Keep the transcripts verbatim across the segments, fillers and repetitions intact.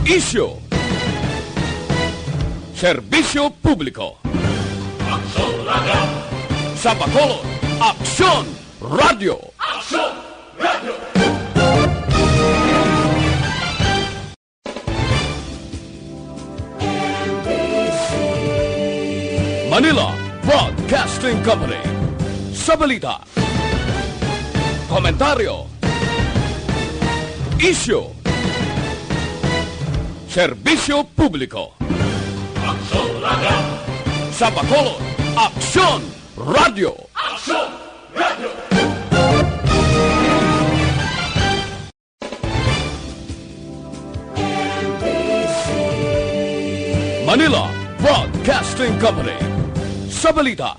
Isyu. Serbisyo publiko. Aksyon Radio. Sa Bacolod, Aksyon Radio. Aksyon Radio. Manila Broadcasting Company. Sa balita, komentaryo, isyu, serbisyo publiko. Aksyon Radio. Sa Bacolod, Aksyon Radio. Aksyon Radio. Manila Broadcasting Company. Sa balita,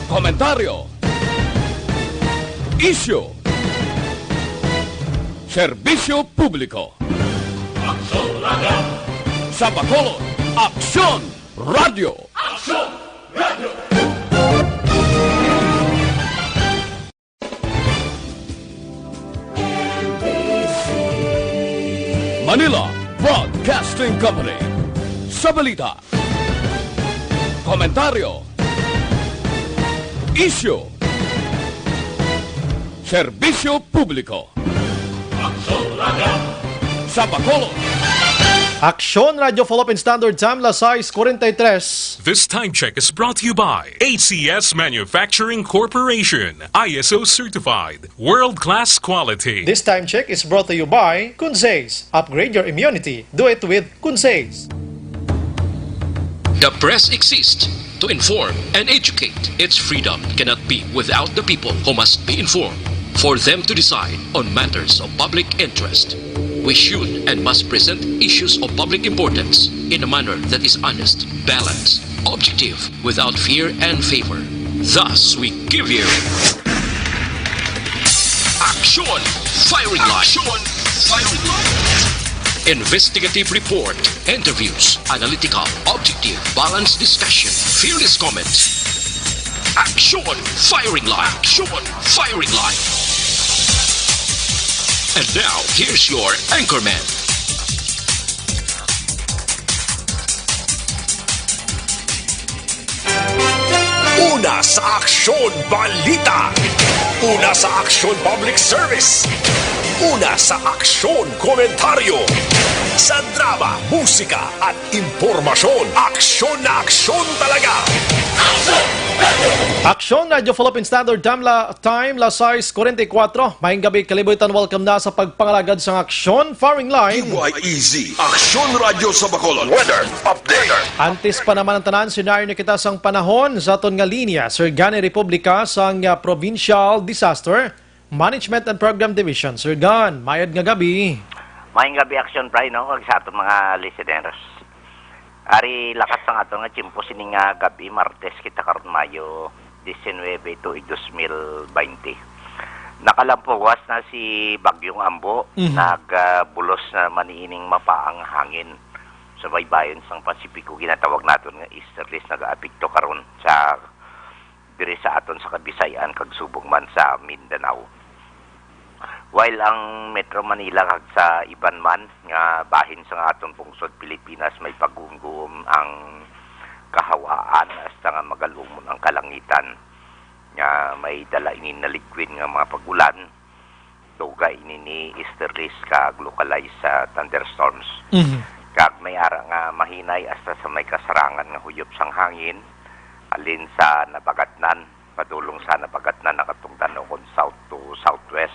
komentaryo, isyu, serbisyo publiko. Aksyon Radio. Sa Bacolod, Aksyon Radio. Aksyon Radio. Manila Broadcasting Company. Sa balita, komentaryo, isyu, serbisyo publiko. Aksyon Radio. Sa Bacolod, Aksyon Radio Follow-up in Standard Time, las sais cuarenta y tres. This time check is brought to you by A C S Manufacturing Corporation, I S O certified, world-class quality. This time check is brought to you by Kunzes. Upgrade your immunity. Do it with Kunzes. The press exists to inform and educate. Its freedom cannot be without the people who must be informed for them to decide on matters of public interest. We should and must present issues of public importance in a manner that is honest, balanced, objective, without fear and favor. Thus, we give you Action Firing Line. Action Firing Line. Investigative report, interviews, analytical, objective, balanced discussion, fearless comments. Action Firing Line. Action Firing Line. And now, here's your anchorman. Una sa aksyon, balita. Una sa aksyon, public service. Una sa aksyon, komentaryo. Sa drama, musika, at impormasyon, aksyon na aksyon talaga. Aksyon Radyo Philippine Standard Time, la, time, las sais cuarenta y cuatro. Maayong gabi, kalibutan. Welcome na sa pagpangalagad sang Aksyon Firing Line. Y E Z, Aksyon Radyo sa Bacolod. Weather update. Antes pa naman ang tanan, senaryo na kita sang panahon sa aton nga linya. Sir Gani Republica sang, ah, Provincial Disaster Management and Program Division. Sir Gan, mayad nga gabi. Maayong gabi, Aksyon Fry, no, kag sa aton mga listeners. Ari lakat sang aton nga tiyempo sini nga gabi, Martes kita karon, Mayo diecinuebe, tuig dos mil baynte. Nakalampuwas na si Bagyong Ambo, Mhm. nagbulos na man ining mapaang hangin sa baybayon sang Pasipiko, ginatawag naton nga easterlies, nagaapekto karon sa diri sa aton sa Kabisayan kag subong man sa Mindanao. While ang Metro Manila kag sa iban man nga bahin sang aton pungsod Pilipinas may pagguom-guom ang kahawaan hasta nga magalumon ang kalangitan nga may dala ini na liquid nga mga pag-ulan, duga ini ni easterlies kag localized sa thunderstorms. Mhm. Kag may ara nga mahinay hasta sa may kasarangan nga huyop sang hangin, halin sa Nabagatnan, padulong sa Nabagatnan nakatungdan ukon south to southwest,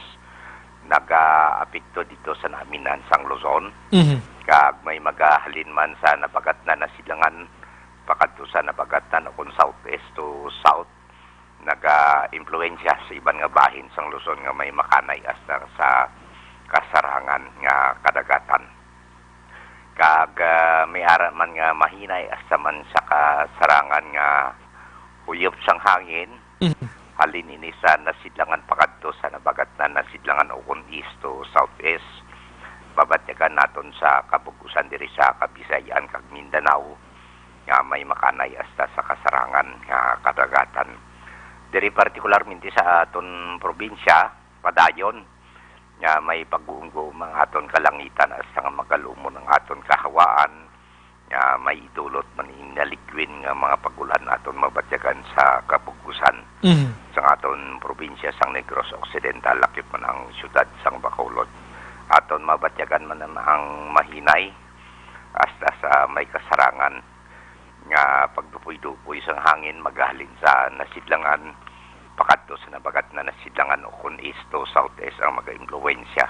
nagaapekto dito sa naaminan sang Luzon. Mhm. Kag may magahalin man sa Nabagatnan na sidlangan, pakadto sa Nabagatnan ukon southeast to south, naga-impluwensya sa iban nga bahin sang Luzon nga may makanay hasta sa kasarangan nga kadagatan. Kag, ah, may ara man nga mahinay hasta man sa kasarangan nga huyop sang hangin, Mhm. halin ini sa nasidlangan pakadto sa Nabagatnan na sidlangan ukon east to southeast. Babatyagan naton sa kabug-usan diri sa Kabisayan kag Mindanao nga may makanay hasta sa kasarangan nga kadagatan. Diri partikularmente sa aton probinsya, padayon, nga may pag-uumgo ang aton kalangitan, hasta nga magalumon ang aton kahawaan, nga may idulot man ing naligwin nga mga pag-ulan aton mabatyagan sa kabugkusan Mhm. sang aton probinsya sang Negros Occidental, lakip man ang siyudad sang Bacolod. Aton mabatyagan man ang mahinay hasta sa may kasarangan nga pagdupoy-dupoy sang hangin magahalin sa nasidlangan pakadto sa nabagat na nasidlangan, o kon east to southeast ang magaimpluwensya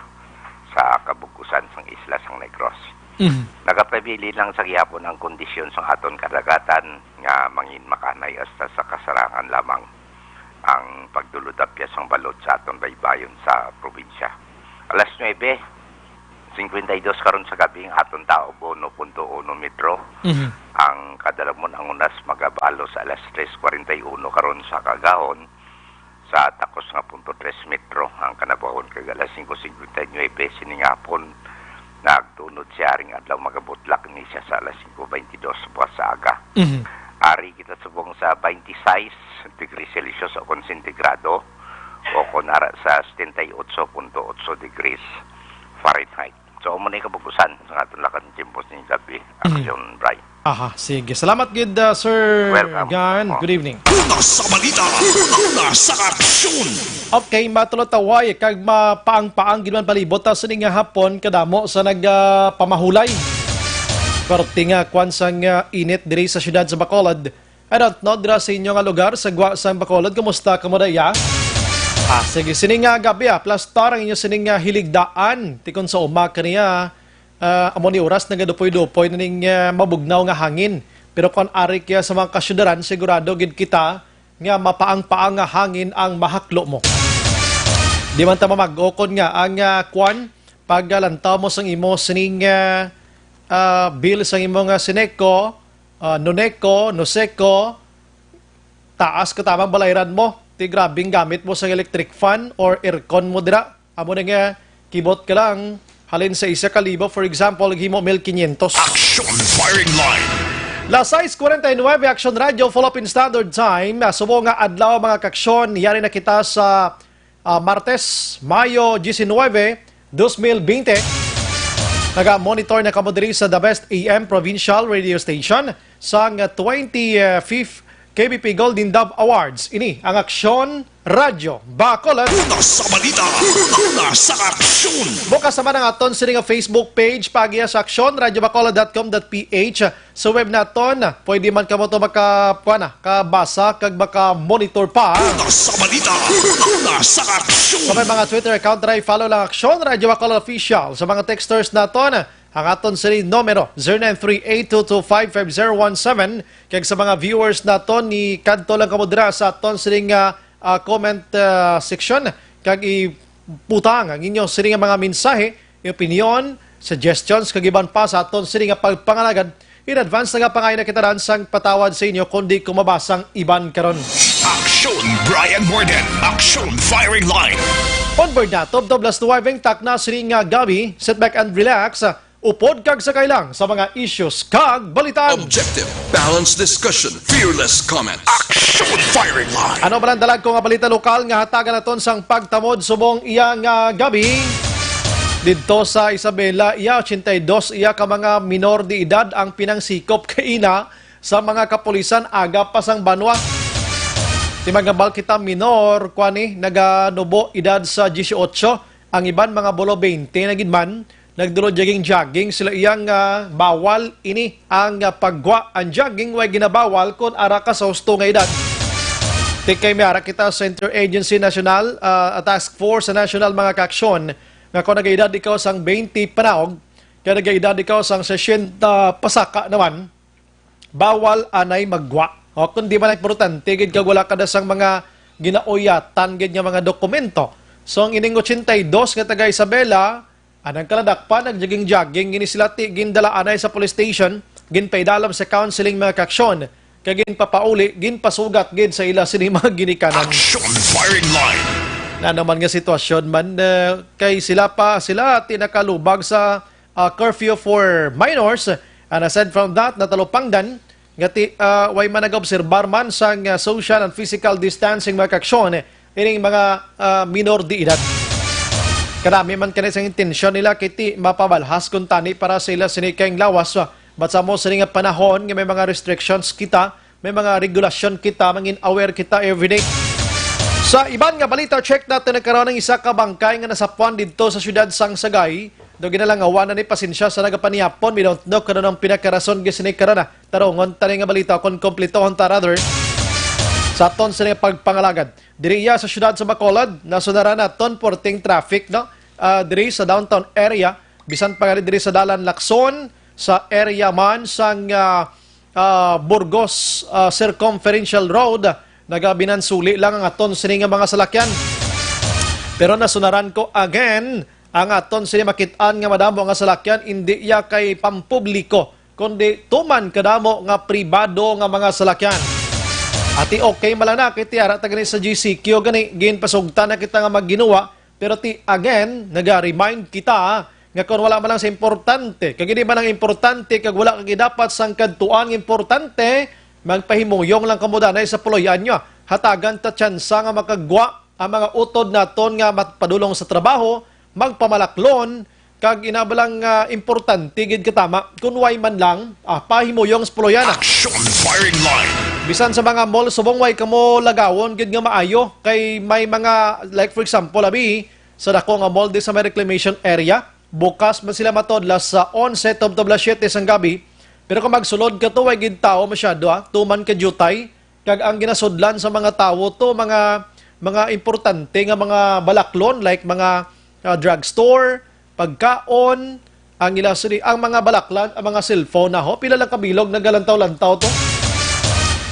sa kabugkusan sang isla sang Negros. Mhm. Nagapabilin lang sa gihapon ang kondisyon sang aton kadagatan nga mangin makanay hasta sa kasarangan lamang ang pagdulodapya sang balod sa aton baybayon sa probinsya. Alas nuebe cincuenta y dos karon sa gabi ang aton taob, uno punto uno metro. Mhm. Ang kadalamon ang unas magabalo sa alas tres cuarenta y uno karon sa kaagahon, sa takos nga punto tres metro ang kanabawan, kag alas singko singkwenta y nuebe sining hapon nagtunod siya, ring adlaw magabutlak ni siya sa alas singko baynte dos buwas sa aga. Mhm. Ari kita subong sa baynte sais degrees Celsius o kon sentigrado, o kon ara sa setenta y ocho punto ocho degrees Fahrenheit. So, amo ni kabugusan sa aton lakang tiyempo sa gabi, Mhm. Aksyon Brian. Aha, sige. Salamat gid, uh, Sir Welcome. Gan. Oh. Good evening. Una sa balita, una sa aksyon. Okay, matulotaway kag mapaang-paang gid man palibot ta sini nga hapon, kadamo sa nagpamahulay. Perti nga kwan sang, ah, init diri sa siyudad sa Bacolod. I don't know, dira sa inyo nga lugar, sa gwa sang Bacolod, kumusta kamo daya? Ah, sige, sini nga gabi, ah, plastar ang inyo sini nga hiligdaan. Ti kon sa uma kaniya, ah, amo ni oras nagadupoy-dupoy na ning, ah, mabugnaw nga hangin. Pero kon ari kaya sa mga kasyudaran, sigurado gid kita nga mapaang-paang nga hangin ang mahaklo mo. Di man ta mamag-o kon nga ang, ah, kwan, paglantaw mo sang imo sining, ah, ah, bill sang imo nga Sineco, ah, Noneco, Noseco, taas ka tamang balayran mo. Ti grabing gamit mo sang electric fan or aircon mo dira. Amo na nga, kibot ka lang. Halin sa isa ka libo, for example, himo mil quinientos. Action Firing Line. Las sais cuarenta y nueve, Action Radio, full up in standard time. Ah, subong nga adlaw, mga kaksyon, yari na kita sa, ah, Martes, Mayo diecinueve, dos mil veinte. Naga-monitor na kamo diri sa The Best A M Provincial Radio Station sang twenty-fifth K B P Golden Dove Awards. Ini ang Aksyon Radyo Bacolod. Una sa balita, una sa aksyon. Bukas naman ang aton sini nga Facebook page, paagiya sa aksyon radyo bacolod dot com dot P H. Sa web naton, pwede man kamo to maka-, kuwan na, kabasa kag maka-monitor pa. Una sa balita, una sa aksyon. Sa may mga Twitter account, try follow lang Aksyon Radyo Bacolod Official. Sa mga texters naton, ang aton sini numero, zero nine three eight two two five five zero one seven. Kag sa mga viewers naton, ni kadto lang kamo dira sa aton sini nga, ah, comment, ah, section, kag ibutang ang inyo sini nga mga mensahe, opinion, suggestions, kag iban pa sa aton sini nga pagpangalagad. In advance, nagapangayo na kita ran sang patawad sa inyo kon di ko mabasang iban karon. Action Brian Morgan, Action Firing Line. On board na, tubtob las nuwebe ang takna sini nga gabi. Sit back and relax. Upod kag sakay lang sa mga issues kag balitan. Objective, balanced discussion, fearless comment. Action Firing Line. Ano ba ang dalag ko nga balita lokal nga hatagan naton sang pagtamod subong iya nga gabi? Didto sa Isabela, iya, ochenta y dos iya ka mga minor de edad ang pinangsikop kaina sa mga kapulisan aga pa sang banwa. Ti magambal kita minor, kuan ni, naganubo edad sa dieciocho, ang iban mga bulo twenty na gid man. Nagdulod jogging-jogging sila iya nga bawal ini ang, ah, paggwa. Ang jogging way ginabawal kon ara ka sa husto nga edad. Ti kay may ara kita sa Interagency National, ah, Task Force sa National, mga kaaksyon, nga kon nagaedad ikaw sang twenty panaog, kay nagaedad ikaw sang sesenta pasaka naman, bawal anay maggwa. O, kundi man importante gid kag wala ka da sang mga ginauyatan gid nga mga dokumento. So, ang ining ochenta y dos nga taga Isabela, anang kaladakpan, nag-jogging-jogging ini sila, ti gindala anay sa police station, ginpaidalom sa counseling, mga kaaksyon, kag ginpapauli, ginpasugat gid sa ila sini mga ginikanan. Action Firing Line. Na naman nga sitwasyon man, eh, kay sila pa, sila ti nakalubag sa, ah, curfew for minors. And aside from that, natalupangdan nga ti-, ah, way man nag-obserbar man sang, ah, social and physical distancing, mga kaaksyon, eh, ining mga, ah, minor de edad. Kalami man kani sang intensyon nila kay ti mapabalhas kuntani para sa ila sini kaayong lawas. But sa mo sini nga panahon nga may mga restrictions kita, may mga regulasyon kita, mangin-aware kita everyday. Sa iban nga balita, check natin na karon ang isa ka bangkay nga nasapuan didto sa siyudad sang Sagay. Do ginalangawan na ni, pasensya sa nagapanihapon, we don't know kung ano ang pinakarason gid sini karon, ah. Tarungon tani nga balita kung kompleto ta, rather. Sa aton sini pagpangalagad. Diri iya sa siyudad sa Bacolod, nasunaran naton porting traffic, no? Ah, diri sa downtown area, bisan pa gali diri sa Dalan Lacson, sa area man sang, ah, ah, Burgos, ah, Circumferential Road, nagabinansuli lang ang aton sini nga mga salakyan. Pero nasunaran ko again, ang aton sini makit-an nga madamo nga salakyan, indi iya kay pampubliko, kundi tuman kadamo nga pribado nga mga salakyan. Ati okay malana kay tiara ta gani sa G C Q gani, ginpasugtan na kita nga magginuwa, pero ti again, naga-remind kita nga kung wala man lang sa importante, kag hindi man lang importante, kag wala kag dapat sang kadtuan nga importante, magpahimuyong lang kamo danay sa puloy-an nyo. Hatagan ta tsansa nga makagwa ang mga utod naton nga mat-, padulong sa trabaho, magpamalaklon, kag inabalang, ah, importante gid katama kun way man lang, ah, pahimuyong sa puloy-an. Action firing line. Bisan sa mga mall, subong way kamo lagawon gid nga maayo, kay may mga, like for example, abi, sa dako nga mall di sa may reclamation area, bukas man sila matod las sa onse tubtob las siyete sang gabi. Pero kung magsulod ka to, way gid tao masyado, ah, tuman ka diutay. Kag ang ginasudlan sa mga tawo to, mga, mga importante nga mga balaklon, like mga, ah, drugstore, pagkaon, ang ila sini, ang mga balaklan, ang mga cellphone na ho, pila lang ka bilog nagalantaw-lantaw to.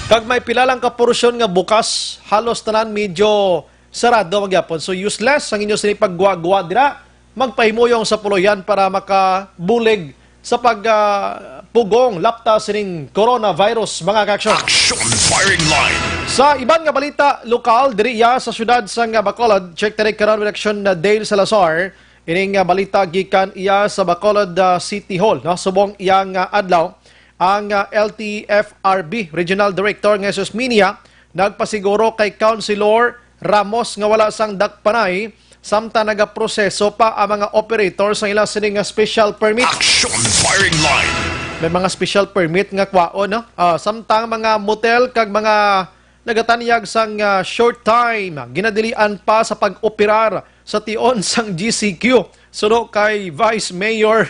Kag may pila lang ka porsyon nga bukas, halos tanan medyo sarado man gyapon. So useless ang inyo sini pagguwa-guwa dira. Magpahimuyong sa puloy-an para makabulig sa pag, ah, pugong lapta sining coronavirus, mga ka-aksyon. Action firing line. Sa iban nga balita, lokal, diri iya sa siyudad sang Bacolod, check ta ni karon with action na Dale Salazar. Ining, ah, balita gikan iya sa Bacolod, ah, City Hall, no? Subong iya nga adlaw, ang, ah, L T F R B Regional Director nga Jesus Minia nagpasiguro kay Councilor Ramos nga wala sang dakpanay samtang nagaproseso pa ang mga operator sa ila sini nga special permit. Action firing line. May mga special permit nga kwaon, no? Ah, samtang mga motel kag mga nagatanyag sang, ah, short time, ginadilian pa sa pag-operar sa tion sang G C Q. Suno kay Vice Mayor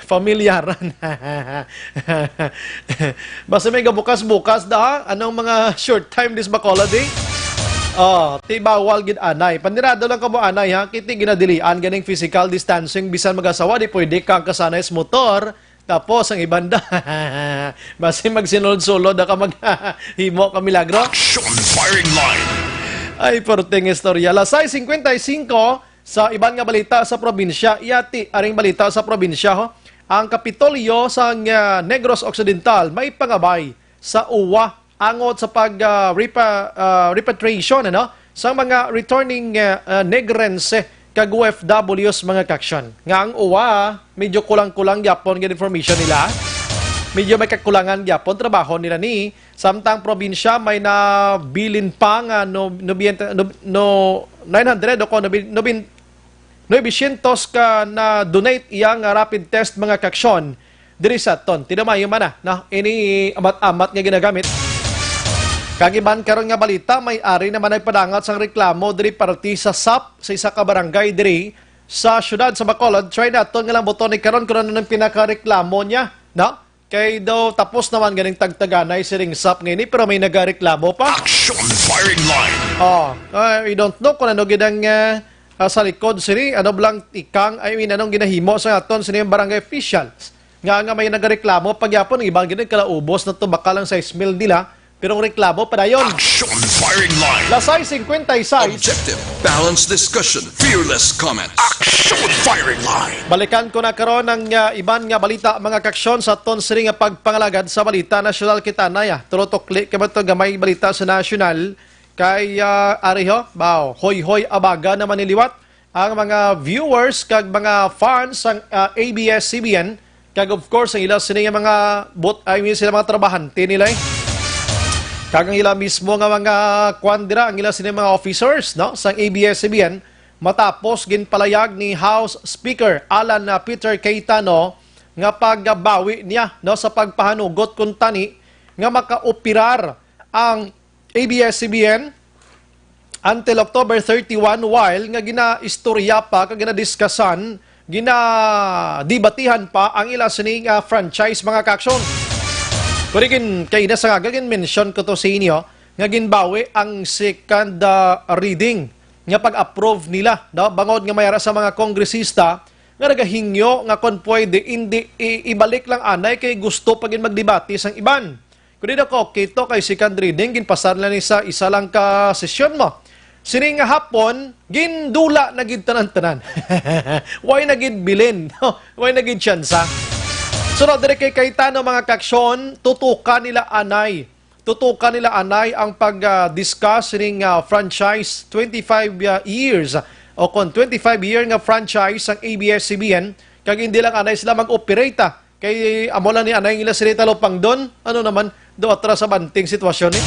Familiaran. Basta may gabukas-bukas da, ha? Anong mga short time dis Bacolod, eh? Oh, ti bawal gid anay. Panirado lang kamo anay, ha? Kiti ginadilian ganing physical distancing, bisan mag-asawa, di pwede kang kasanay sa motor. Tapos ang iban da, basi magsinulod-sulod da ka maghimo ka milagro. Action firing line. Ay, perting istorya. Las sais cincuenta y cinco, sa iban nga balita sa probinsya, iya ti aring balita sa probinsya, ho. Ang Kapitolyo sa, ah, Negros Occidental may pangabay sa uwa angot sa pag, ah, repa-, ah, repatriation, ano, sa mga returning, ah, ah, Negrense kag O F Ws, mga ka-aksyon. Nga ang uwa, medyo kulang-kulang gyapon gid information nila. Medyo may kakulangan gyapon trabaho nila ni. Samtang probinsya may nabilin pa nga no, nobyenta, no, no, nine hundred o ko, nobi-, nobin-, novecientos ka na-donate iya nga rapid test, mga ka-aksyon, diri sa aton. Tinumayo man na, no? Ini amat-amat nga ginagamit. Kag iban karon nga balita, may ari naman nagpadangat sang reklamo diri parte sa sap sa isa ka barangay diri sa siyudad sa Bacolod. Try naton nga lambuton ni karon kung ano ang pinakareklamo niya, no? Kay daw tapos naman ganing tagtaganay siring sap nga ini, pero may nagareklamo pa. Action firing line. Oh, ah, we don't know kung ano gid ang, ah, ah, sa likod sini, ano blang tikang, I mean, anong ginahimo sa aton sini ang barangay officials. Nga, nga may nagareklamo, pagyapon, ang iba gid kalaubos na to, baka lang sais mil nila, pero ang reklamo pa dayon. Action firing line. Las sais cincuenta y seis. Objective, balanced discussion, fearless comment. Action firing line. Balikan ko na karon ang, ah, iban nga balita, mga ka-aksyon, sa aton sini nga pagpangalagad sa balita nasyonal kita na ya. Tulo tukli kay to gamay balita sa nasyonal. Kay, ah, ari ho, baw, hoy-hoy abaga naman ni liwat ang mga viewers kag mga fans sang, ah, A B S C B N, kag of course ang ila sini nga mga bot-, I mean, sila mga trabahante nila, eh. Kag ang ila mismo nga mga kwan dira, ang ila sini mga officers, no, sang A B S C B N, Matapos ginpalayag ni House Speaker Alan, ah, Peter Cayetano nga pagbawi niya, no, sa pagpahanugot kuntani nga makaoperar ang A B S C B N until October thirty-one, while nga ginaistorya pa kag ginadiskasan, ginadibatihan pa ang ila sini nga franchise, mga kaaksyon. Pero gin-, kay nasa nga gin-mention ko to sa inyo nga ginbawi ang second, ah, reading nga pag-approve nila, no? Bangod nga may ara sa mga kongresista nga nagahingyo nga kon pwede, indi i-, ibalik lang anay kay gusto pa gid magdebate sang iban. Kundi na ko, kito kay second reading, ginpasar lang ni sa isa lang ka sesyon mo. Sini nga hapon, gindula na gid tanan-tanan. Way na gid bilin, way na gid tsansa. Sunod diri kay Cayetano, mga kaaksyon, tutukan nila anay. Tutukan nila anay ang pag, ah, discuss ning, ah, franchise twenty-five, ah, years o kon twenty-five year nga franchise ang A B S C B N, kag hindi lang anay sila mag-operate, ah. Kay amo lang ni anay ang ila sila talupangdon. Ano naman, do atra sa banting sitwasyon, eh.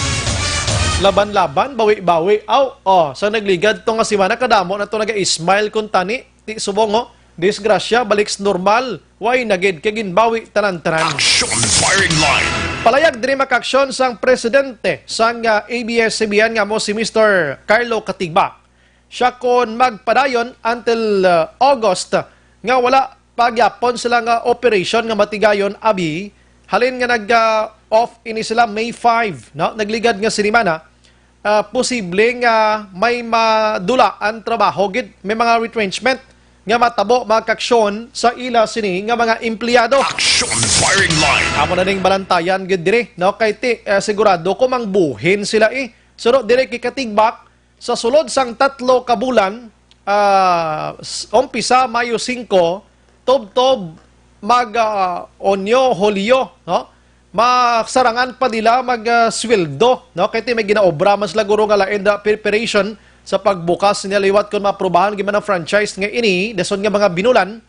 Laban-laban, bawi-bawi. Aw, oh, sa nagligad to nga semana, kadamo na to naga-smile kuntani. Ti subong, oh. Disgrasya, balik sa normal. Way na gid kay ginbawi tanan-tanan. Action firing line. Palayag diri, mga kaaksyon, sang presidente sang, ah, A B S C B N nga mo si Mister Carlo Katigbak. Siya kon magpadayon until, ah, August nga wala pa gyapon sila nga operation nga matigayon, abi, halin nga nag, ah, off ini sila May five, no? Nagligad nga sinimana, ah, posible nga may madulaan trabaho gid, may mga retrenchment nga matabo, mga kaaksyon, sa ila sini nga mga empleyado. Action firing line. Amo na ning balantayan gid diri, no? Kay ti, eh, sigurado ko mangbuhin sila, eh. Suno diri kay Katigbak, sa sulod sang tatlo ka bulan, ah, s-, umpisa Mayo singko, tubtob mag, ah, Onyo, Hulyo, no? Masarangan pa nila mag, ah, sweldo, no? Kay ti may ginaobra man sila, guro, nga lain da preparation sa pagbukas niya liwat kon maaprubahan gid man ang franchise nga ini, dason nga mga binulan.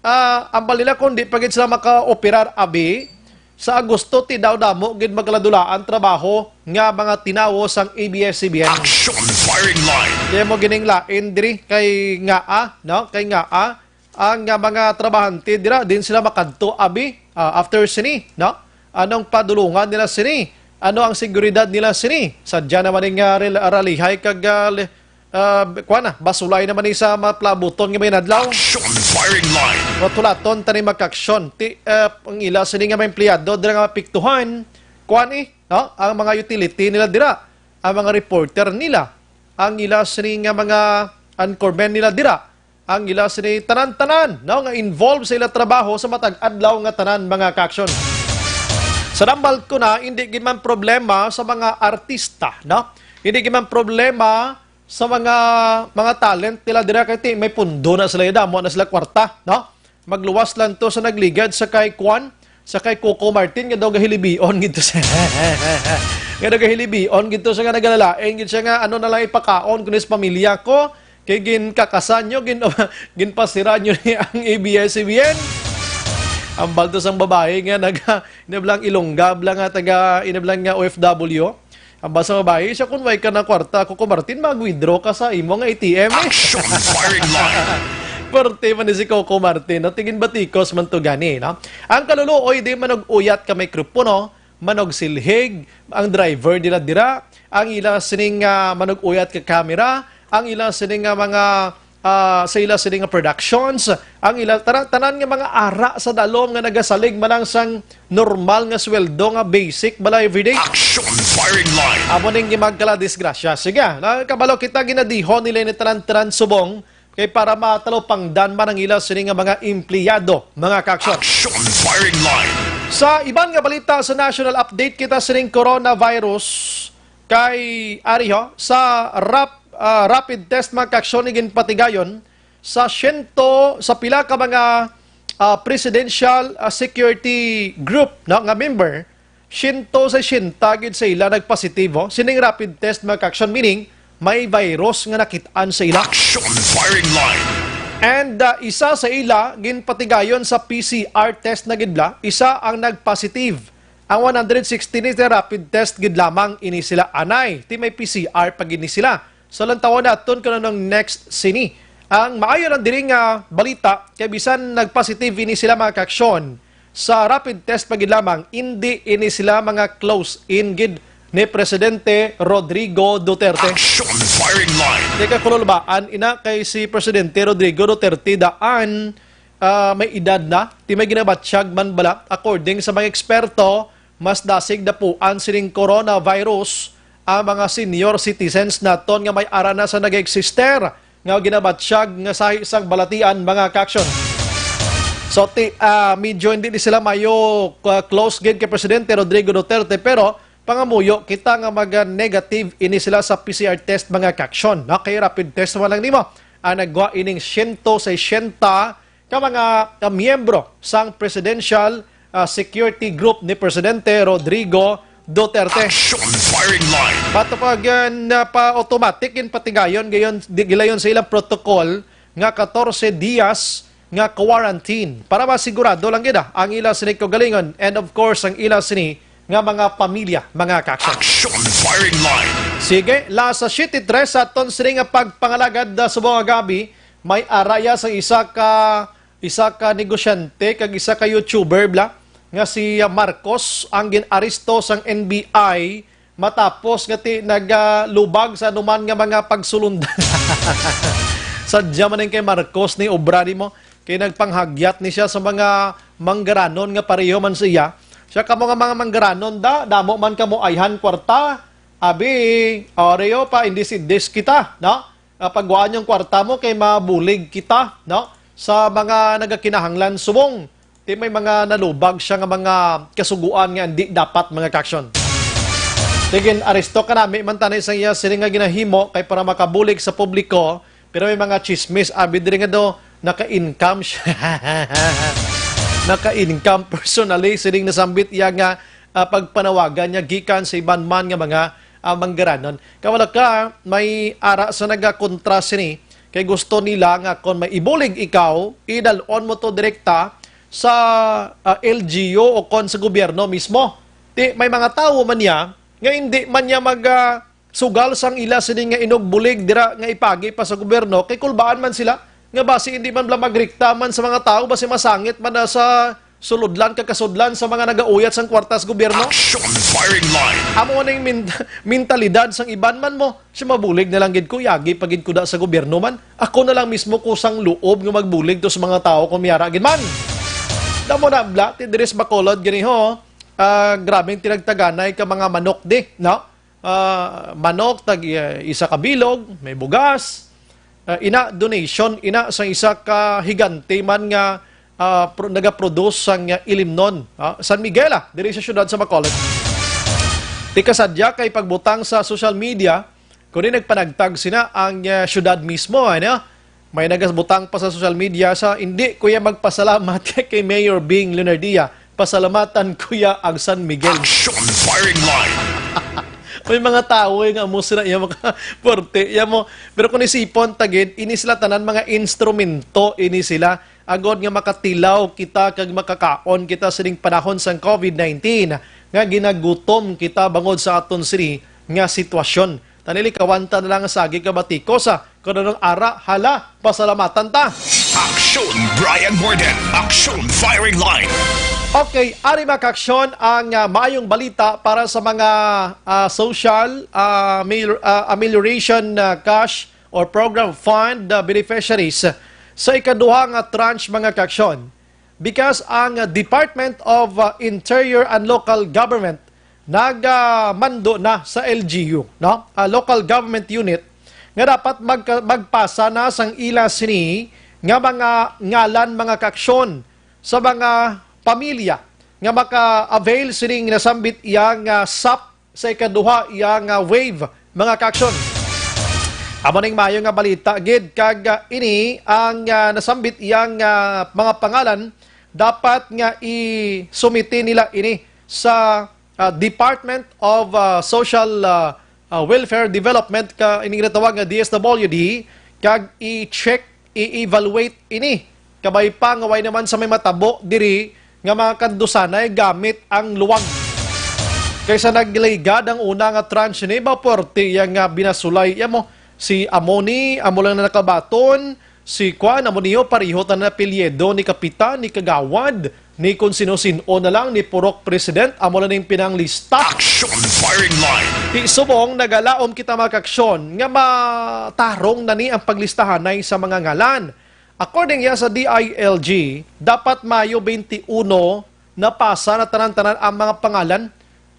Ah, ambal nila kung di pa gid sila makaoperar, abi, sa Agosto ti daw damo gid magkaladulaan trabaho nga mga tinawo sang A B S C B N. Action firing line. Kaya mo gining lain diri kay nga, ah, no? Kay nga, ah, ang, ah, mga trabahante dira, din sila makadto, abi, ah, after sini, no? Anong padulungan nila sini? Ano ang seguridad nila sini? Sadya naman ning, ah, rel-, ralihay kag, ah, li-, ah, kuwan na, basulay naman ni sa maplabuton nga may nadlaw. Action firing line. Matulaton tani, mga kaaksyon. Ti, ah, ang ila sini nga mga empleyado dira nga mapiktuhan, kuwan, eh, no? Ang mga utility nila dira, ang mga reporter nila, ang ila sini nga mga anchormen nila dira, ang ila sini tanan-tanan, no, nga involved sa ila trabaho sa matag adlaw nga tanan, mga kaaksyon. Sa nambal ko na, hindi gid man problema sa mga artista, no? Hindi gid man problema sa mga, mga talent nila dira kay ti may pundo na sila, damo na sila kwarta, no? Magluwas lang to sa nagligad sa kay Kwan, sa kay Coco Martin, nga daw gahilibion gid to siya. Nga daw gahilibion gid to siya, nga nagalalain gid siya nga ano na lang ipakaon kuno sa pamilya ko. Kay ginkakasan nyo, gin-, ginpasiran nyo ni ang A B S C B N. Ambal to sang babae nga naga-, inablang Ilongga, bla nga taga, inablang nga O F W. Ambal sa babae, siya, "Kung way ka na kwarta, Coco Martin, mag-withdraw ka sa imo nga A T M, eh." Action firing line. Perte man ni si Coco Martin, no? Tigin batikos man to gani, no? Ang kaluluoy, di manug-uyat ka mikropono, manugsilhig, ang driver dira-dira, ang ila sining, ah, manug-uyat ka camera, ang ila sining, ah, mga, ah, sa ila sining, ah, productions, ang ila tara-, tanan nga mga ara sa dalom nga nagasalig man lang sang normal nga sweldo nga basic bala everyday. Action firing line. Amo ning gimagkala disgrasya. Sige, nakabalo kita, ginadihon nila ni tanan-tanan subong kay para matalupangdan man ang ila sini nga mga empleyado, mga kaaksyon. Action firing line. Sa iban nga balita sa national update, kita sining coronavirus kay ari ho sa rap-, ah, rapid test, mga kaaksyon, ginpatigayon sa siyento, sa pila ka mga, ah, presidential, ah, security group, no, nga member, siyento sesenta gid sa ila nagpositibo sining rapid test, mga kaaksyon, meaning may virus nga nakit-an sa ila. Action firing line. And, ah, isa sa ila ginpatigayon sa P C R test na gid bala, isa ang nagpositive. Ang one hundred sixty ni sa rapid test gid lamang ini sila anay, ti may P C R pa gid ni sila. So, lantawon naton kung anong next sini. Ang maayo lang diri nga balita, kay bisan nagpositive ini sila, mga kaaksyon, sa rapid test pa gid lamang, indi ini sila mga close in gid ni Presidente Rodrigo Duterte. Action firing line. Teka, kululbaan ina kay si Presidente Rodrigo Duterte daan, ah, may edad na, ti may ginabatyag man bala. According sa mga eksperto, mas dasig dapuan sining coronavirus ang mga senior citizens naton nga may ara na sa nag-eksister nga ginabatyag nga sahi sang balatian, mga kaaksyon. So, ti, ah, medyo hindi ni sila mayo, ah, close gid kay Presidente Rodrigo Duterte, pero pangamuyo kita nga mag-negative ini sila sa P C R test, mga kaaksyon. No? Kay rapid test man lang nimo ang nagwa ining siyento sesenta ka mga, ah, miyembro sang Presidential, ah, Security Group ni Presidente Rodrigo Duterte. Action firing line. Patupag, ah, na pa-automatic in patigayon gayon, di gilayon sa ilang protocol nga katorse dias nga quarantine para masigurado lang gid, ah, ang ila sini kaugalingon and, of course, ang ila sini nga mga pamilya, mga kaaksyon. Action firing line. Sige, las siete tres sa aton sini nga pagpangalagad, ah, subong nga gab-i, may ara ya sa isa ka, isa ka negosyante kag isa ka YouTuber, bala, nga si, ah, Marcos ang gin-aresto sang N B I matapos nga ti nagalubag sa anuman nga mga pagsulundan. Sadya man ang kay Marcos ni obra nimo, kay nagpanghagyat ni siya sa mga manggaranon nga pareho man sa iya. Siya, "Kamo nga mga manggaranon da, damo man kamo ayhan kwarta. Abi, oreo pa, indis-indis kita, no? Ah, pagwaan yung kwarta mo kay mabulig kita, no? Sa mga nagakinahanglan subong." Ti may mga nalubag siya nga mga kasuguan nga hindi dapat, mga kaaksyon. Ti gin-aresto kanami man tani sa iya sini nga ginahimo kay para makabulig sa publiko, pero may mga chismis abi diri nga daw naka-income siya. Naka-income personally sining nasambit iya nga, ah, pagpanawagan niya gikan sa iban man nga mga, ah, manggaranon. Kawala ka, may ara sa nagakontra sini kay gusto nila nga kon may ibulig ikaw, idalon mo to direkta sa, ah, L G U o kon sa gobyerno mismo. Ti may mga tawo man niya nga hindi man niya mag, ah, sugal sang ila sini nga inugbulig dira nga ipagi pa sa gobyerno, kay kulbaan man sila nga basi hindi man bala magrikta man sa mga tawo, basi masangit man na sa sulodlan kag kasudlan sa mga nagauyat sang kwarta sa gobyerno. Action firing line. Amo ning min-, mentalidad sang iban man mo. Siya, mabulig na lang gid ko, yagi pa gid ko da sa gobyerno man. Ako na lang mismo kusang loob nga magbulig to sa mga tawo kung may ara gid man. Damo na bala, ti diri sa Bacolod gani ho. Ah, grabing tinagtaganay ka mga manok di, no? Ah, manok, tag, ah, isa ka bilog, may bugas. Ah, ina, donation, ina, sa isa ka higante man nga, ah, pro-, nagaproduce sang, ah, ilimnon, ah, San Miguel, ah, diri sa siyudad sa Bacolod. Ti kasadya kay pagbutang sa social media, kundi nagpanagtag sina ang, ah, siyudad mismo, ano? May nagasbutang pa sa social media sa, "Hindi ko ya magpasalamat kay, kay Mayor Bing Leonardia. Pasalamatan ko ya ang San Miguel." Action firing line. May mga tawo, eh, nga amo sila, iya mga puwerte, iya mo. Pero kung isipon ta gid, ini sila tanan mga instrumento, ini sila agod nga makatilaw kita kag makakaon kita sining panahon sang COVID nineteen, nga ginagutom kita bangod sa aton sini nga sitwasyon. Tanili, kawanta na lang sa agi ka batikos, ah. Kung anong ara, hala, pasalamatan ta. Action, Brian Morden. Action, firing line. Okay, ari, mga kaaksyon, ang, ah, maayong balita para sa mga, ah, social, ah, amel-, ah, amelioration, ah, cash or program fund, ah, beneficiaries sa ikaduha nga tranche, mga kaaksyon. Because ang, ah, Department of, ah, Interior and Local Government nagamando na sa L G U, no? Ah, local government unit nga dapat magka-, magpasa na sang ila sini nga mga ngalan, mga kaaksyon, sa mga pamilya nga maka-avail sining nasambit iya nga sap sa ikaduha iya nga wave, mga kaaksyon. Amo ning maayo nga balita gid, kag, ah, ini ang, ah, nasambit iya nga mga pangalan, dapat nga isumiti nila ini sa, ah, Department of, ah, Social, ah, ah, Welfare Development, ka ining ginatawag nga D S W D, kag i-check, i-evaluate ini. Kabay pa nga way naman sa may matabo diri nga mga kandusanay gamit ang luwag. Kaysa nagligad ang una nga tranche ni, ba, puwerte iya nga binasulay. Iya mo, si Amoni, amo lang na nakabaton, Si Kwan, amo niyo, pareho ta na apelyido ni Kapitan, ni Kagawad, ni kung sino-sino na lang, ni Purok President, amo na ning pinanglista. Action Firing Line. Di subong nagalaom kita, mga kaaksyon, nga matarong na ni ang paglistahanay sa mga ngalan. According ya sa D I L G, dapat Mayo twenty-one napasa na tanan-tanan ang mga pangalan.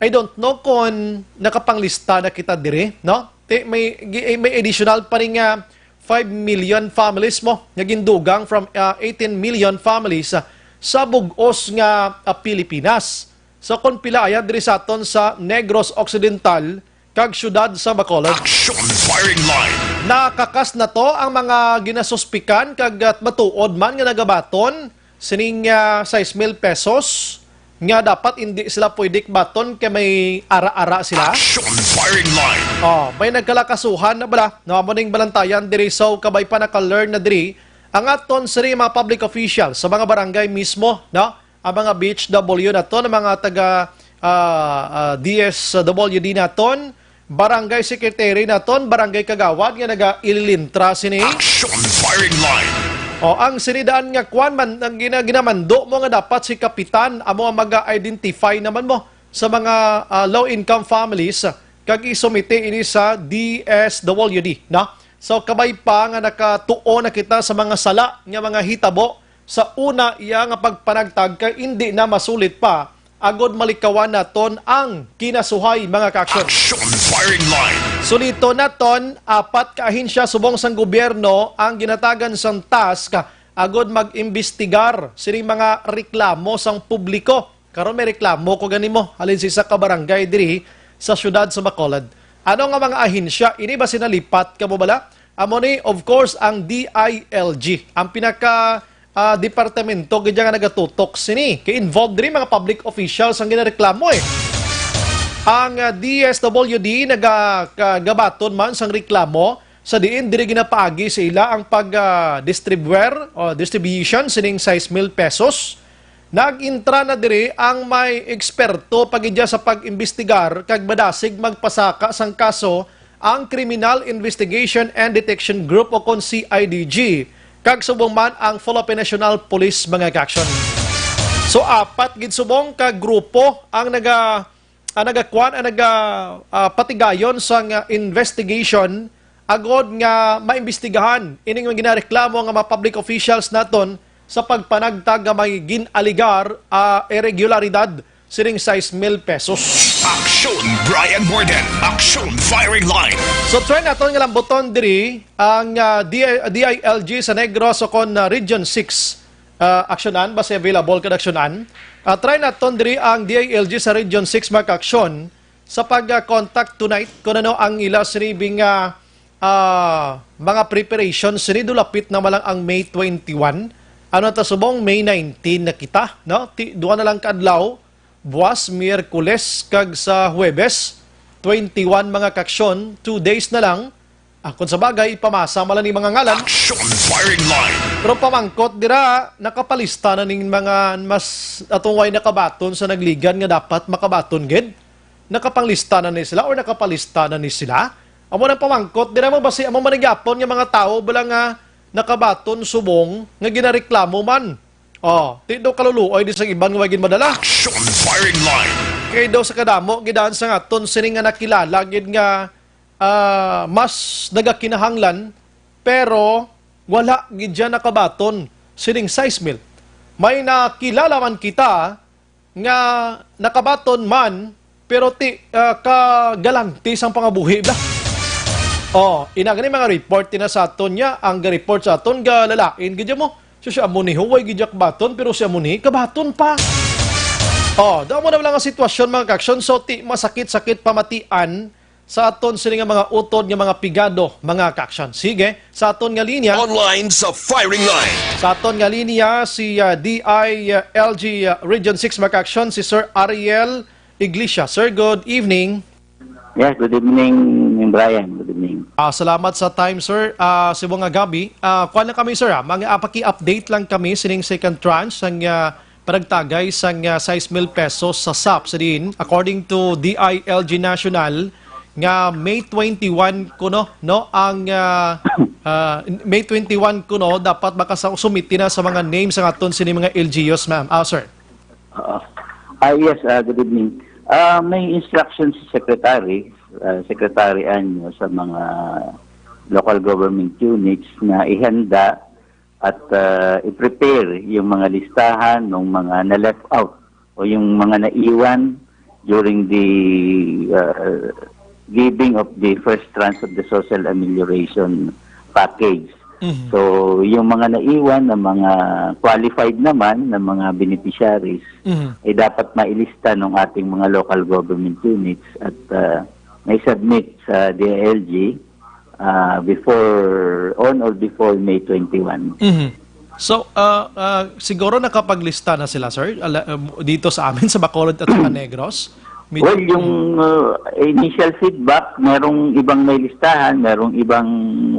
I don't know kung nakapanglista na kita diri, no? Ti-, may, gi-, may additional pa rin nga five million families mo nga gindugang from, ah, eighteen million families, ah, sa bug-os nga, ah, Pilipinas. So, kung pila ayan diri sa aton sa Negros Occidental kag siyudad sa Bacolod. Action Firing Line. Nakakas na to ang mga ginasuspikan kag, ah, matuod man nga nagabaton sining, ah, sais mil pesos nga dapat hindi sila pwede baton kay may ara-ara sila. Action Firing Line. Oh, may nagkalakasuhan na bala. No, amo ning balantayan diri. So, kabay pa naka-learn na diri ang aton siri mga public officials sa mga barangay mismo, no? Ang mga B H W naton, ang mga taga, ah, ah, D S W D naton, barangay secretary naton, barangay kagawad nga nagaililintra sini. Action Firing Line. O, ang sinidaan nga kwan man, ang gina-, ginamando mo nga dapat si kapitan, amo ang maga-identify naman mo sa mga, ah, low-income families, kag isumite ini sa D S W D, no? So, kabay pa nga nakatuo na kita sa mga sala nga mga hitabo sa una iya nga pagpanagtag, kay indi na masulit pa agod malikawan naton ang kinasuhay, mga kaaksyon. Action Firing Line. Sulito naton, apat ka ahensya subong sang gobyerno ang ginatagan sang task agod mag-imbestigar sining mga reklamo sang publiko. Karon may reklamo ko gani mo halin sa isa ka barangay diri sa siyudad sa Bacolod. Ano nga mga ahensya ini? Basi nalipat ka mo bala? Amo ni, of course, ang D I L G, ang pinaka, ah, departamento gid nga nagatutok sini. Kay involved diri mga public officials ang ginareklamo, eh. Ang, ah, D S W D naga-, ka-, gabaton man sang reklamo sa diin diri ginapaagi sa ila ang pag, ah, distribuer o distribution sining sais mil pesos. Nag-intra na diri ang may eksperto pa gid sa pag-imbestigar kag madasig magpasaka sang kaso ang Criminal Investigation and Detection Group o kon C I D G, kag subong man ang Philippine National Police, mga kaaksyon. So, apat gid subong ka grupo ang naga-, ang nagakuan, ang naga-, ah, patigayon sang, ah, investigation agod nga maimbestigahan ining mga ginareklamo nga mga public officials naton sa pagpanagtag nga may gin-alegar, ah, irregularidad sining sais mil pesos. Action Brian Morden, Action Firing Line. So, try naton nga lambuton diri ang, ah, D-, D I L G sa Negros o kon, ah, Region six, ah, aksyonan, basi available ka aksyonan. Ah, try naton diri ang D I L G sa Region six, mga kaaksyon, sa pag, ah, contact tonight kung ano ang ila sini bing, ah, ah, mga preparations sini. Dulapit na malang ang May twenty-one. Ano ta subong, May nineteen na kita, no? Ti-, duha na lang ka adlaw, buwas, Miyerkules, kag sa Huwebes, twenty-one, mga kaaksyon, two days na lang. Ah, kung sa bagay, ipamasa man lang ni mga ngalan. Action Firing Line. Pero pamangkot dira, nakapalista na ning mga mas atong way nakabaton sa nagligan nga dapat makabaton gid? Nakapanglista na ni sila or nakapalista na ni sila? Amo nang pamangkot dira mo, basi amo man ang gyapon nga mga tawo bala nga nakabaton subong nga ginareklamo man. Oh, ti do kaluluoy di sa iban nga way gid madala. Action Firing Line. Kay daw sa kadamo gid ang sa aton sini nga nakilala gid nga, ah, mas nagakinahanglan, pero wala gid siya nakabaton sining sais mil. May nakilala man kita nga nakabaton man, pero ti, ah, kagalanti sang pangabuhi bala. Oh, ina gani mga report tina sa aton niya, ang ga-report sa aton galalain gid mo. So, si amo ni huway gid siya kabaton, pero si amo ni kabaton pa. Oh, damo na lang ang sitwasyon, mga kaaksyon. So, ti masakit-sakit pamatian sa aton sini nga mga utod nga mga pigado, mga kaaksyon. Sige, sa aton nga linya. Online sa Firing Line. Sa aton nga linya, si, ah, D I L G, ah, Region six, mga kaaksyon, si Sir Ariel Iglesia. Sir, good evening. Yes, good evening, Ning Brian. Good evening. Ah, salamat sa time, sir. Ah, subong nga gab-i. Ah, kuan lang kami, sir, ah. Mga, ah, paki-update lang kami sining second tranche sang, ah, panagtagay sang, ah, sais mil pesos sa sap sa diin. According to D I L G National, nga May twenty-one kuno, no, ang, ah, ah, May twenty-one kuno dapat makasumiti na sa mga names ang aton sini mga L G Us, ma'am. Ah, sir. Ah, ah, yes, ah, good evening. Ah, may instruction si Secretary, ah, Secretary Anyo sa mga local government units na ihanda at ah, i-prepare yung mga listahan ng mga na-left out o yung mga naiwan during the ah, giving of the first tranche of the social amelioration package. Mhm. So, yung mga naiwan na mga qualified naman na mga beneficiaries Mhm. ay dapat mailista ng ating mga local government units at ah, may submit sa D I L G ah, before, on or before May twenty-one. Mhm. So, ah, ah, siguro nakapaglista na sila, sir, ala- um, dito sa amin sa Bacolod at sa Negros. Medyo- Well, yung uh, initial feedback, merong ibang may listahan, merong ibang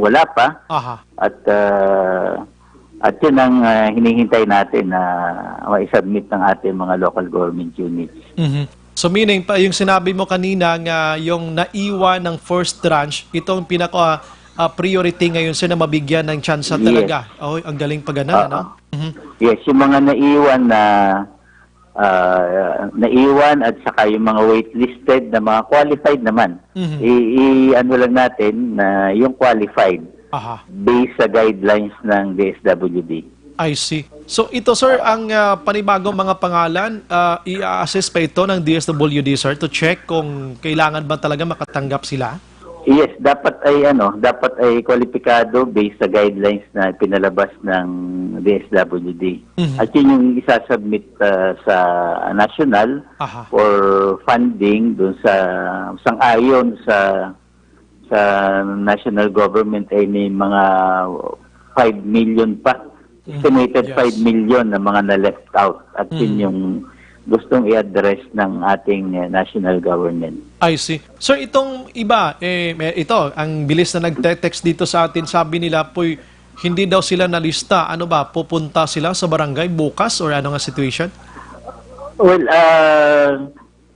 wala pa. Aha. At uh, at yun ang uh, hinihintay natin na ma-submit ng ating mga local government units. Mhm. So meaning pa yung sinabi mo kanina nga yung naiwan ng first tranche, itong pinaka ah, priority ngayon, sir, na mabigyan ng tsansa Yes. Talaga. Oh, ang galing pa gana, Oo. No? Mhm. Yes, yung mga naiwan na ah, naiwan at saka yung mga waitlisted na mga qualified naman. Mhm. I, i ano lang natin na yung qualified Aha. based sa guidelines ng D S W D. I see. So ito, sir, ang ah, panibagong mga pangalan, ah, i-assess pa ito ng D S W D, sir, to check kung kailangan ba talaga makatanggap sila? Yes, dapat ay ano, dapat ay kwalipikado based sa guidelines na pinalabas ng D S W D. Mhm. At yun yung isasubmit ah, sa national Aha. for funding dun sa sang-ayon sa sa national government ay may mga five million pa. Estimated Yes. five million na mga na-left out. At yun Mm. yung gustong i-address ng ating eh, national government. I see. Sir, itong iba, eh, may- ito, ang bilis na nag-text dito sa atin, sabi nila, puy, hindi daw sila nalista. Ano ba, pupunta sila sa barangay bukas or ano nga situation? Well, ah,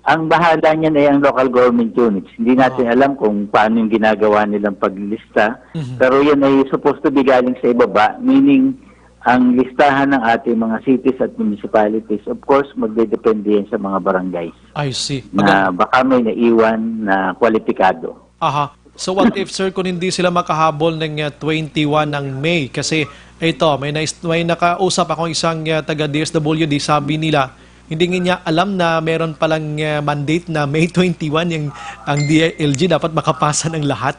ang bahala niyan ay ang local government units. Hindi natin Ah. alam kung paano yung ginagawa nilang paglista. Mhm. Pero yun ay supposed to be galing sa ibaba, meaning ang listahan ng ating mga cities at municipalities, of course, magdedepende yan sa mga barangays I see. na Maganda. Baka may naiwan na kwalipikado. Aha. So what if, sir, kung hindi sila makahabol ng uh, twenty-one ng May? Kasi ito, may, nais- may nakausap akong isang uh, taga D S W D, sabi nila, hindi nga niya alam na meron palang uh, mandate na May twenty-one yung ang D I L G dapat makapasa ng lahat.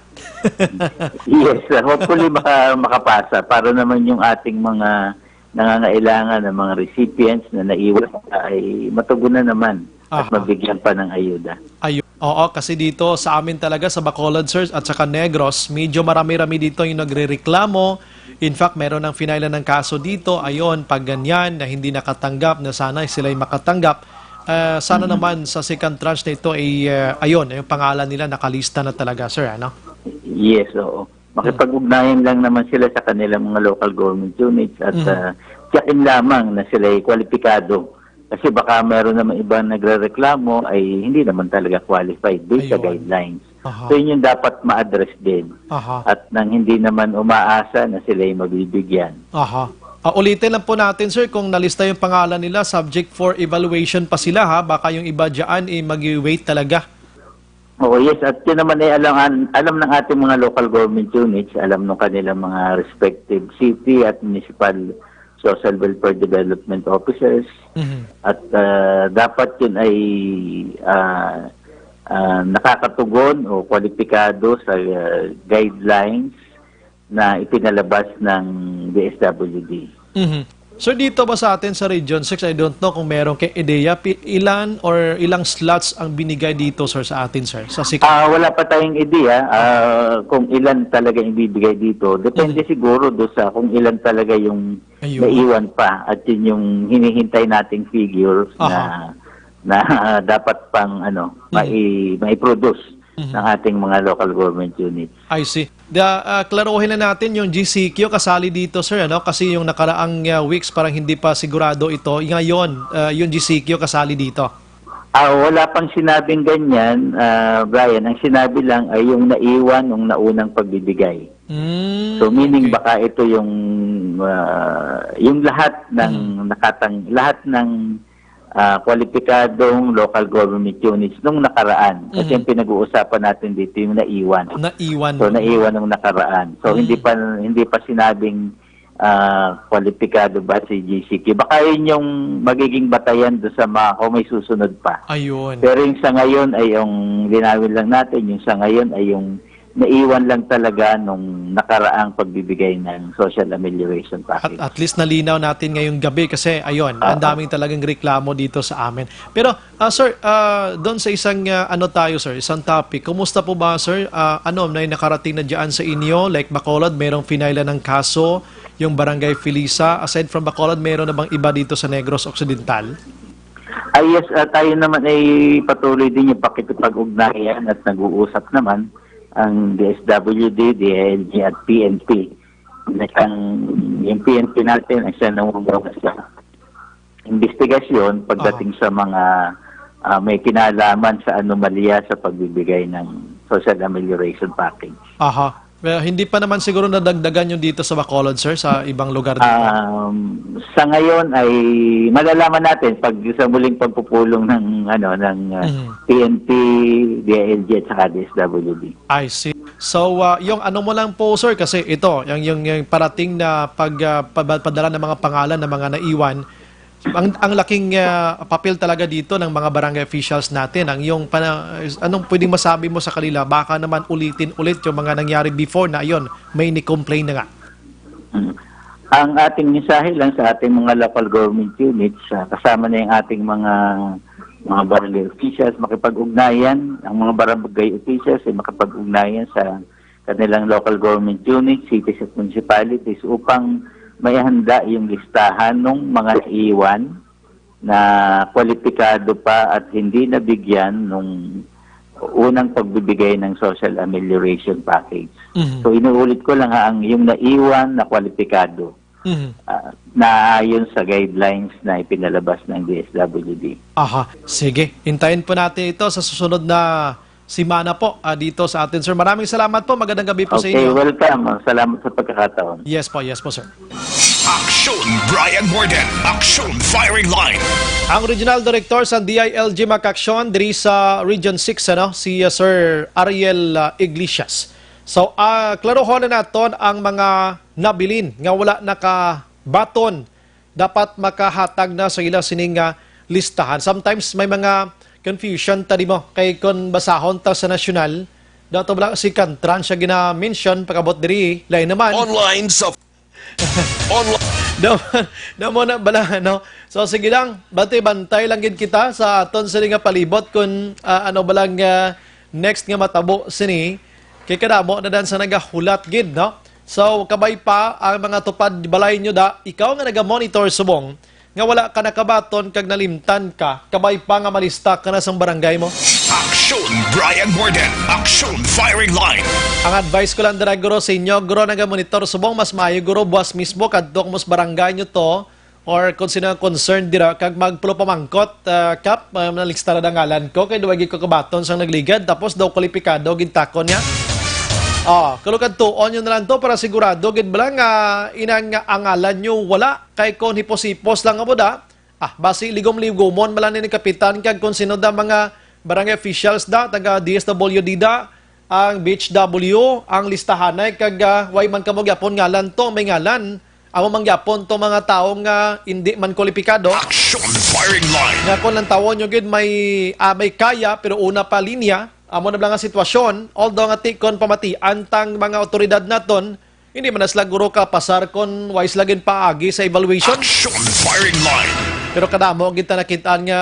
Yes, uh, hopefully maka, makapasa para naman yung ating mga nangangailangan ng mga recipients na naiwan ay matugunan naman at Aha. Mabigyan pa ng ayuda. Ayun. Oo, kasi dito sa amin talaga sa Bacolod, sir, at saka Negros, medyo marami-rami dito yung nagrereklamo. In fact, meron ng finailan ng kaso dito. Ayun, pag ganyan na hindi nakatanggap, na sana sila'y makatanggap. Ah, sana naman sa second tranche na ito ay, ah, ayun, yung pangalan nila nakalista na talaga, sir, ano? Yes, oo. Makipag-ugnayan lang naman sila sa kanilang mga local government units at Mhm. ah, tiyakin lamang na sila ay kwalipikado. Kasi baka meron naman ibang nagrereklamo ay hindi naman talaga qualified based sa Ayun. Guidelines. Aha. So yun yung dapat ma-address din. Aha. At nang hindi naman umaasa na sila ay mabibigyan. Aha. Ah, ulitin lang po natin, sir, kung nalista yung pangalan nila, subject for evaluation pa sila, ha? Baka yung iba dyan, eh, mag-wait talaga. Oo, yes. At yun naman ay alam, alam ng ating mga local government units, alam ng kanilang mga respective city at municipal social welfare development officers. Mhm. At ah, dapat yun ay ah, ah, nakakatugon o kwalipikado sa ah, guidelines na ipinalabas ng D S W D. Mhm. Sir, dito ba sa atin sa Region six, I don't know kung meron kay ideya, pi- ilan or ilang slots ang binigay dito, sir, sa atin, sir? Sa second? Ah, wala pa tayong ideya ah, kung ilan talaga ibibigay dito. Depende Mhm. Siguro do sa kung ilan talaga yung Ayun. Naiwan pa at yun yung hinihintay nating figures na Aha. na dapat pang ano, mai, mai-produce Mhm. ng ating mga local government units. I see. Da, ah, klaruhin na natin yung G C Q kasali dito, sir, ano? Kasi yung nakaraang ah, weeks parang hindi pa sigurado ito. Ngayon, ah, yung G C Q kasali dito. Ah, wala pang sinabing ganyan, ah, Brian. Ang sinabi lang ay yung naiwan ng naunang pagbibigay. Mm, So, meaning okay. baka ito yung, ah, yung lahat ng Mm. nakatang-, lahat ng, ah, kwalipikadong local government units nung nakaraan. Kasi Mhm. ang pinag-uusapan natin dito yung naiwan. Naiwan. So, naiwan nung nakaraan. So, Mm. hindi pa, hindi pa sinabing, ah, kwalipikado ba si G C Q. Baka yun yung magiging batayan do sa mga, kung may susunod pa. Ayun. Pero yung sa ngayon ay yung linawin lang natin, yung sa ngayon ay yung naiwan lang talaga nung nakaraang pagbibigay ng social amelioration At, package. at least nalinaw natin ngayong gabi kasi, ayun, Ah, ang ah. daming talagang reklamo dito sa amin. Pero, ah, sir, ah, doon sa isang, ah, ano tayo, sir, isang topic. Kumusta po ba, sir? Ah, ano, may nakarating na diyan sa inyo? Like Bacolod, merong finailan ng kaso, yung Barangay Felisa. Aside from Bacolod, meron na bang iba dito sa Negros Occidental? Ah, yes, ah, tayo naman ay patuloy din yung pakikipag-ugnayan at nag-uusap naman ang D S W D, D I L G at P N P. Ang, yung P N P natin ang siya nangungunawa sa investigasyon pagdating Aha. sa mga, ah, may kinalaman sa anomalya sa pagbibigay ng social amelioration package. Aha. Well, hindi pa naman siguro nadagdagan yung dito sa Bacolod, sir, sa ibang lugar dito? Um, sa ngayon ay malalaman natin pag sa muling pagpupulong ng, ano, ng, ah, Mhm. P N P, D I L G at saka D S W D. I see. So, ah, yung ano mo lang po, sir, kasi ito, yung, yung, yung parating na pag, ah, pabal-, padala ng mga pangalan ng mga naiwan, ang, ang laking, ah, papel talaga dito ng mga barangay officials natin. Ang yung pana-, anong pwedeng masabi mo sa kanila? Baka naman ulitin ulit yung mga nangyari before na, ayun, may ni-complain na nga. Mm. Ang ating mensahe lang sa ating mga local government units, ah, kasama na yung ating mga, mga barangay officials, makipag-ugnayan, ang mga barangay officials ay makipag-ugnayan sa kanilang local government units, cities at municipalities upang maihanda yung listahan ng mga naiwan na kwalipikado pa at hindi nabigyan nung unang pagbibigay ng social amelioration package. Mhm. So, inuulit ko lang ha, ang yung naiwan na kwalipikado, Mhm. ah, naayon sa guidelines na ipinalabas ng D S W D. Aha. Sige, hintayin po natin ito sa susunod na semana po, ah, dito sa atin, sir. Maraming salamat po. Magandang gabi po sa Okay, inyo. welcome. Salamat sa pagkakataon. Yes po, yes po, sir. Aksyon, Brian Morden. Aksyon, Firing Line. Ang Regional Director sa D I L G Mac Aksyon diri sa Region six, ano, si, uh, Sir Ariel, uh, Iglesias. So, uh, klarohon na naton ang mga nabilin nga wala nakabaton, dapat makahatag na sa ila sining, uh, listahan. Sometimes may mga confusion ta, di mo, kay kon basahon ta sa nasyonal, dato bala si Cantran siya gina-mention pag-abot diri, lain naman. Online sa Online. Damo, damo na bala, no? So, sige lang, bantay-bantay lang gid kita sa aton sini nga palibot kung, ah, ano bala nga next nga matabo sini. Kay kadamo na dan sa nagahulat gid, no? So, kabay pa ang mga tupad balay nyo da, ikaw nga naga-monitor subong, nga wala ka nakabaton kag nalimtan ka, kabay pa nga malista ka na sang barangay mo. Aksyon, Brian Morden. Aksyon, Firing Line. Ang advice ko lang dira, guro, sa inyo, guro, naga-monitor subong, mas maayo, guro, buwas mismo kadto mo sa barangay nyo to, or kung sino ang concerned dira, kag magpulo pamangkot, ah, Kap, ah, nalista na ang ngalan ko, kay duwag ko kabaton sang nagligad, tapos daw kwalipikado, gintakon niya. Oh, kalukad tuon yun na lang to para sigurado gid bala nga inang ang ngalan nyo wala. Kay kon hipos-hipos lang amo da, ah, basi ligom-ligomon man lang ni kapitan kag kon sino da mga barangay officials da, taga D S W D da, ang B H W, ang listahanay kag, ah, way man kamo gyapon ngalan to, may ngalan. Amo man gyapon to mga tawo nga indi man kwalipikado. Action firing line. Nga kon lang tawo nyo gid may, ah, may kaya pero una pa linya, amo na lang ang sitwasyon, although nga ti kon pamatian tang mga awtoridad naton, hindi man na sila guro kapasar kon way sila ginpaagi sa evaluation. Action firing line. Pero kadamo gid ta nakit-an nga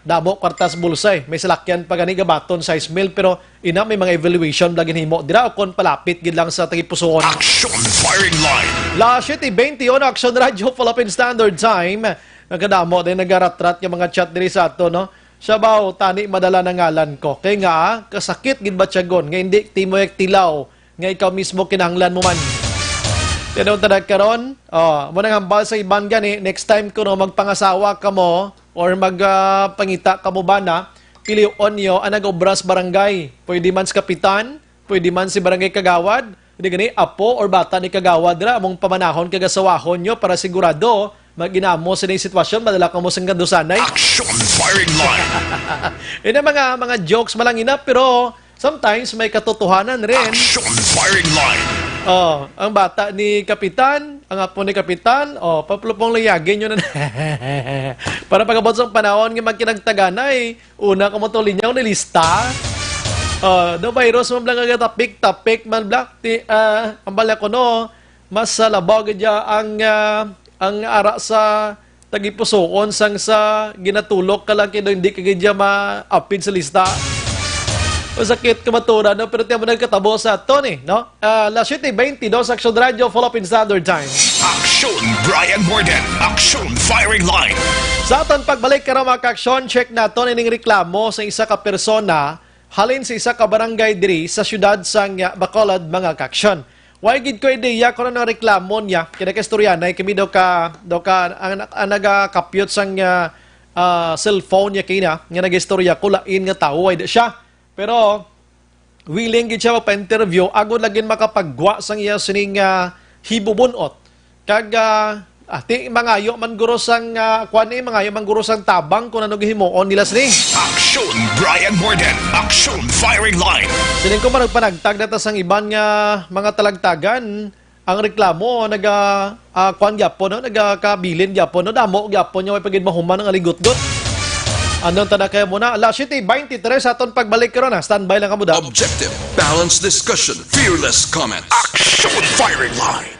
damo kwartas bulsa, eh. May salakyan pa gani gabaton sais mil, pero ina may mga evaluation bala ginhimo dira o kon palapit gid lang sa tagipusoon. Action firing line. Las siete veintiuno, Action Radio, Philippine Standard Time. Nagkadamo din nagaratrat nga mga chat diri sa ato, no? Siya ba, tani madala na ngalan ko. Kay nga, kasakit gid ba tiyagon nga hindi timo tilaw nga ikaw mismo kinahanglan mo man. Tinong tanan karon, oh, mo nang hambal sa iban gani, next time kuno magpangasawa kamo or mag, ah, pangita kamo bana, pilion niyo ang nag-obra sa barangay. Pwede man sa kapitan, pwede man si barangay kagawad, hindi gani, apo or bata ni kagawad ra, among pamanahon kag asawahon niyo para sigurado, mag-inamo sa ining sitwasyon, madala kamo sa kadusanay. Action Firing Line. Yun ang mga, mga jokes malangina, pero sometimes may katotohanan rin. Action Firing Line. Oh, ang bata ni Kapitan, ang apo ni Kapitan, oh, paplupong layagin yun. Para pagabot sa panahon nga magkinagtaganay, una ka mo to linyaw ni lista. Oh, do virus mo blang nga tapik-tapik man black ti, ah, ang bala ko no, mas sa labaw gid ya ang, ah, ang ara sa tagipusoon sang sa ginatulok ka lang kay hindi ka gid ya maapid sa lista. Masakit ka maturan, no? Pero tiyan mo nagkatabo sa aton, eh, no? Ah, alas siyete twenty-dos, Action Radio, Philippine Standard Time. Action Brian Morden, Action Firing Line. Sa aton pagbalik karon, mga ka-aksyon, check naton ining reklamo sa isa ka persona halin sa isa ka barangay diri sa siyudad sang, ah, Bacolod, mga ka-aksyon. Way gid ko ideya kung ano ang reklamo niya. Kaya nagkaistoryanay kami daw ka, daw ka ang, ang nagakapyot sang, ah, ah, cellphone niya kina, nga nag-istorya ko, lain nga tawo, ay di siya. Pero willing gid siya magpa-interview, agod lagi makapagwa sang iya sining, ah, hibubunot. Kag, ah, ah, ti, mangayo man guro sang, ah, kwan, eh, mangayo man guro sang tabang kung ano gihimuon nila sini. Action Brian Morden, Action Firing Line. Sining ko man nagpanagtag na ta sang iban nga mga talagtagan, ang reklamo naga, ah, kwan gyapon, no? Nagakabilin gyapon, no? Damo gyapon nga way pa gid mahuman ang aligutgot. Andon ta na kayo muna. Alas siyete twenty-three sa aton pagbalik karon, ha. Standby lang kamo, da. Objective, balanced discussion, fearless comments. Action Firing Line.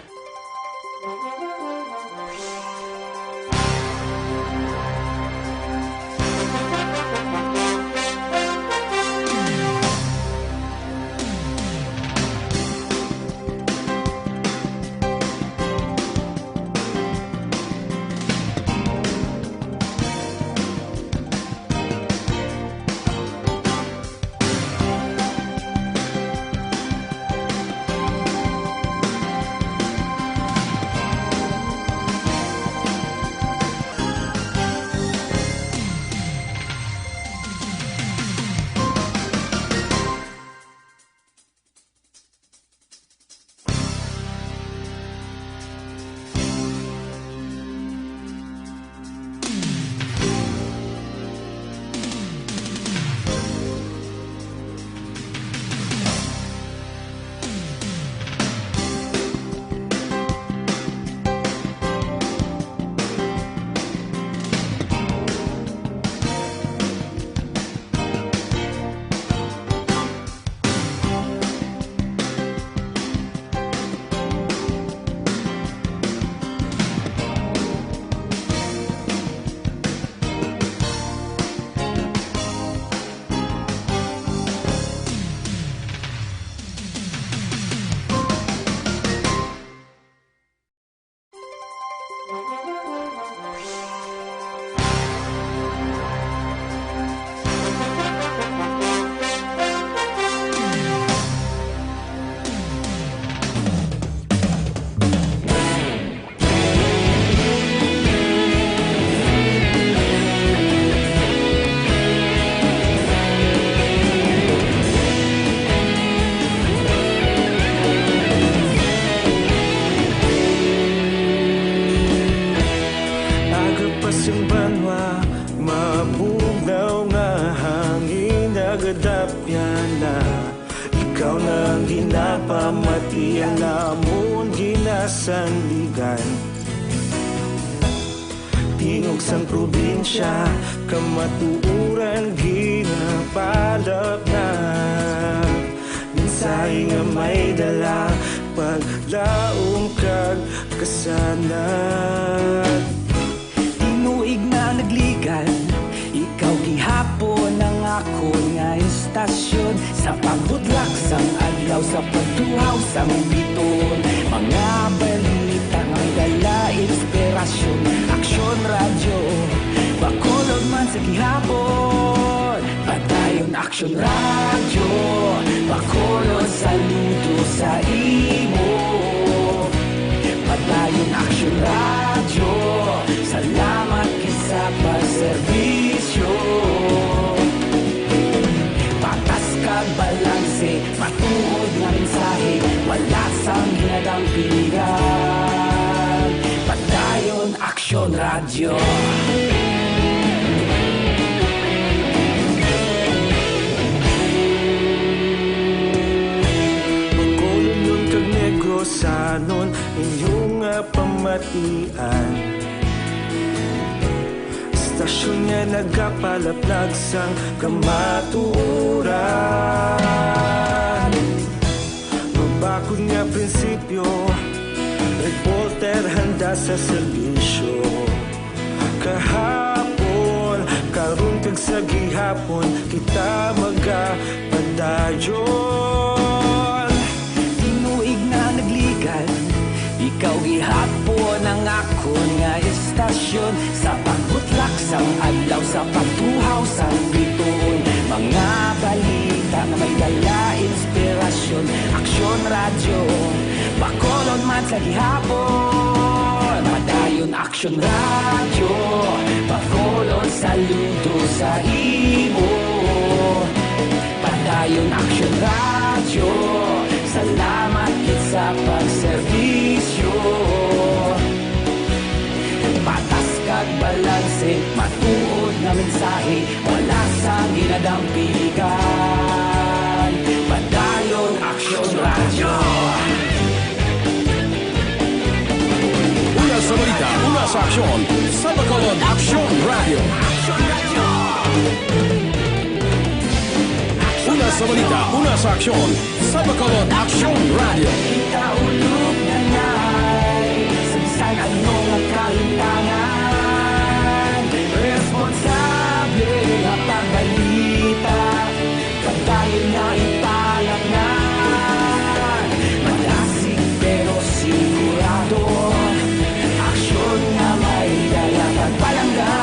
Agapas ang banwa, mabugnaw nga hangin, nagadapya na. Ikaw na ang ginapamati, ang amon ginasandigan. Tingog sang probinsya, kamatuoran ginapalapnag. Mensahe nga may dala, paglaom kag kasanag. Tinuig na nagligan, ikaw gihapon ang akon nga istasyon. Sa pagbudlak sang adlaw, sa pagtuhaw sang biton, mga balita nga dala inspirasyon. Aksyon Radyo Bacolod man sa gihapon. Padayon Aksyon Radyo Bacolod, saludo sa imo. Bisyo. Patas kag balanse, matuod nga mensahe, wala sang ginadampigan. Padayon Aksyon Radyo. Bacolodnon kag Negrosanon, inyo nga pamatian. Istasyon nga nagapalaplag sang kamatuoran. Mabakod nga prinsipyo, reporter handa sa serbisyo. Kahapon, karon kag sa gihapon, kita magapadayon. Tinuig na nagligan, ikaw gihapon ang akon nga istasyon. Sa pagbutlak sang adlaw, sa pagtuhaw sang bituon, mga balita nga may dala inspirasyon. Aksyon Radyo, Bacolod man sa gihapon. Padayon Aksyon Radyo, Bacolod, saludo sa imo. Padayon Aksyon Radyo, salamat gid sa pagserbisyo. Patas kag balanse, matuod nga mensahe, wala sang ginadampigan. Padayon Aksyon Radyo. Una sa balita, una sa aksyon, sa Bacolod Aksyon Radyo. Una sa balita, una sa aksyon, sa Bacolod Aksyon Radyo. Kita ulog na nay, sa bisan ano nga kalimtangan, responsable nga pagbalita, padayon nga ipalatnan. Madasig pero sigurado, aksyon nga may dala pagpalangga.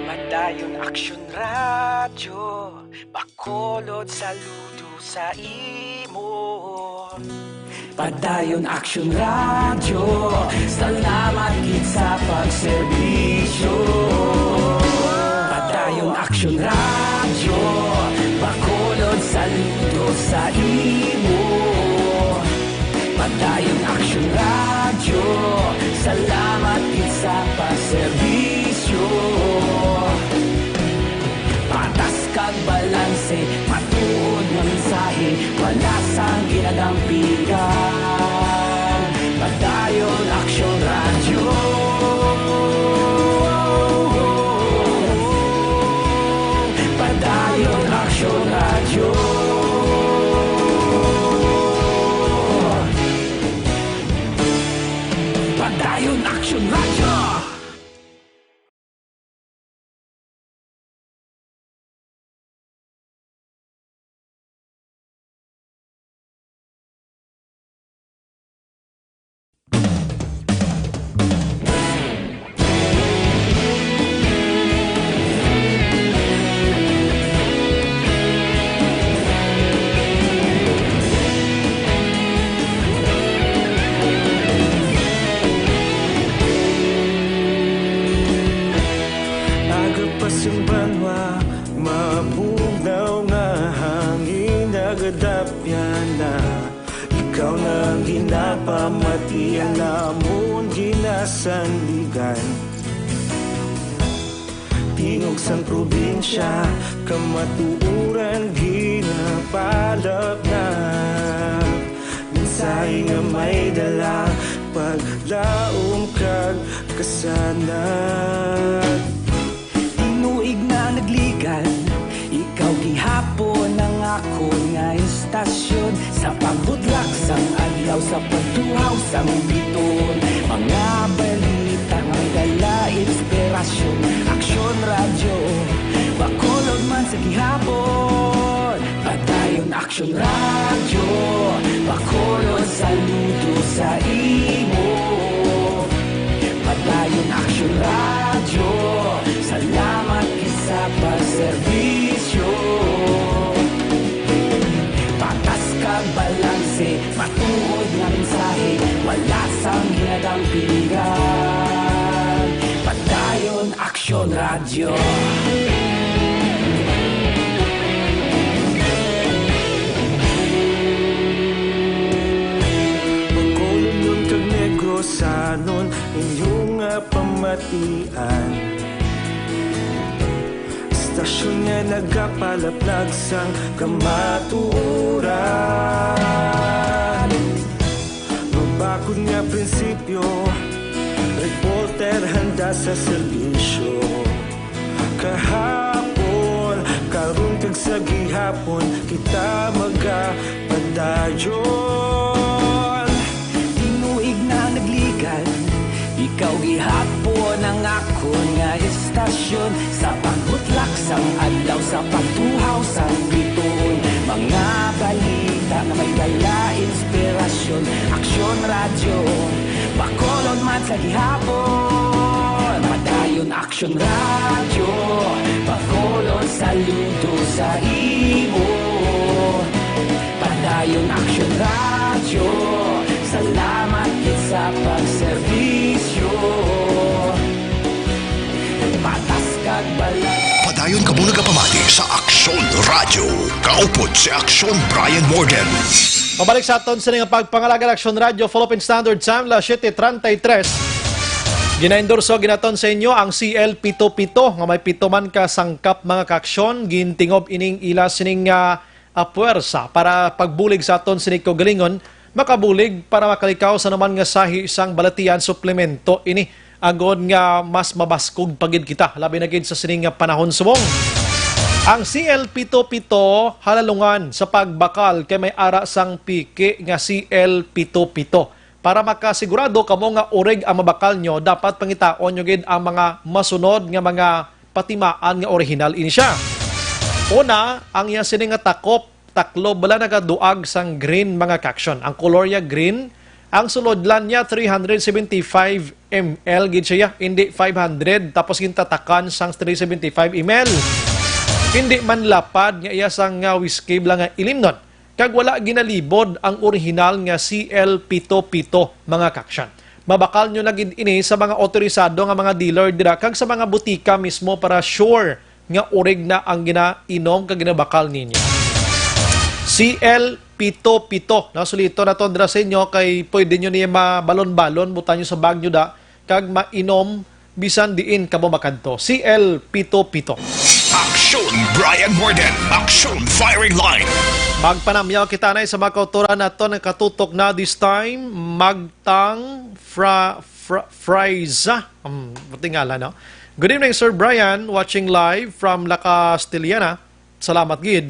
Padayon Aksyon Radyo, Bacolod, saludo sa imo. Padayon Aksyon Radyo, salamat gid sa pagserbisyo. Padayon Aksyon Radyo, Bacolod, saludo sa imo. Padayon Aksyon Radyo, salamat gid sa pagserbisyo. Patas kag balanse, matuod nga mensahe, wala sang ginadampigan. Padayon Aksyon Radyo. Padayon Aksyon Radyo. Padayon Aksyon Radyo. Aga pa sing banwa, mabugnaw nga hangin nagadapyan na. Ikaw na ang ginapamatian namon ginasandigan. Tingog sang probinsya, kamatuoran ginapalapnag. Mensahe nga may dala, paglaom kag kasanag. Tinuig na nagligan, ikaw gihapon ang akon nga istasyon. Sa pagbutlak sang adlaw, sa pagtuhaw sang bituon, mga balita nga may dala inspirasyon. Aksyon Radyo, Bacolod man sa gihapon. Padayon Aksyon Radyo, Bacolod, saludo sa imo. Padayon Pilihan, Padayon Aksyon Radyo. Bacolod kag Negrosanon, inyo nga pamatian. Estasyon nga nagapalaplag sang kamatuoran. Mabakod nga prinsipyo, reporter handa sa serbisyo. Kahapon, karon kag sa gihapon, kita magapadayon. Tinuig na nagligan, ikaw gihapon ang akon nga estasyon. Sa pagbutlak sang adlaw, sa pagtuhaw sang bituon, mga balita nga may dala inspirasyon. Aksyon Radyo, Bacolod man sa gihapon. Padayon Aksyon Radyo, Bacolod, saludo sa imo. Padayon Aksyon Radyo, salamat gid sa pagserbisyo. Patas kag balas. Padayon kamo nagapamati sa Aksyon Radyo. Kaupod si Aksyon Brian Morgan. Pabalik sa aton sini nga pagpangalagad, Aksyon Radyo, Philippine Standard Time, las siete treinta y tres. Ginaendorso ginaton sa inyo ang C L pito pito, nga may pito man ka sangkap, mga kaaksyon. Gintingob ining ila sining, ah, ah, puwersa para pagbulig sa aton sini kaugalingon, makabulig para makalikaw sa naman nga sahi sang balatian, suplemento ini, agod nga mas mabaskog pa gid kita, labi na gid sa sini nga panahon subong. Ang C L pito pito halalungan sa pagbakal kay may ara sang piki nga C L pito pito. Para makasigurado kamo nga urig ang mabakal nyo, dapat pangitaon nyo gid ang mga masunod nga mga patimaan nga orihinal ini siya. Una, ang iya sini nga takop, taklob bala nagaduag sang green, mga kaaksyon. Ang kolor niya green, ang sulodlan niya three hundred seventy-five M L gid siya, hindi five hundred, tapos gintatakan sang three seventy-five M L. Hindi man lapad nga iya sang nga whiskey bala nga ilimnon. Kag wala ginalibod ang orihinal nga C L pito pito, mga kaaksyon. Mabakal nyo na gid ini sa mga otorisado nga mga dealer dira kag sa mga butika mismo para sure nga urig na ang ginainom kag ginabakal ninyo. C L pito pito, no? Sulito na to dira sa inyo kay pwede nyo niya mabalon-balon, butang nyo sa bag nyo da, kag mainom bisan diin kamo makadto. C L pito pito. Aksyon Brian Morgan, Aksyon Firing Line. Magpanamyaw kita na sa mga kautoran naton nga katutok na this time, Magtang Fra, Fra, Fraiza. Um, buti nga lang, no? Good evening, Sir Brian. Watching live from La Castellana. Salamat gid.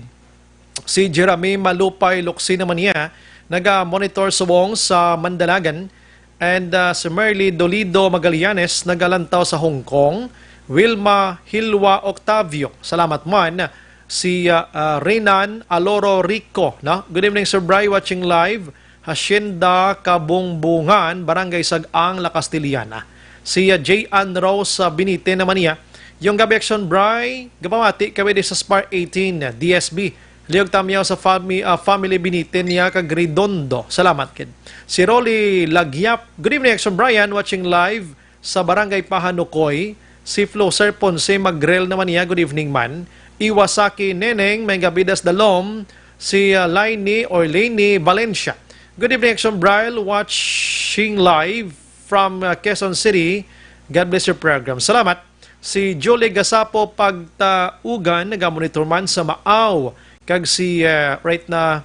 Si Jeremy Malupay Locsin naman niya, naga-monitor subong sa Mandalagan. And, uh, si Merly Dolido Magallanes, nagalantaw sa Hong Kong. Wilma Hilwa Octavio, salamat man. Si, uh, uh, Renan Aloro Rico, no? Good evening, Sir Bry, watching live. Hacienda Kabungbungan, Barangay Sag-ang, La Castellana. Si, uh, J Ann Rose, uh, Benite naman niya. Yung gabi, Action Bry, gapamati kami di sa Spar eighteen, D S B. Liog tamyaw sa fami-, ah, family Benite niya kag Redondo. Salamat, kid. Si Rolly Lagyap. Good evening, Action Brian. Watching live sa Barangay Pahanukoy. Si Flo Sir Ponce Magrel naman niya. Good evening, man. Iwasaki Neneng, may gabidas dalom. Si, ah, Lainey or Lainey Valencia. Good evening, Action Brian. Watching live from, ah, Quezon City. God bless your program. Salamat. Si Julie Gasapo Pagtaugan, nagamonitor man sa Maaw. Kag si, eh, right na,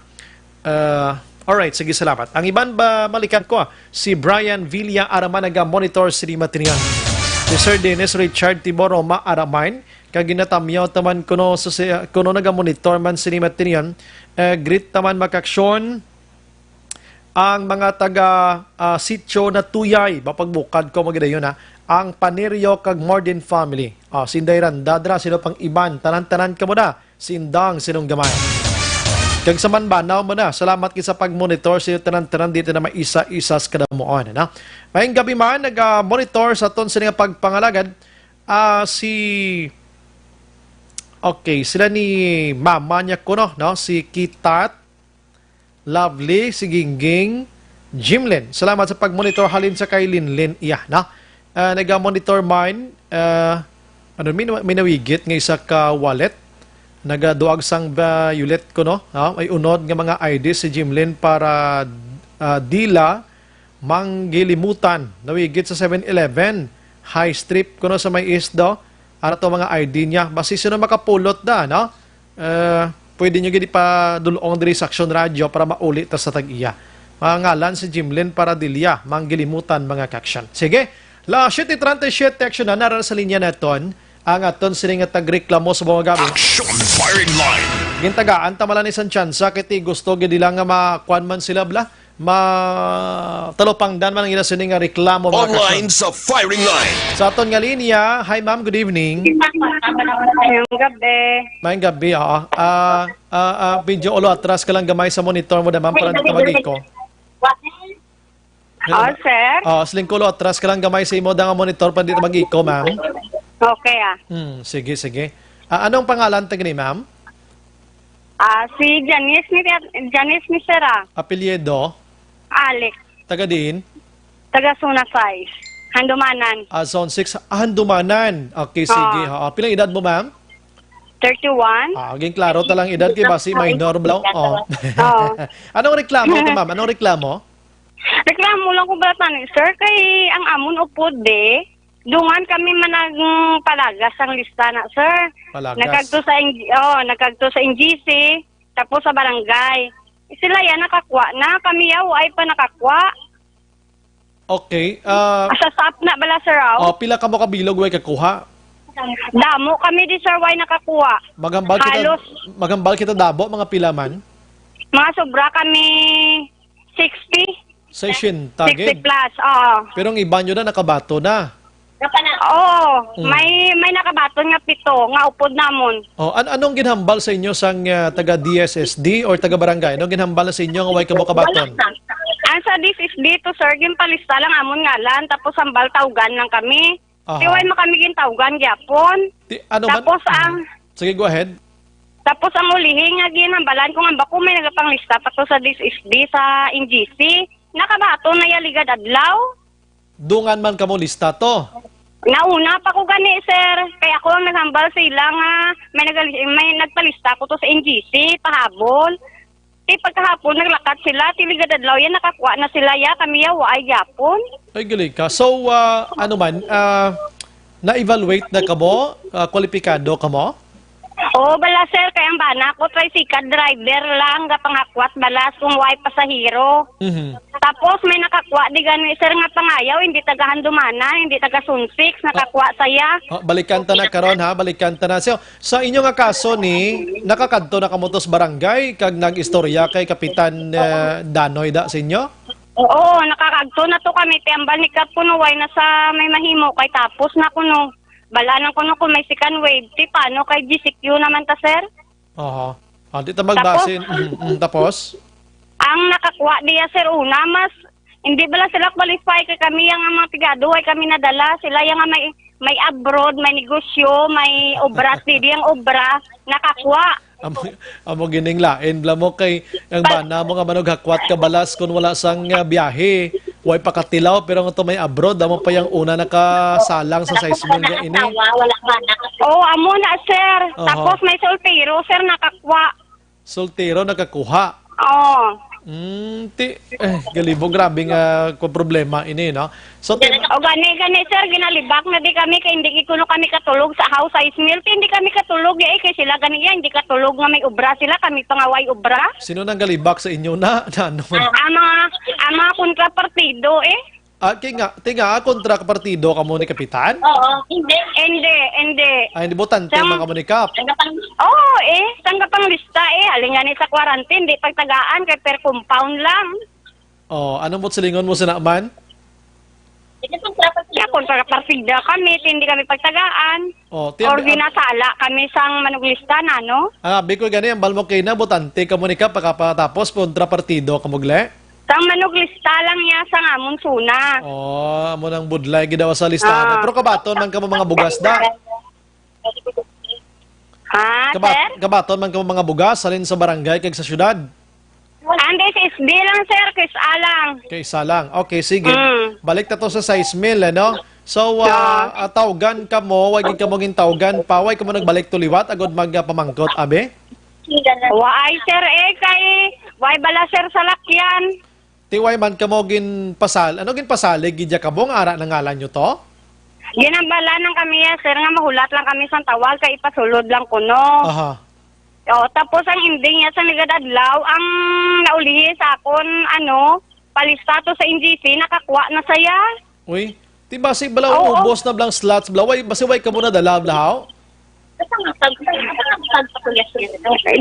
eh, alright, sige, salamat. Ang iban ba, malikan ko, ah, si Brian Villa Araman, nagamonitor sa Matinion. Si Sir Dennis Richard Tibor Roma Araman, kag ginatamyaw taman kuno sa, sa, kuno nagamonitor man sa Matinion. Eh, greet taman, mga kaaksyon. Ang mga taga, ah, Sitio Natuyay, mapagbukad ko, mga gidayon, ha. Ang Panerio kag Mordin family. Ah, si Inday Randa dira, sino pang iban, tanan-tanan kamo na, si Indang, sinong gamay. Kag sa Manbanaw mo na, salamat gid sa pag-monitor sa tanan-tanan, dito na maisa-isa sa kadamuon, no? Maayong gabi man, nag-monitor sa aton sini nga pagpangalagad, ah, si, okay, sila ni mama niya kuno, no? Si Kitat, Lovely, si Gingging, Jimlin. Salamat sa pag-monitor halin sa kay Linlin iya, no? Ah, naga-monitor man, ah, ano, min-, minawigit nga isa ka wallet. Nagaduag sang violet ko, no? Ah, may unod nga mga I D si Jimlin para, ah, dila manggilimutan. Nawigit sa Seven Eleven, High Strip, kuno sa may East do. Ara to mga I D niya. Basi sino makapulot da, no? Eh, pwede nyo gid ipadulong diri sa Action Radio para mauli ta sa tag-iya. Mga ngalan si Jimlin Paradilla, manggilimutan mga ka-action. Sige, la siete treinta y siete, action na, nara sa linya naton ang aton sini nga tagreklamo sa mga gabi. Action Firing Line. Gintagaan ta man lang ni sang tsansa kay ti gusto gid nila nga makuan man sila bla, matalupangdan man ang ila sini nga reklamo, mga Online ka-action. Sa firing line. Sa aton nga linya, hi ma'am, good evening. Ngayong gabi. Maayong gabi, oo. Ah, ah, ah, medyo ulo atras ka lang gamay sa monitor mo naman para di ka mag-echo. Hello? Oh, sir? Ah, siling ko, ulo atras ka lang gamay sa imo da nga monitor para di ka mag-echo, ma'am. Okay, ah. Hmm, sige, sige. Ah, anong pangalan ta gani, ma'am? Ah, si Janice ni, Janice ni sir, ah. Apelyido? Alex. Taga diin? Taga Zona five. Handumanan. Ah, Zone six, ah, Handumanan. Okay, sige. Ah. Ha, ah, pilang edad mo, ma'am? Thirty-one. Ah, aging klaro ta lang edad kay basi minor bla. Oh. Oh. Anong reklamo to, ma'am? Anong reklamo? Reklamo lang ko bala tani, sir, kay ang amon upod, eh, dungan kami managpalagas ang lista na, sir. Palagas. Nagkagto sa N-, oh, nagkagto sa N G C, tapos sa barangay. Sila yan nakakuha na, kami yaw ay pa nakakuha. Okay, ah, Sa sap na bala, sir, aw? Oh, pila ka mo kabilog way kakuha? Damo kami di, sir, way nakakuha. Maghambal kita, Halos. Maghambal kita damo, mga pila man? Mga sobra kami sixty. Sesenta Sixty gid. Plus, oo. Pero ang iba nyo na nakabato na. Oo, Mm. may, may nakabaton nga pito, nga upod namon. Oh, an-, anong ginhambal sa inyo sang, ah, taga D S S D or taga barangay? Anong ginhambal sa inyo nga way kamo kabaton? Ang sa D S S D to, sir, ginpalista lang amon ngalan, tapos hambal tawgan lang kami. Aha. Di way man kami gintawgan gyapon. Ti-, ano man? Tapos ang Mm. Sige, go ahead. Tapos ang ulihi nga ginhambalan ko nga bako may nagapanglista pa to sa D S S D sa N G C. Nakabaton na ya ligad adlaw. Dungan man kamo lista to? Nauna pa ko gani, sir. Kay ako ang naghambal sa ila nga may nagali-, may nagpalista ko to sa N G C, pahabol. Ti pagkahapon, naglakat sila. Ti ligad adlaw yan, nakakuha na sila ya. Kami ya, waay gyapon. Ay, gali ka. So, ah, ano man, ah, na-evaluate na kamo? Ah, kwalipikado kamo? Oo, bala, sir, kay ang bana ko, tricycle driver lang, gapangakwat balas kung way pasahero. Mhm. Tapos may nakakwat di gani, sir, nga pangayaw, hindi taga Handumanan, hindi taga Sunsik, nakakwat saya. Ah, balikan ta na karon, ha, balikan ta na. So, sa inyo nga kaso ni, nakakadto na kamo to sa barangay kag nag-istorya kay Kapitan, eh, Danoy da sa inyo? Oo, nakakadto na to kami, ti ambal ni Kap kuno, way na sa may mahimo kay tapos na kuno. Bala lang kuno kung may second wave. Ti, paano kay G C Q naman ta, sir? Aha. Ah, di ta Tapos? magbase. Mm, mm, tapos? Ang nakakuha diya, sir, una, mas, hindi bala sila qualify kay kami yang mga tigado, ay kami nadala. Sila yang may, may abroad, may negosyo, may obra, steady ang obra, nakakuha. Amo, amo gining lain, bala mo kay ang bana mo nga manughakwat ka balas kung wala sang, ah, biyahe. Way pakatilaw, pero nga to may abroad, amo pa yang una nakasalang sa sais mil nga ini. Oh, amo na, sir. Aha. Tapos may soltero, sir, nakakwa. Soltero nakakuha. Oo. Mm, ti, eh, galibog, grabe nga ko problema ini, no? So, ti- O gani, gani, sir, ginalibak na di kami kay hindi kuno kami katulog sa house sa Ismail. Ti, hindi kami katulog, eh, kay sila gani yan, hindi katulog nga may obra sila, kami pa nga way obra. Sino nang galibak sa inyo na? Na ano man? Ang mga, ang mga kontrapartido, eh. Ah, kay nga, ti nga, kontra ka partido kamo ni Kapitan? Oo, hindi. Hindi, hindi. Ay, hindi, botante Sang- man kamo ni Kap. Sang gapang-, oo, eh. Sang gapanglista, eh. Halin nga ni sa quarantine, di pagtagaan, kay per compound lang. Oh, ano mo silingon mo sa naman? Hindi, kontra pa Kaya sila. Kontra ka partida kami, hindi kami pagtagaan. Oh, ti-, Or ah, ginasala kami sang manuglista na, no? Ah, Bicol gani, ang balmo kay na, botante kamo ni Kap, pagkapatapos, kontra partido kamo gle? Sang manuglista lang niya sang amon suna. Oh, amo nang budlay gid daw sa listahan. Ah. Pero kabaton man kamo mga bugas da. Ha, Kaba-, sir? Kabaton man kamo mga bugas, halin sa barangay kag sa syudad? Ah, Hindi, sa S B lang, sir. Kis-a lang. Kay isa lang. Okay, sige. Mm. Balik ta to sa sais mil, ano? So, ah, ah, tawgan kamo, wa gid kamo gintawgan pa, way kamo nagbalik to liwat agud magpamangkot, abi? Waay, sir, eh, kay way bala, sir, salakyan. Ti way man kamo ginpasal-, ano, ginpasalig gid ya kamo nga ara na ngalan nyo to? Ginambalanan kami, ya, sir, nga mahulat lang kami sang tawag kay ipasulod lang kuno. Aha. O, tapos ang ending niya sa nagad-adlaw, ang naulihi sa akon, ano, palista to sa N G C, nakakuha na saya. Uy, ti basi bala Oo. ubos na blang slots bala. Way, basi way kamo nadala bala, haw?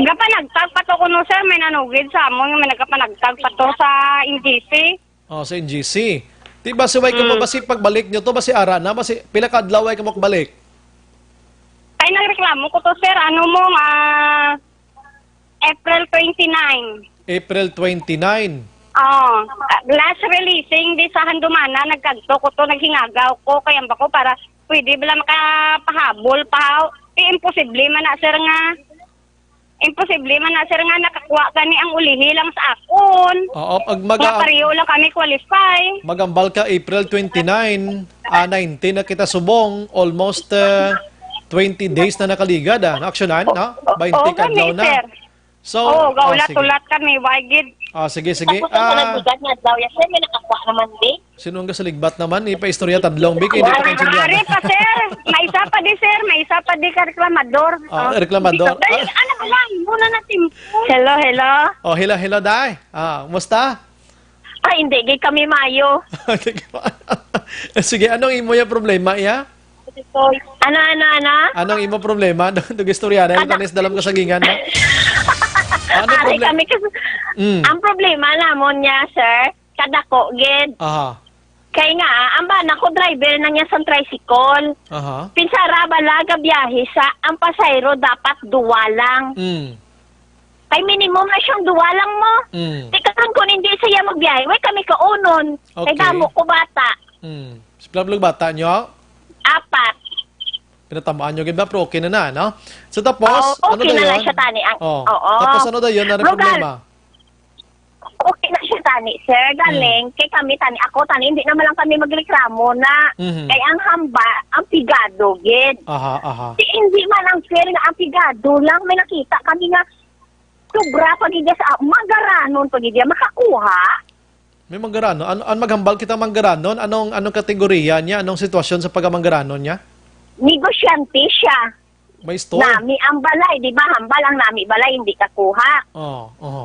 Gapanagtag pa to kuno, sir. May nanugid sa amon nga may nagapanagtag pa to sa N G C. Oh, sa N G C. Ti basi way kamo Mm. basi pagbalik nyo to, basi ara na, basi pila ka adlaw way kamo kabalik? Ay, nagreklamo ko to, sir. Ano mo, ah, April twenty-nine. April twenty-nine. Oh, ah, last releasing di sa Handumanan, nagkadto ko to, naghingagaw ko, kay ang bako para pwede bala makapahabol pa. Eh, imposible man na, sir, nga, imposible man na, sir, nga nakakuha gani ang ulihi lang sa akon. Oo, pag Nga maga-, pareho lang kami qualify. Magambal ka April twenty-nine, ah, nineteen na kita subong, almost, ah, twenty days na nakaligad, ah, naaksyonan, no? O, Bainte o, ka gani, adlaw na. Sir. So, Oo, ah, sige. gaulat-ulat kami, why gid? Ah, sige, sige. Tapos ang Ah, nagbudat nga adlaw, yes, sir, may nakakuha naman, di? Sino ang kasaligbat naman? Ipaistorya tadlong, Bi, kay di pa kaintindihan. Ari pa, sir. May isa pa di, sir. May isa pa di ka reklamador. Ah, Oh. reklamador. Dali, Ah. ano ba lang? Muna na, Tim. Hello, hello. Oh, hello, hello, Day. Ah, musta? Ay, hindi. Gay kami mayo. Sige, anong imo yung problema, iya? Ano, ano, ano? Anong imo problema? Dug istorya na yung Kada- tanis dalam kasagingan, ha? Ano Ari problem? kami kasi, Mm. ang problema namon niya, sir, kadako gid. Aha. Kay nga, ang bana ko driver na niya sa tricycle. Aha. Pinsara bala gabiyahe sa ang pasahero dapat duwa lang. Mm. Kay minimum na siyang duwa lang mo. Mm. Di karon kung hindi siya magbiyahe, way kami kaunon. Kay Okay. damo ko bata. Mm. Pila bala bata nyo? Apat. Pinatamaan nyo gid ba? Pero okay na na, no? So, tapos, Oo, ano okay na na dayon? siya, tani. Ang, Oh. oo. Tapos, ano dayon na Lugar. problema? Okay na siya, tani, sir. Galing, Mm. kay kami, tani, ako, tani, hindi naman lang kami magreklamo na. Mhm. Kay ang hamba, ang pigado, gid. Aha, aha. Di, hindi man ang fair nga ang pigado lang. May nakita kami nga sobra pa gid sa, mangaranon pa gid, makakuha. May manggaranon? An-, an maghambal kita manggaranon? Anong, anong kategoriya niya? Anong sitwasyon sa pagkamanggaranon niya? Negosyante siya. May store? Nami ang balay, di ba? Hambal ang nami balay, hindi kakuha. Oo, oo.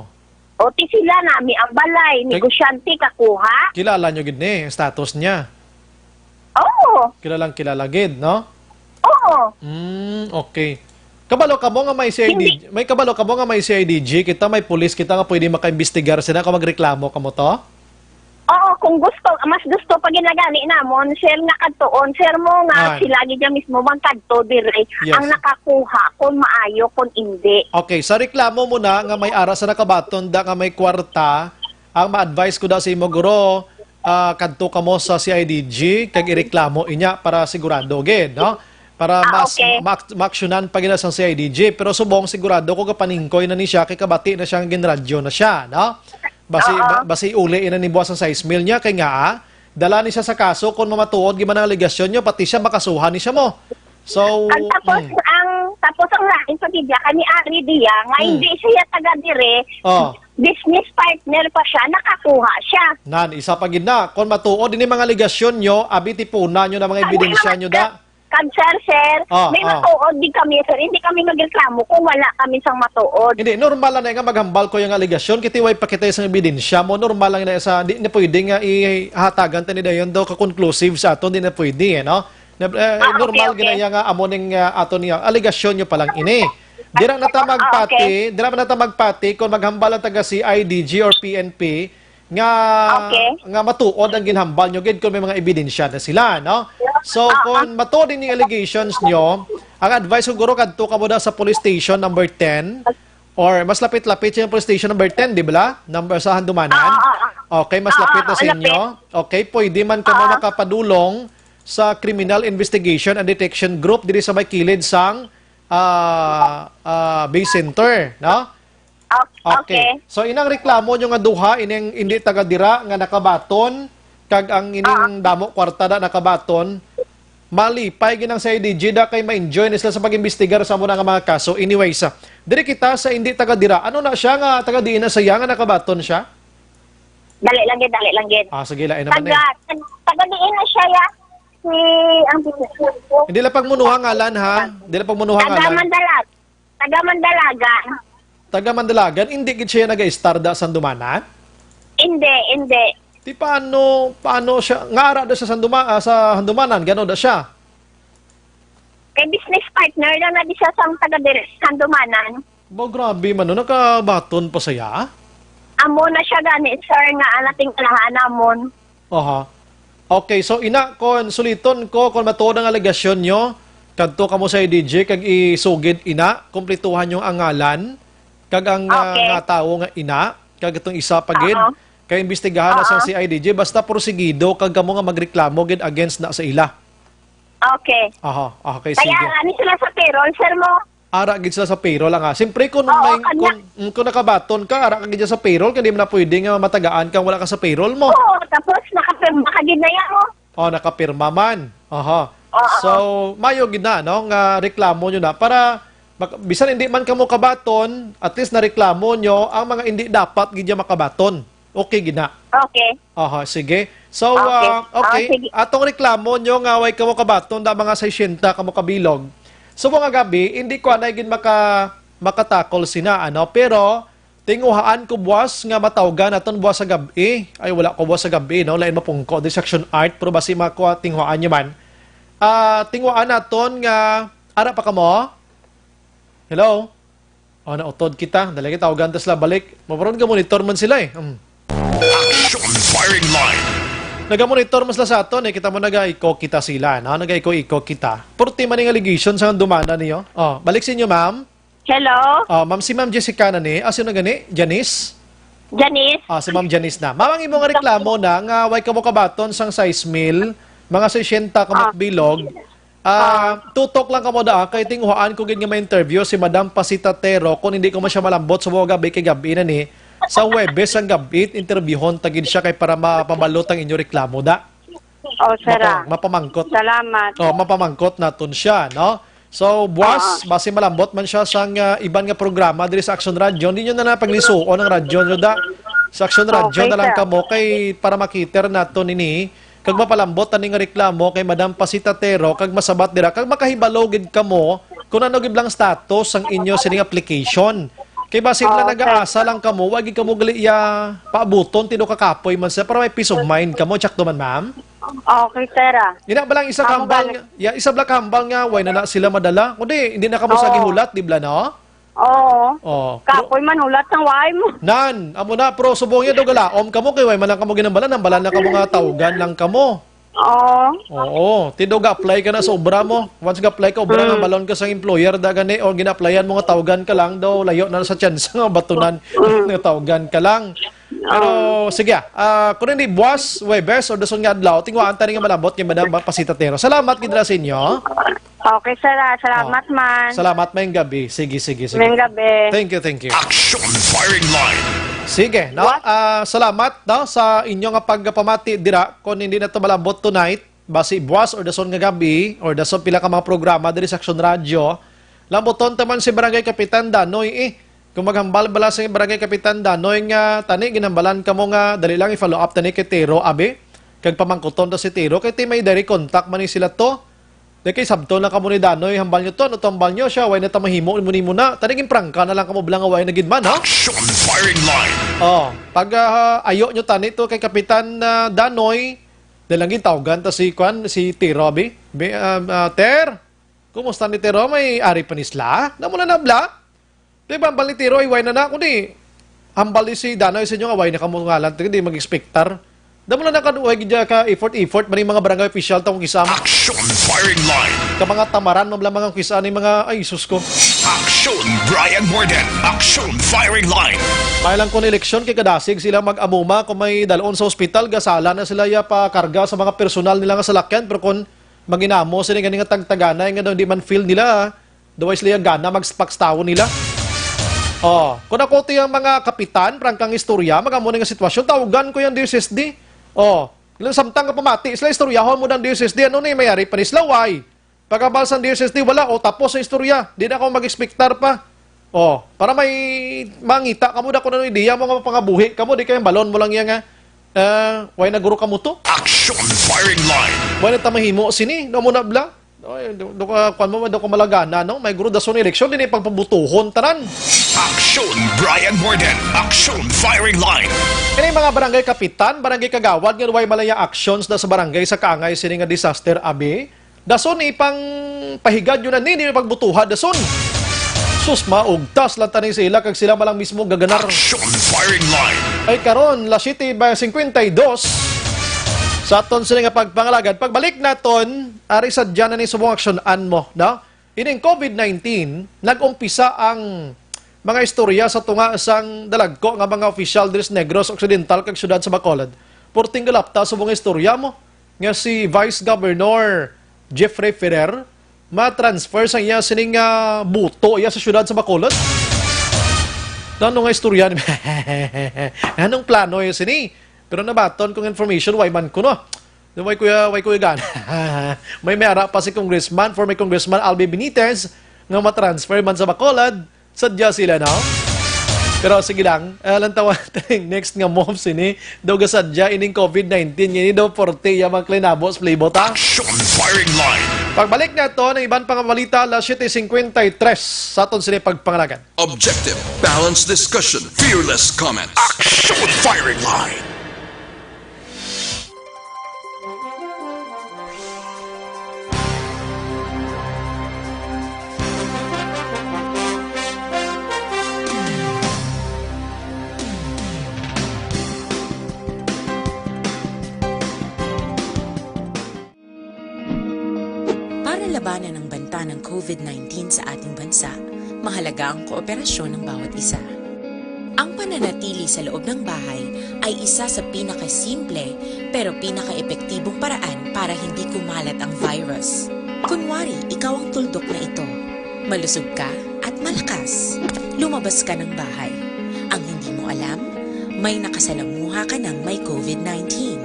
O, ti sila, nami ang balay, Kay negosyante, kakuha. Kilala nyo gid ni, ang status niya. Oo. Kilalang kilala gid, no? Oo. Mm, okay. Kabalo ka mo nga may C I D, Hindi. may kabalo ka mo nga may C I D G kita, may pulis kita nga pwede makaimbestigar sila kung magreklamo ka mo to? Oo, kung gusto, mas gusto pa ginagani namon, sir, nga kadtuon, sir, mo nga Ay. sila gid niya mismo magkadto dire Yes. ang nakakuha kung maayo, kung hindi. Okay, sa reklamo mo na nga may ara sa nakabaton da nga may kwarta, ang ma-advise ko da sa imo, guro, ah, kadto ka mo sa C I D G kag ireklamo inya para sigurado gid, no? Para Ah, mas okay. ma-, maaksyonan pa gid sang C I D G, pero subong sigurado ko gapaningkoy na ni siya kay kabati na siya nga ginradyo na siya, no? Basi, Oo. ba-, basi uli ina ni buwas ang sais mil niya kay nga, ah, dala ni siya sa kaso kung mamatuod gid man ang alegasyon niyo, pati siya makasuhan ni siya mo. So, Ang tapos, mm. ang, tapos ang lain sa media, kani Ari Dia, nga Mm. hindi siya taga dire, Oh. business partner pa siya, nakakuha siya. Nan, isa pa gid na. Kung matuod ini mga alegasyon nyo, abi tipuna nyo na mga Ano ebidensya ang nyo da. Kag, sir, sir, Ah, may ah. matuod di kami, sir. Hindi kami magreklamo kung wala kami sang matuod. Hindi, normal lang na nga maghambal ko yung alegasyon. Kiti way pakita sa ebidensya mo. Normal lang na sa, di na pwede nga ihatagan tani dayon daw ka-conclusive sa ato. Di na pwede, eh, no? Na, eh, Ah, okay, normal okay. ginaya nga amo ning, ah, ato niya. Alegasyon nyo pa lang ini. Dira na ta Ah, magpati, okay. dira na ta magpati kung maghambal ang taga C I D G or P N P nga, Okay. nga matuod ang ginhambal nyo gid kung may mga ebidensya na sila, no? So, Ah, kung ah. matuod ining allegations nyo, ang advice ko, guro, kadto ka mo na sa police station number ten, or mas lapit-lapit yung police station number ten, di ba? Number sa Handumanan. Ah, ah, ah. Okay, mas Ah, lapit na ah, sa lapit. inyo. Okay, pwede man ka mo Ah. makapadulong sa Criminal Investigation and Detection Group diri sa may kilid sang, ah, ah, Base Center, no? O-, okay. So, inang reklamo nyo nga duha, ining hindi taga dira nga nakabaton, kag ang ining Ah. damo kwarta na nakabaton, malipay gid ang C I D G da kay ma-enjoy na sila sa pag-imbestigar sa amo na nga mga kaso. Anyways, ah, diri kita sa hindi taga dira. Ano na siya nga taga diin na siya nga nakabaton siya? Dali lang gid, dali lang gid. Ah, sige, lain naman Taga, eh. tag-, taga diin na siya, ya? Si, ang Hindi lang pagmunuha ngalan, ha? Hindi lang pagmunuha Taga ngalan. Mandalag. Taga Mandalagan. Taga Mandalagan, hindi gid siya nag-istar da sa Handumanan? Hindi, hindi. Di paano, paano siya, nga ara da siya sa Handuma-, ah, sa Handumanan, gano da siya? Kay business partner lang na di siya sang taga dire, Handumanan. Ba, grabe man, no? Nakabaton pa siya? Amo na siya gani, sir, nga anating alahan namon. Aha. Okay, so ina, kon suliton ko, kon matuod ang alegasyon nyo, kadto kamo sa I D G, kag isugid ina, kumplituhan nyo ang ngalan, kag ang, ah, Okay. nga tawo nga ina, kag itong isa pa gid, Oo. kay imbestigahan na sa Oo. C I D G, basta porsigido, kag kamo nga magreklamo gid against na sa ila. Okay. Aha, okay, Kaya sige. ani sila sa payroll, sir mo? Ara gid sila sa payroll, nga. Siyempre, kung Oo, may, kanya- kung, kung nakabaton ka, ara ka gid sa payroll, kaya di mo na pwede nga matagaan kang wala ka sa payroll mo. Oo, tapos nakapirma ka gid na yan, oh. Oh, nakapirma man. Aha. Oo. So, mayo gid na, no, nga reklamo nyo na para mak-, bisan hindi man kamo kabaton, at least nareklamo nyo ang mga hindi dapat gid ya makabaton. Okay gid na. Okay. Aha, sige. So, Okay. ah, Ah, okay. sige. Atong reklamo nyo nga way kamo kabaton da mga sesenta kamo kabilog. So, mga gabi, hindi ko anay gid maka-, makatakol sina, ano? Pero, tinguhaan ko buwas nga matawgan naton buwas sa gabi. Ay, wala ko buwas sa gabi, no? Lain mapungko, di section art, pero basi makuha, tinguhaan nyo man. Ah, tinguhaan naton nga, ara pa kamo? Hello? Oh, nautod kita. Dali kita, tawgan ta sila balik. Maparon ka, monitor man sila eh. Mm. Action Firing Line. Naga-monitor man sila sa aton eh. Kita mo, naga-echo kita sila, no? Naga-echo-echo kita. Purti man yung allegation sa dumana niyo. Oh, balik sa inyo, ma'am. Hello? Ah, ma'am, si Ma'am Jessica na ni. Ah, sino gani? Janice? Janice? Ah, si Ma'am Janice na. Ma'am, ang imo nga reklamo na nga way kamo kabaton sang sais mil, mga sesenta ka Ah. bilog. Ah, Ah. tutok lang kamo da, kay tinguhaan ko gid nga ma-interview si Madam Pasita Tero kung hindi ko man siya malambot sa mga gabi kay gabi na ni. Sa Huwebes ang gabi, interviewon ta gid siya kay para mapabalot ang inyo reklamo da. Oh, sir, Mapa-, ah. mapamangkot. Salamat. Oh, mapamangkot naton siya, no? So, buwas, Ah. basi malambot man siya sang, ah, iban nga programa diri sa Action Radio. Hindi nyo na napaglisuon ang radyo nyo da. Sa Action Radio Okay, na lang sir. kamo kay para makiter naton ini. Kag mapalambot ani nga reklamo kay Madam Pasita Tero kag masabat dira kag makahibalo gid kamo kung ano gid lang status sang inyo sining application. Kay basi lang Okay. nagaasa lang kamo, wa gid kamo gali iya paabuton, tinuod ka kapoy man siya para may peace of mind kamo, tsakto man, ma'am? Okay, sir, ah. Ina ba lang isa Amo ka hambal gani. nga, ya, isa bala ka hambal nga, way na na sila madala. Kundi, hindi na kamo Oo. sa gihulat, di bala, no? Oo. Oh. Kapoy man, hulat sang waay mo. Nan, amo na, pero subong niya daw galaom kamo, kay way man lang kamo ginambalan, nambalan na kamo nga tawgan lang kamo. Oo. Oo, ti daw ga-apply ka na sa obra mo. Once ga-apply ka obra, Hmm. nga balon ka sa employer, da gani, o gina-applyan mo nga tawgan ka lang, daw layo na sa chance nga batunan Hmm. nga tawgan ka lang. Pero, Oo. sige, ah, kung hindi buwas, Webes, o dason nga adlaw, tingwaan ta rin nga malambot kay Madam Pasita Tero. Salamat gid ra sa inyo. Okay, sir, ah. Salamat Oh. man. Salamat, mayong gabi. Sige, sige, sige. Mayong gabi. Thank you, thank you. Action Firing Line. Sige, no? What? Ah, salamat, no, sa inyo nga pagpamati dira. Kung hindi na to malambot tonight, basi buwas or dason nga gabi, or dason pila ka mga programa diri sa Action Radio, lambuton ta man si Barangay Kapitan Danoy, eh. Kung maghambal bala si Barangay Kapitan Danoy nga tani, ginhambalan kamo nga dali lang i-follow up tani kay Tero, abi. Kag pamangkuton ta si Tero, kay ti may direct contact man ni sila to. Di kay sabton lang kamo ni Danoy, hambal nyo to, ano to hambal nyo siya, way na ta mahimo mo nimo na. Tani, ginprangka na lang kamo bala nga way na gid man, ha? Action Firing Line. Oh, pag, ah, ayo nyo tani to kay Kapitan, ah, Danoy, dahil lang gintawgan ta si, kwan, si Tero, abi. Bi-, ah, ah, Ter, kumusta ni Tero? May ari pa ni sila? Damo na nabla? Di ba, hambal ni Tero, iway na na, kundi hambal ni si Danoy sa inyo nga, way na kamo ngalan, di mag-expectar. Damo na nakaduhay gid ka effort, effort, man yung mga barangay official, tawag isa. Action Firing Line. Ka mga tamaran, mabla mga kisa ni mga, ay, sus ko. Action Brian Morgan. Action Firing Line. May lang kung eleksyon, kay kadasig sila mag-amuma kung may dalon sa ospital, gasala na sila ya pa karga sa mga personal nila nga salakyan, pero kung maginamo sila gani nga tagtaganay nga daw di man feel nila, daw ay sila gana mag-sparks tawo nila. Oh, kung ako ti ang mga kapitan, prangkang istorya, magamo ni nga sitwasyon, tawagan ko yung D S S D. Oh, samtang ka pamati, sila istoryahon mo ng D S S D, ano ni mayari pa ni sila, why? Pagkabal sa D S S D, wala, o tapos ang istorya, di na ako mag-expectar pa. Oh, para may mangita kamo, da ko na ideya mo nga mapangabuhi kamo, di kayo balon mo lang yan nga, ah, why na guro kamo to? Action Firing Line. Why na tamahimo sini, no mo na bla? Oy, do, do ka, kwan mo, do ka malagana, no? May guro dason eleksyon, din pagpabutuhon, tanan. Action Brian Morden. Action Firing Line. Kini mga barangay kapitan, barangay kagawad, nga way malaya actions na sa barangay sa kaangay sini nga disaster, abi. Dason ipang pahigad yun na nini pagbutuha, dason. Sus, maugtas lang tani sa ila, kag sila malang mismo gaganar. Action Firing Line. Ay karon, las siete cincuenta y dos. Sa aton sini nga pagpangalagad, pagbalik naton, ari sa dyan na ni subong aksyonan mo, no? Ining COVID nineteen, nag-umpisa ang mga istorya sa tunga sang dalagko nga mga opisyal diri sa Negros Occidental kag siyudad sa Bacolod. Purting galapta sa mga istorya mo nga si Vice Governor Jeffrey Ferrer ma-transfer sa iya sining, ah, buto iya sa siyudad sa Bacolod. Ano nga istorya ni? Anong plano iya sini? Pero nabaton kong information, way man kuno. Way kuya, way kuya gan. May may ara pa si Congressman, former Congressman Albi Benitez, nga ma-transfer man sa Bacolod. Sadya sila, no? Pero sige lang, eh, lantawan ta yung next nga move sini. Daw gasadya ining COVID nineteen, yun daw forte yung mga klinabo sa plibot, ha? Action Firing Line. Pagbalik na to, ng iban pang balita, las siete cincuenta y tres, sa aton sini pagpangalagan. Objective, balanced discussion, fearless comments. Action Firing Line. Para labanan ang banta ng COVID nineteen sa ating bansa, mahalaga ang kooperasyon ng bawat isa. Ang pananatili sa loob ng bahay ay isa sa pinakasimple pero pinakaepektibong paraan para hindi kumalat ang virus. Kunwari, ikaw ang tuldok na ito. Malusog ka at malakas. Lumabas ka ng bahay. Ang hindi mo alam, may nakasalamuha ka ng may COVID nineteen.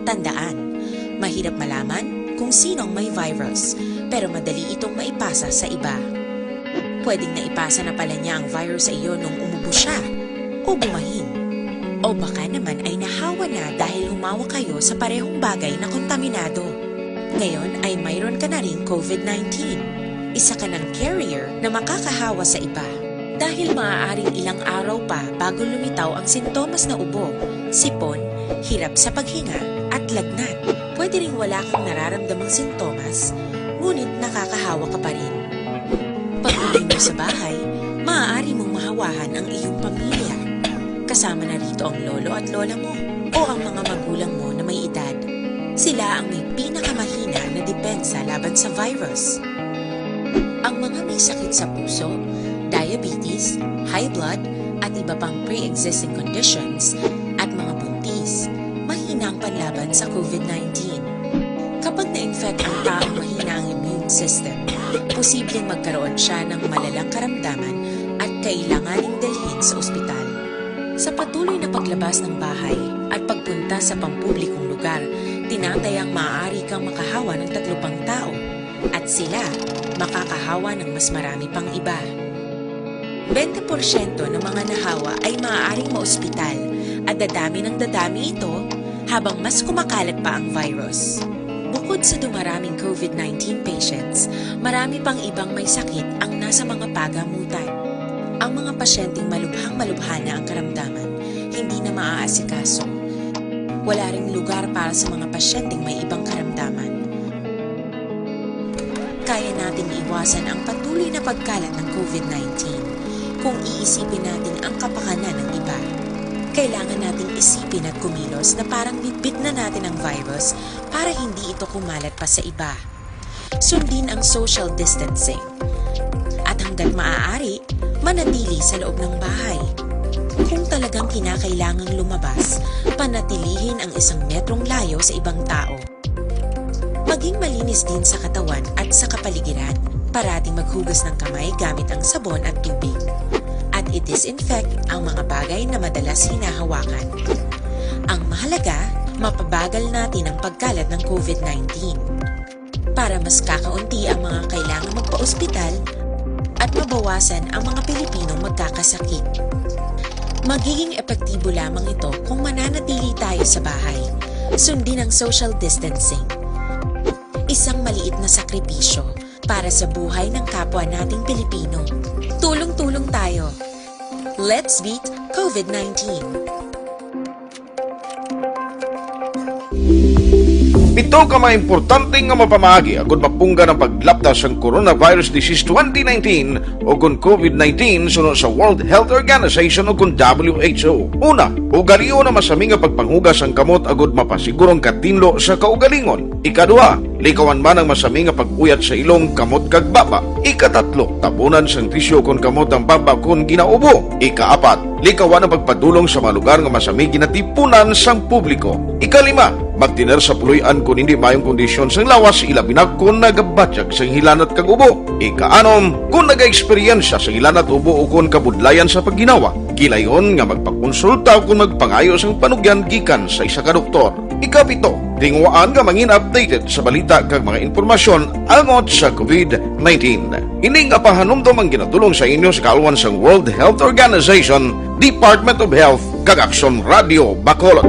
Tandaan, mahirap malaman kung sino ang may virus, pero madali itong maipasa sa iba. Pwedeng naipasa na pala niya ang virus sa iyo nung umubo siya o bumahin. O baka naman ay nahawa na dahil humawak kayo sa parehong bagay na kontaminado. Ngayon ay mayroon ka na ring COVID nineteen. Isa ka ng carrier na makakahawa sa iba. Dahil maaaring ilang araw pa bago lumitaw ang sintomas na ubo, sipon, hirap sa paghinga, at lagnat. Pwede ring wala kang nararamdamang sintomas, ngunit nakakahawa ka pa rin. Pag-uwi mo sa bahay, maaari mong mahawahan ang iyong pamilya. Kasama na rito ang lolo at lola mo o ang mga magulang mo na may edad. Sila ang may pinakamahina na depensa laban sa virus. Ang mga may sakit sa puso, diabetes, high blood, at iba pang pre-existing conditions, at mga buntis, mahina ang panlaban sa COVID nineteen. Kapag na-infect ang taong mahina ang immune system, posibleng magkaroon siya ng malalang karamdaman at kailanganing dalhin sa ospital. Sa patuloy na paglabas ng bahay at pagpunta sa pampublikong lugar, tinatayang maaari kang makahawa ng tatlo pang tao at sila makakahawa ng mas marami pang iba. Bente por siyento ng mga nahawa ay maaaring maospital at dadami ng dadami ito habang mas kumakalat pa ang virus. Bukod sa dumaraming COVID nineteen patients, marami pang ibang may sakit ang nasa mga pagamutan. Ang mga pasyenteng malubhang-malubha na ang karamdaman, hindi na maaasikaso. Wala ring lugar para sa mga pasyenteng may ibang karamdaman. Kaya nating iwasan ang patuloy na pagkalat ng COVID nineteen kung iisipin natin ang kapakanan ng iba. Kailangan nating isipin at kumilos na parang bitbit na natin ang virus para hindi ito kumalat pa sa iba. Sundin ang social distancing. At hanggat maaari, manatili sa loob ng bahay. Kung talagang kinakailangang lumabas, panatilihin ang isang metrong layo sa ibang tao. Maging malinis din sa katawan at sa kapaligiran. Parating maghugas ng kamay gamit ang sabon at tubig. At i-disinfect ang mga bagay na madalas hinahawakan. Ang mahalaga, mapabagal natin ang pagkalat ng COVID nineteen. Para mas kakaunti ang mga kailangang magpa-ospital at mabawasan ang mga Pilipinong magkakasakit. Magiging epektibo lamang ito kung mananatili tayo sa bahay, sundin ang social distancing. Isang maliit na sakripisyo para sa buhay ng kapwa nating Pilipino. Tulong-tulong tayo. Let's beat COVID nineteen. Pito ka mga importante nga mapamaagi agud mapunggan ang paglapta sang coronavirus disease twenty nineteen o kon COVID nineteen suno sa World Health Organization o kon W H O. Una, ugalion ang masami nga pagpanghugas sang kamot agud mapasiguro ang katinlo sa kaugalingon. Ikaduha, likawan man ang masami nga pag-uyat sa ilong, kamot kag baba. Ikatatlo, tabunan sang tisyo kon kamot ang baba kon ginaubo. Ikaapat, likawan ang pagpadulong sa mga lugar nga masami ginatipunan sang publiko. Ikalima, magtener sa puloy-an kon indi maayong kondisyon sang lawas, ilabi na kon nagabatyag sang hilanat kag ubo. Ikaanom, kon nagaeksperyensya sang hilanat, ubo ukon kabudlayan sa pagginawa, gilayon nga magpakonsulta ukon magpangayo sang panugyan gikan sa isa ka doktor. Ikapito, tinguhaan nga mangin updated sa balita kag mga impormasyon angot sa COVID nineteen. Ini nga pahanumdom ang ginadulong sa inyo sa kaalwan sang World Health Organization, Department of Health, kag Aksyon Radio Bacolod.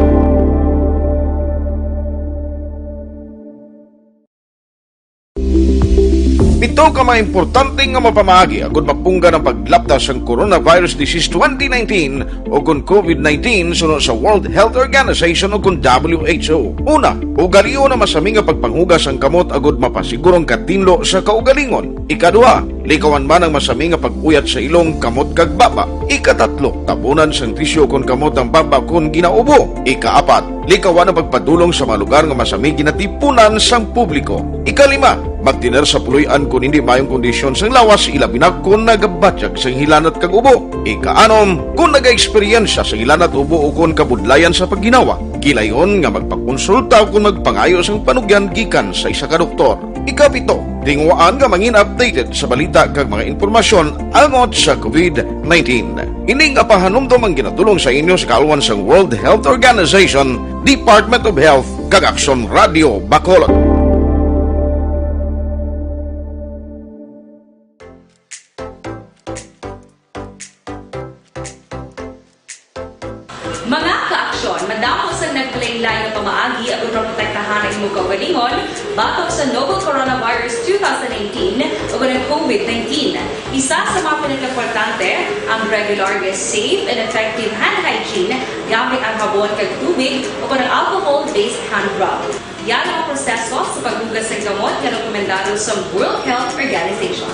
Pito ka mga importante nga mapamaagi agud mapunggan ang paglapta sang coronavirus disease twenty nineteen o kon COVID nineteen suno sa World Health Organization o kon W H O. Una, ugalion ang masami nga pagpanghugas sang kamot agud mapasiguro ang katinlo sa kaugalingon. Ikaduha, likawan man ang masami nga pag-uyat sa ilong, kamot kag baba. Ikatatlo, tabunan sang tisyo kon kamot ang baba kon ginaubo. Ikaapat, likawan ang pagpadulong sa mga lugar nga masami ginatipunan sang publiko. Ikalima, magtener sa puloy-an kon indi maayong kondisyon sang lawas, ilabi na kon nagabatyag sang hilanat kag ubo. Ikaanom, kon nagaeksperyensya sang hilanat, ubo ukon kabudlayan sa pagginawa, gilayon nga magpakonsulta ukon magpangayo sang panugyan gikan sa isa ka doktor. Ikapito, tinguhaan nga mangin updated sa balita kag mga impormasyon angot sa COVID nineteen. Ini nga pahanumdom ang ginadulong sa inyo sa kaalwan sang World Health Organization, Department of Health, kag Aksyon Radio Bacolod. Mga ka-aksyon, madamo sang nagpalain-lain nga pamaagi agud maprotektahan ang imo kaugalingon batok sa novel coronavirus two thousand nineteen o ang COVID nineteen. Isa sa mga pinakaimportante ang regular nga safe and effective hand hygiene gamit ang habon kag tubig o ang alcohol-based hand rub. Yara ang proseso sa paghugas sang kamot nga rekomendado sa World Health Organization.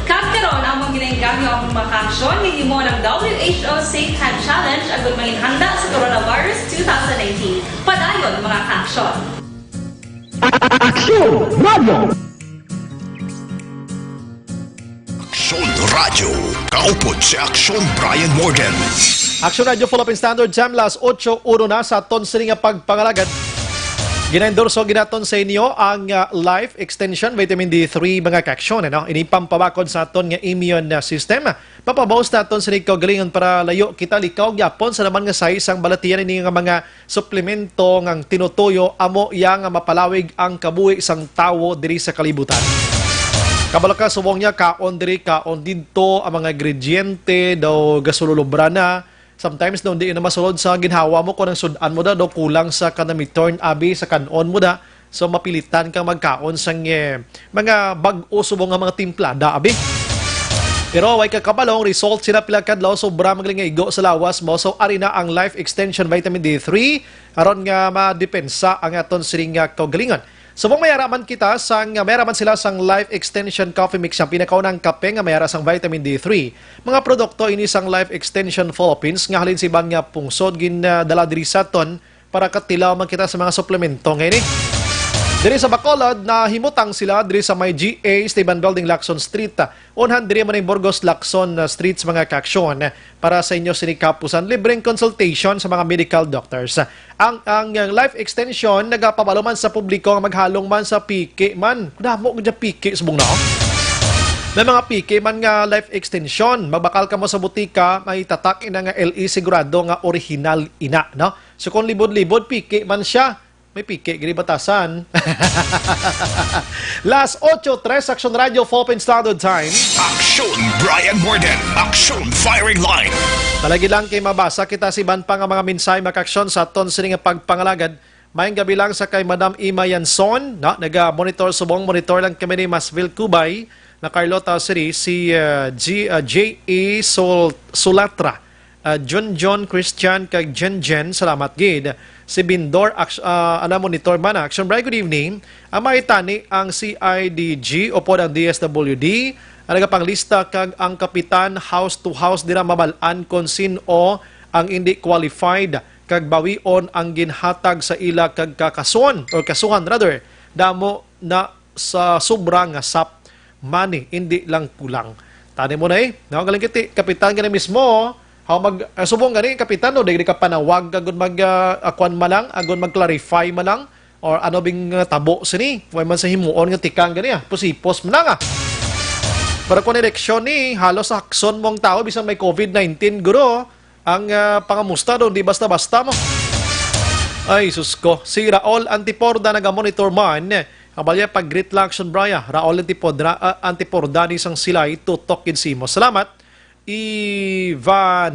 Kag karon, among ginaengganyo ang mga kaaksyon nga himo ng W H O Safe Hand Challenge agud manginhanda sa coronavirus two thousand nineteen. Padayon, mga kaaksyon! Aksyon Radio! Aksyon Radyo, kaupod si Aksyon Brian Morgan. Action Radio Philippine Standard Time, las otso uno na sa aton sini nga pagpangalagad. Ginaendorso ginaton sa inyo ang ah, Life Extension Vitamin D three, mga kaaksyon, ano? Ini pampabakod sa aton nga immune ah, system. Papabaos naton sini kaugalingon para layo kita likaw gyapon sa naman nga size sang balatian ini nga mga suplemento nga tinutuyo amo iya nga mapalawig ang kabuhi sang tawo diri sa kalibutan. Kabalo ka, subong niya, kaon diri, kaon didto, ang mga ingrediente daw gasululobra na. Sometimes daw hindi na masulod sa ginhawa mo kung ang sud-an mo da daw kulang sa kanamitorn abi sa kan-on mo da. So mapilitan kang magkaon sang eh, mga bag-o subong nga mga timplada abi. Pero way ka kabalo, ang result sila pila kadlaw, sobra magaling nga igo sa lawas mo. So ari na ang Life Extension Vitamin D three aron nga madepensa ang aton sining nga kaugalingon. Subong may ara man kita sang may ara man sila sang Life Extension Coffee Mix, ang pinakaunang kape nga may ara sang vitamin D three. Mga produkto ini sang Life Extension Philippines nga halin sa iban nga pungsod gindala diri sa aton para katilaw man kita sa mga suplemento nga ini. Diri sa Bacolod, nahimutang sila diri sa may G A Esteban Building, Lacson Street. Unhan diri man ang Burgos Lacson uh, Streets, mga kaaksyon, para sa inyo sini kapusan. Libreng consultation sa mga medical doctors. Ang ang, ang life extension nagapabalo man sa publiko nga maghalong man sa piki man. Damo gud ang piki subong na. May mga piki man nga life extension. Magbakal kamo sa butika, may tatak ina nga L E, sigurado nga original ina, no? So kung libod-libod, piki man siya. May piki gini batasan. Las otso tres, Action Radio, Philippine Standard Time. Aksyon Brian Morgan. Aksyon Firing Line. Talagi lang kay mabasa kita si iban pa nga mga mensahe, mga kaaksyon, sa aton sini nga pagpangalagad. Maayong gabi lang sa kay Madam Ima Yanson, na naga-monitor subong, monitor lang kami ni Masville Cubay, na Carlota City, si uh, G, uh, J E Sol, Sulatra, uh, John John Christian kag Jen Jen, salamat gid. Si Bindor, aks- uh, ana, monitor man, Action Bright, good evening. Ang mga itani ang C I D G upod ang D S W D ang nagapanglista kag ang kapitan house to house dira mabal-an kon sin-o ang indi qualified kag bawion ang ginhatag sa ila kag kakasuhan, or kasuhan rather, damo na sa sobra nga sap money, indi lang kulang. Tani mo na eh, no? Galing kiti, kapitan gani mismo, how mag, ah, subong gani, kapitan, no? Di ka panawag, agud mag, ah, ah, kwan man lang, agud mag-clarify man lang, or ano bing ah, tabo sini, way man sa himuon nga tikang gani, ah, pusipos man lang, ah. Pero kung eleksyon ni, halos hakson mong tao, bisan may covid nineteen, guro, ang ah, pangamusta doon, di basta-basta mo. Ay, sus ko. Si Raul Antiporda naga-monitor man. Ang balya pag-greet lang, Action Brian. Raul Antiporda, ah, Antiporda ni sang Silay, tutok gid simo. Salamat. Ivaniza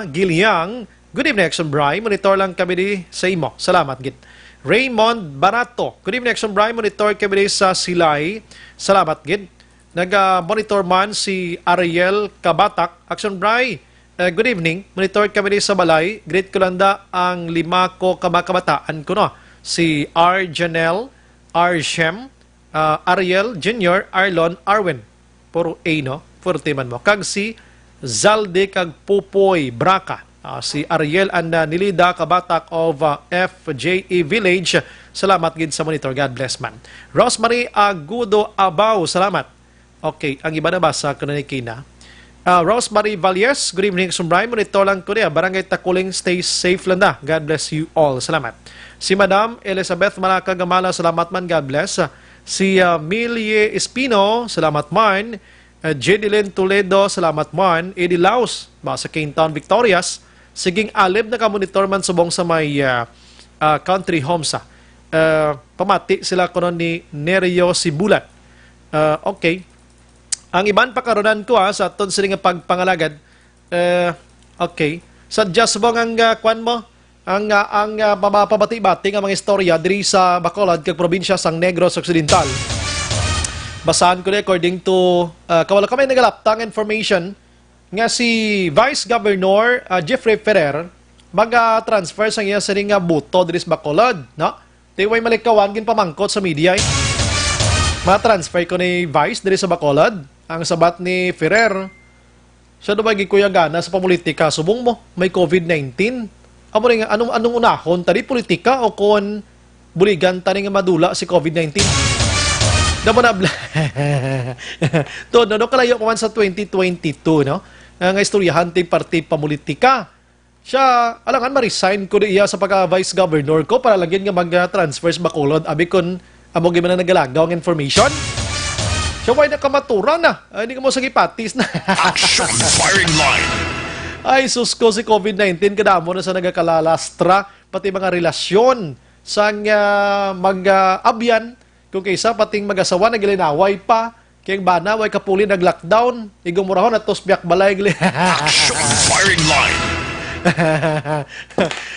Giliang, good evening, Action Brian. Monitor lang kami di sa imo. Salamat gid. Raymond Barato, good evening, Action Brian. Monitor kami di sa Silay. Salamat gid. Naga-monitor man si Ariel Kabatak. Action Brian, eh, good evening. Monitor kami di sa balay. Greet ko lang da ang lima ko ka mga kabataan ko, no? Si R Janelle, R Shem, ah, Ariel Junior, Arlon, Arwen. Puro A, no? Puro timan mo. Kag si Zalde kag Pupoy Braca. Ah, si Ariel and ah, Nilida Kabatak of ah, F J E Village. Salamat gid sa monitor. God bless man. Rosemary Agudo Abao, salamat. Okay, ang iba nabasa ko na ni Kina. Ah, Rosemary Valles, good evening, Sumbray. Monitor lang ko niya. Barangay Takuling, stay safe lang da. God bless you all. Salamat. Si Madam Elizabeth Malaka Gamala, salamat man. God bless. Si ah, Milie Espino, salamat man. Uh, Jedilyn Toledo, salamat man. Eddie Laos, ba sa King Town Victorias. Siging alib, nakamonitor man subong sa may ah, ah, country home sa. Ah, pamati sila kuno ni Nerio Sibulat. Ah, okay. Ang iban pakarunan ko, ah, sa aton sini nga pagpangalagad. Ah, okay. Sa just mo nga, ah, kwan mo, ang, ah, ang ah, mapabati-bati nga mga istorya diri sa Bacolod kag probinsya sang Negros Occidental. Basahan ko ni according to ah, kawala kami nagalaptang information nga si Vice Governor ah, Jeffrey Ferrer mag-transfer sang iya sining nga boto diri sa Bacolod, no? Di way malikawan, ginpamangkot sa media eh. Ma-transfer ko ni Vice diri sa Bacolod. Ang sabat ni Ferrer, siya daw may gikuyagana sa pamulitika. Subong mo, may covid nineteen. Amo rin nga, anong, anong unahon tadi, politika o kon buligan tani nga madula si covid nineteen? Damo na bla-, to, no, no, kalayo ko man sa twenty twenty-two, no? Nga, nga istoryahan ti parti pamulitika. Siya, alangan ma-resign ko di iya sa pagka-vice governor ko para lang yun nga mag-transfer sa Bacolod. Abi kun amo gyud man ang nagalagaw nga information. Siya, way na kamaturan na. Ay, hindi ka mo sa gipatis na. Action firing line. Ay, sus ko, si COVID nineteen, kadamo na sa nagakalalastra, pati mga relasyon sang, ah, mag, ah, abyan, kung kaysa pating mag-asawa, nagilinaway pa. Kay ang bana, way kapuli nag-lockdown. Igong murahon, atos biyak balay, gali. Action firing line.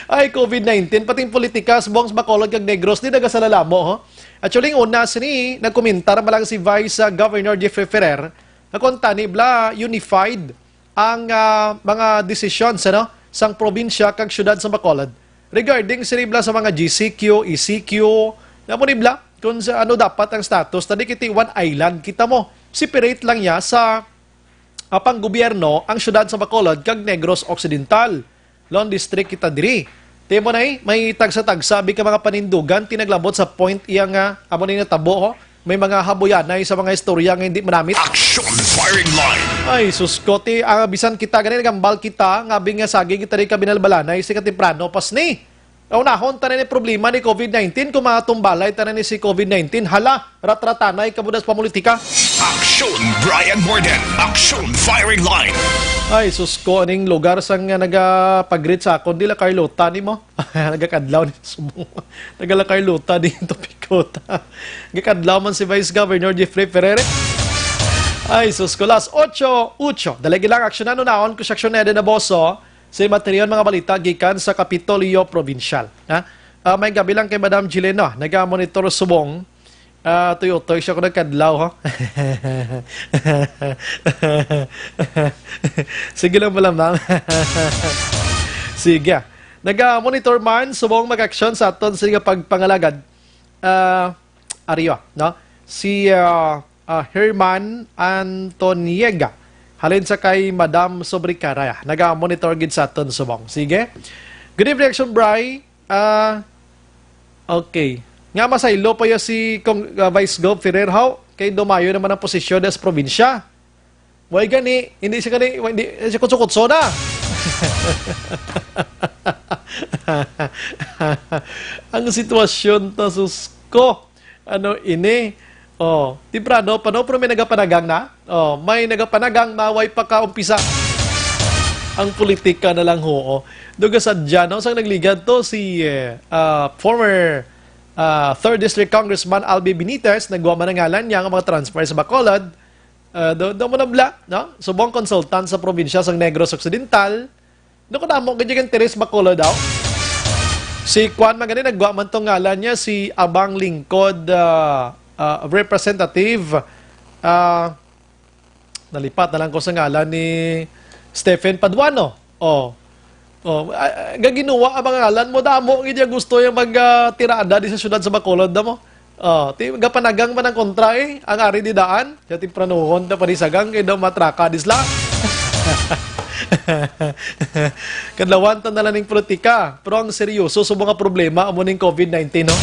Ay, COVID nineteen, pating politika, subong sa Bacolod kag Negros, di nagasalalamo, ho? Actually, ang una, sini, nagkomentar man lang si Vice, ah, Governor Jeffrey Ferrer, nga kung tani bla, unified ang, ah, mga desisyon, ano, sang probinsya kag syudad sa Bacolod regarding sini bla sa mga G C Q, E C Q, nga mo ni bla, kung sa ano dapat ang status, tadi kiti one island, kita mo, separate lang niya sa, ah, panggobyerno ang syudad sa Bacolod kag Negros Occidental. Lone district kita diri. Timo na, eh, may tagsa-tagsa abi ka mga panindugan, tinaglabot sa point iya nga amo ni natabo, ho. May mga habuyanay sa mga istorya nga hindi manamit. Action firing line. Ay, sus ko, ti, ah, bisan kita gani nagambal kita, nga abi nga sagi kita di ka binalbalanay si katemprano pas ni. Kaunahon tanan ni problema ni COVID nineteen, kung matumbalay tanan ni si COVID nineteen, hala, ratratanay ka budas pamulitika. Action, Brian Morden. Action firing line. Ay, sus ko, aning lugar sang nga nagapagrit sa akon, dila Carlota ni mo. Nagakadlaw ni subong. Nagala Carlota dito, Picota. Nagakadlaw man si Vice Governor Jeffrey Ferrer. Ay, sus ko, las ocho, ocho. Dalagi lang, aksyonan, unaon ko sa aksyon na Eden Aboso. Sa materiyon, mga balita gikan sa Kapitolyo Provincial. Ha? Ah, may gabi lang kay Madam Jileno. Naga-monitor subong. Ah, tuyo-tuyo siya ko nagkadlaw, ha? Sige lang pala, ma'am. Sige. Naga-monitor man, subong mag-aksyon sa aton sa nga pagpangalagad. Ah, Ario, no? Si, ah, ah, Herman Antoniega. Halin sa kay Madam Sobricaraya. Naga-monitor gid sa aton subong. Sige. Good evening, Action Bry. Ah, okay. Nga masaylo pa ya si Cong-, ah, Vice Gov Ferrer, haw? Kay dumayo naman ang posisyon sa probinsya. Way gani, hindi siya gani, hindi siya kutso-kutso na. Ang sitwasyon ta, sus ko. Ano ini? Oh, temprano pa, no? Pero may nagapanagang na. Oh, may nagapanagang na, way pa kaumpisa. Ang politika na lang, ho. Duga sa dyan, no? Sang nagligad to, si, eh, ah, former, ah, third District Congressman Albi Benitez, nagwa man ang ngalan niya nga mga transfer sa Bacolod. Ah, do, do mo na bla, no? Subong consultant sa probinsya sang Negros Occidental. Naku, damo gid yung interes Bacolod daw. Si Kwan man gani, nagwa man tong ngalan niya, si Abang Lingkod, ah, ah, Representative, ah, nalipat na lang ko sa ngalan ni Stephen Paduano. Oh. Oh, ah, ah, gaginuwa ang mga ngalan mo, damo gid yung gusto yung mag, ah, tirada di sa syudad sa Bacolod, damo. Oh, ti-, gapanagang man ang kontra, eh. Ang ari di daan, siya ti pranuhon ta panisagang kay daw matraka disla. Kadlawan ta na lang ning politika, pero ang seryoso sa mga problema amo ning COVID nineteen, no?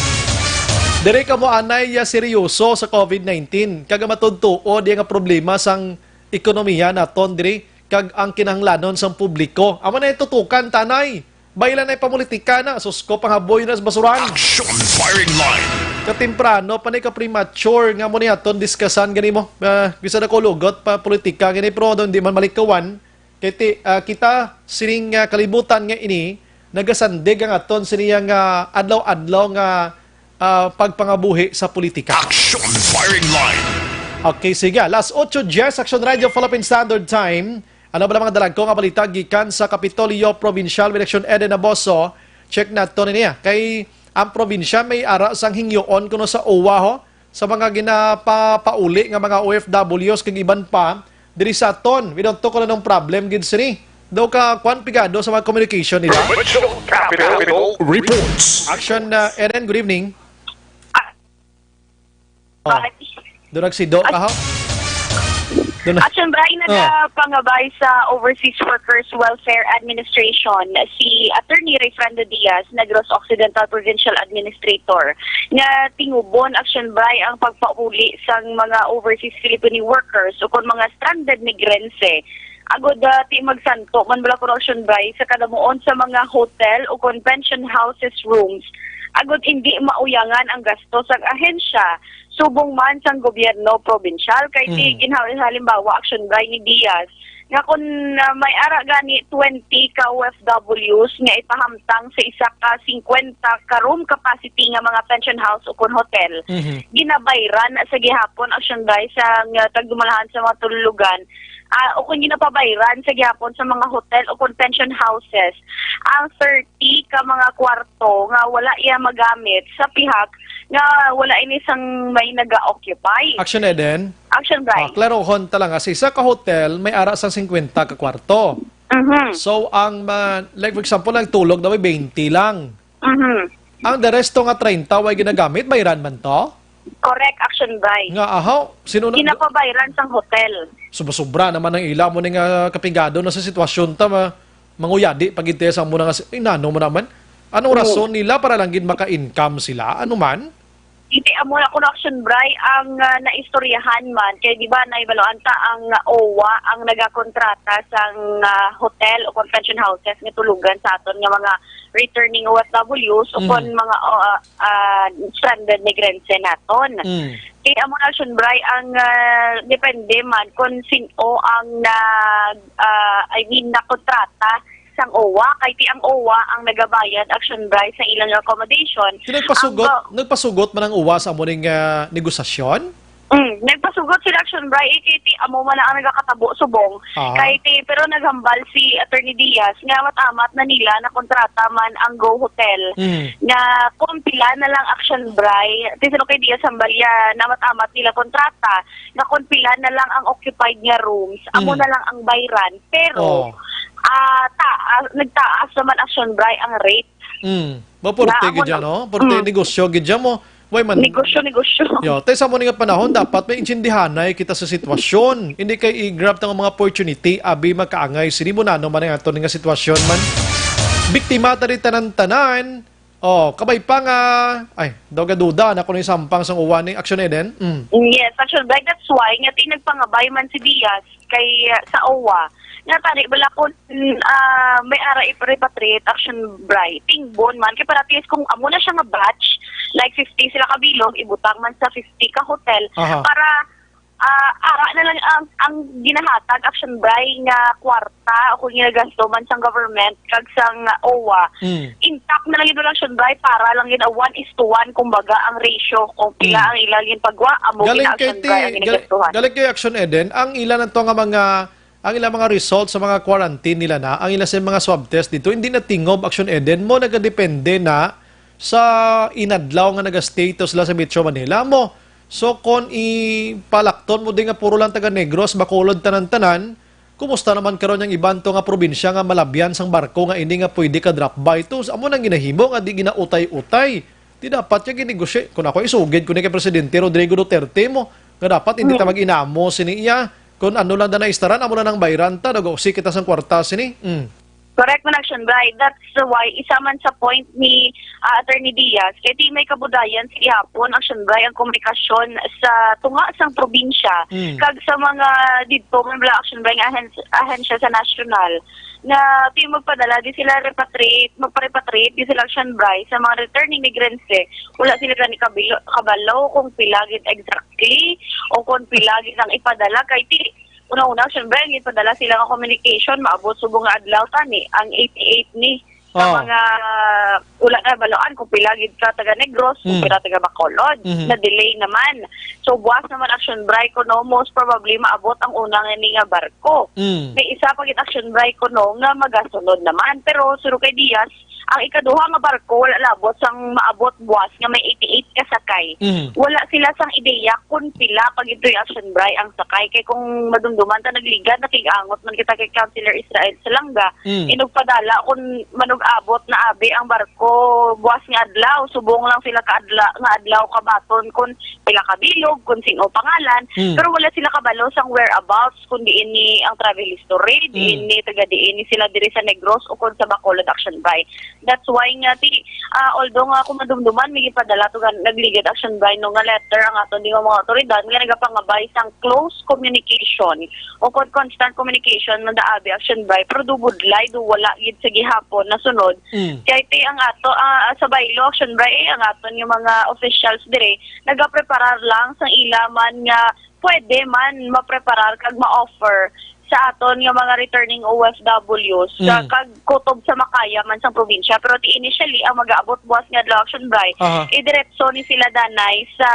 Diri kamo anay ya seryoso sa COVID nineteen, kag matudtuo di nga problema sang ekonomiya naton diri, kag ang kinahanglanon sang publiko. Amo na itutukan tanay. Bailan ay pamulitika na, sus ko, panghaboy na sa basuran. Action firing line. Katemprano pa ni, ka-premature nga mo ni aton diskasan gani mo. Ah, bisa na ko lugot pa politika gani, pero hindi man malikawan. Kay ti-, ah, kita sining, ah, kalibutan nga ini, nagasandig ang aton siniyang, ah, adlaw-adlaw nga, ah, pagpangabuhi sa politika. Action firing line. Okay, sige. Las ocho diez, Action Radio Philippine Standard Time. Ano ba ang mga dalagko nga balita gikan sa Kapitolyo Provincial with Action Eden Aboso? Check nato niya. Kay ang probinsya may ara sang hingyoon kuno sa uwa, ho, sa mga ginapapauli nga mga O F Ws kag iban pa diri sa aton. We don't talk anong problem gid sini. Daw ka kwan pigado sa mga communication nila. Provincial Capital Reports. Action, uh, Eden, good evening. Oh. Doon nagsido ka, ha? Action Bray, nagapangabay sa Overseas Workers Welfare Administration si Attorney Rayfrando Diaz, Negros Occidental Provincial Administrator, nga tingubon, Action Bray, ang pagpauli sang mga overseas Filipino workers o kon mga stranded migrantes. Agod, ah, ti magsanto man bala kuno, Action Bray, sa kadamuon sa mga hotel o kon pension houses rooms, agod indi mauyangan ang gasto sang ahensya subong man sang gobyerno probinsyal. Kay ti ginhalimbawa, Action Bray, ni Diaz, nga kun, ah, may ara gani twenty ka O F Ws nga ipahamtang sa isa ka singkwenta ka room capacity nga mga pension house o kon hotel, Mhm. ginabayran sa gihapon, Action Bray, sa nga tagdumalahan sa mga tulugan, ah, o kon ginapabayran sa gihapon sa mga hotel o kon pension houses ang thirty ka mga kwarto nga wala iya magamit sa pihak nga wala ini sang may naga-occupy. Action Eden? Action Bray. Ah, klarohon ta lang, ah, sa isa ka hotel, may ara sang singkwenta ka kwarto. Mhm. So, ang ma-, like, for example, ang tulog daw ay twenty lang. Mhm. Ang the resto nga treinta way ginagamit, bayran man to? Correct, Action Bray. Nga, ahaw, sino na? Ginapabayran sang hotel. Sobra-sobra naman ang ila mo ni nga kapigado na sa sitwasyon ta, ma-, manguyadi pa gid sa amo na nga si-, ay, nano mo naman? Anong Oo. rason nila para lang gid maka-income sila? Ano man? Hindi, amo na kuno, Action Bray, ang, ah, naistoryahan man. Kay di ba, nahibaluan ta ang, ah, O W A ang nagakontrata sang, ah, hotel o convention houses nga tulugan sa aton nga mga returning O F Ws o Mhm. kon mga, ah, ah, stranded migrants naton. Mm. Kay amo na, Action Bray, ang, ah, depende man kung sin-o ang nag, ah, I mean, nakontrata sang O W A, kay ti ang O W A ang nagabayad, Action Bray, sa ilang accommodation. Ti nagpasugot, Ang ba- nagpasugot man ang O W A sa amo ning, ah, negosasyon? Mm, nagpasugot sila, Action Bray, eh, kay ti amo man ang nagakatabo subong. Ah. Kay ti, pero naghambal si Attorney Diaz nga amat-amat na nila nakontrata man ang Go Hotel Mm. nga kung pila na lang, Action Bray, ti sino kay Diaz hambal ya na amat-amat nila kontrata nga kung pila na lang ang occupied nga rooms, amo Mm. na lang ang bayran. Pero, Oh. ah, taas, nagtaas naman, Action Bray, ang rate. Mm. Ba, porte Na, gid amo dyan, na, no? Porte mm. negosyo gid dyan mo. Way man. Negosyo, negosyo. Yo, tay sa mo ni nga panahon, dapat may intindihanay kita sa sitwasyon. Hindi kay i-grab tang mga opportunity, abi makaangay. Sini mo na, no, man ang ato nga sitwasyon man. Biktima ta di tanan-tanan. Oh, kabay pa nga, ay, daw gaduda na kuno yung sampang sang uwan ni Action Eden. Mm. Yes, Action Bray. That's why nga ti nagpangabay man si Diaz kay, uh, sa O W A. Nga tani, bala kung, ah, may ara ipa-repatriate, Action Bray, tingbon man. Kay para at least kung amo na siya nga batch, like fifty sila kabilog, ibutang man sa fifty ka hotel, Aha. para, ah, ara na lang ang, ang ginahatag, Action Bray, nga kwarta o kung ginagasto man sang government kag sang O W A. Mm. Intact na lang yun, Action Bray, para lang yun, ah, one is to one, kumbaga, ang ratio kung pila Mm. ang ilang yung pagwa, amo Galing gina, kay Action Bray, ang ti-, gal-, ginagastuhan. galing kay Action Eden, ang ilan na to nga mga ang ilang mga result sa mga quarantine nila na, ang ilang sa mga swab test dito, hindi na tingob, Action Eden, mo nagadepende na sa inadlaw nga naga-stay to sila sa Metro Manila mo. So, kon ipalakton mo din nga puro lang taga Negros, Bacolod, tanan-tanan, kumusta naman karon ang iban to nga probinsya nga malabyan sang barko nga ini nga pwede ka drop by to? Amo nang ginahimo nga di ginautay-utay. Di dapat ya ginegosyo. Kung ako isugid ko ni kay Presidente Rodrigo Duterte mo, nga dapat hindi ta Mm. mag-inamo sini iya. Kung ano lang na naistaran, amo na nang bayran ta, nag-usi kita sang kwarta sini. Mm. Correct man, Action Bray. That's why isa man sa point ni, ah, Attorney Diaz, kay di may kabudayan sa gihapon, Action Bray, ang komunikasyon sa tunga sang probinsya Mm. kag sa mga dito, man bala, Action Bray, nga ahens-, ahensya sa national. Nga ti magpadala, di sila repatriate, magpa-repatriate, di sila, Action Bray, sa mga returning migrants, eh. Wala sila gani kabilo-, kabalo kung pila gid exactly o kung pila gid ang ipadala. Kay ti, una-una, Action Bray, ang ipadala sila nga communication, maabot subong nga adlaw tani, ang eighty-eight ni. Sa Oh. mga wala na baloan kung pila gid ka taga Negros, kung Mm. pila taga Bacolod, Mhm. na-delay naman. So, buwas naman, Action Bray, kuno most probably maabot ang una nga ni nga barko. Mm. May isa pa gid, Action Bray, kuno nga magasunod naman. Pero suro kay Diaz, Ang ikaduha nga barko, wala labot sang maabot buwas nga may eighty-eight ka sakay. Mhm. Wala sila sang ideya kung pila pa gid toy, Action Bri, ang sakay. Kay kung madumduman ta, nagligad, nakig-angot man kita kay Councilor Israel Salanga. Mm. Inugpadala kung manug-abot na abi ang barko buwas nga adlaw, subong lang sila ka adla-, nga adlaw kabaton kung pila ka bilog, kung sin-o pangalan, Hmm. pero wala sila kabalo sang whereabouts, kung diin ni ang travel history, diin Hmm. ni, taga diin ni sila diri sa Negros o kung sa Bacolod, Action Bri. That's why nga, ti, ah, although nga kung madumduman, may gipadala to gan-, nagligad, Action Bri, no, nga letter ang aton di nga mga otoridad nga nagapangabay sang close communication o kung constant communication nga daabi, Action Bri, pero do budlay, do wala gid sa gihapon na sunod. Hmm. Kay ti ang ato, ah, sa baylo, Action Bri, eh, ang aton nga mga officials diri, nagapreparar lang sang ila man nga pwede man mapreparar kag ma-offer sa aton nga mga returning O F Ws sa Mm. kag kutob sa makaya man sang probinsya. Pero ti initially, ang mag-aabot buwas nga adlaw, Action Bri, Aha. idiretso ni sila danay sa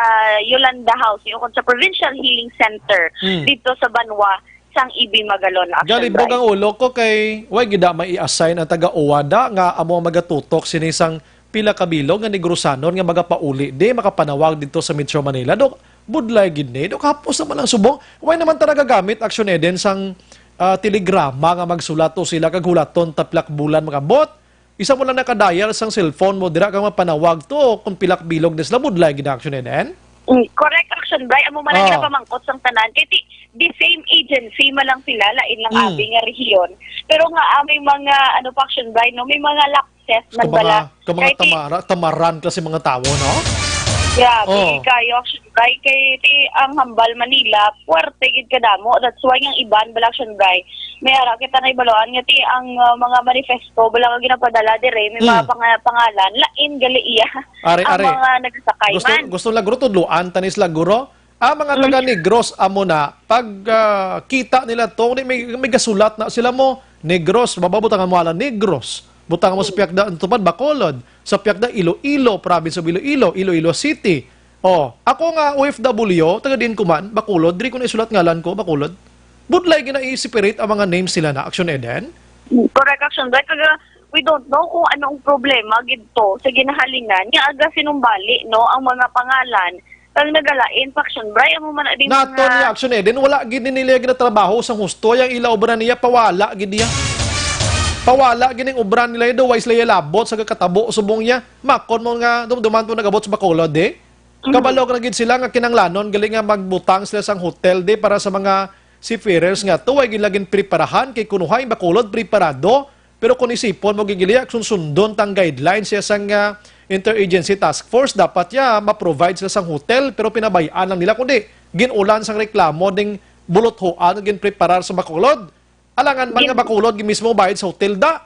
Yolanda Housing o kon sa Provincial Healing Center Mm. dito sa banwa sang E B Magalon, Action Galibog Bri. Ang ulo ko kay way gid da mai-assign ang taga-uwa da nga amo ang magatutok sini sang pila ka bilog nga Negrosanon nga magapauli di makapanawag didto sa Metro Manila. Dok, budlay gid ni. Dok, hapos naman ang subong. Way naman ta nagagamit, Action Eden, sang, ah, telegrama nga magsulat to sila kag hulaton ta pila ka bulan mag-abot. Isa mo lang nakadial sang cellphone mo, dira ka mapanawag to kung pila ka bilog na sila. Budlay gid, Action Eden. Mm, correct, Action Bri. Amo man ang Oh. napamangkot sang tanan. Kay ti-, the same agency man lang sila, lain lang Mm. abi nga rehiyon. Pero nga, ah, may mga, ano pa, Action Bri, no? May mga lapses man Ka mga, bala. ka mga Kay ti-, tamara-, tamaran kasi mga tawo, no? Grabe Oh. kayo, Action Bri. Kay ti, ang Hambal Manila, puwerte gid kadamo. That's why ang iban, bala, Action Bri, may ara kita na ibaluan nga ti ang, uh, mga manifesto, bala nga ginapadala dire, may mga Mm. panga-, pangalan, lain gali iya Are, ang are. mga nagasakay Gusto, man. gusto lang guro tudloan, tanis lang guro. Ang mga Mm. taga Negros, amo na, pag, ah, kita nila to, di may, may gasulat na sila mo, Negros, bababutangan mo ala Negros. Butangan mo sa Mm. piyakda, ang tupad, Bacolod. Sa piyakda, Iloilo, province of Iloilo, Iloilo City. Oh, ako nga O F W, taga din ko man, Bacolod, diri ko na isulat ngalan ko, Bacolod. Budlay gina i-separate ang mga names sila na, Action Eden? Correct, Action Bri. Kaya, we don't know kung anong problema gid to sa ginahalingan nga aga sinumbali, no, ang mga pangalan kag nagalain pa, Action Bri, amo man na din Nato mga ni Action Eden, wala gid ni nila ginatrabaho sang husto. Ang ila obra niya, pawala gid niya. Pawala gid ang obra nila, do why sila labot sa kakatabo subong niya. Makon mo nga dumduman to nagabot sa Bacolod, eh. Mhm. Kabalo na gid sila nga kinanglanon gali nga magbutang sila sang hotel di para sa mga seafarers nga to, way gid lagin preparahan kay kunuhay Bacolod preparado, pero kung isipon mo gigiliyak sunsundon tang guidelines siya sang, ah, interagency task force, dapat ya ma-provide sila sang hotel, pero pinabay-an lang nila, kundi gin-ulan sang reklamo ding buluthoan nga ginpreparar sa Bacolod. Alangan man nga Gin- Bacolod gid mismo bayad sa hotel da.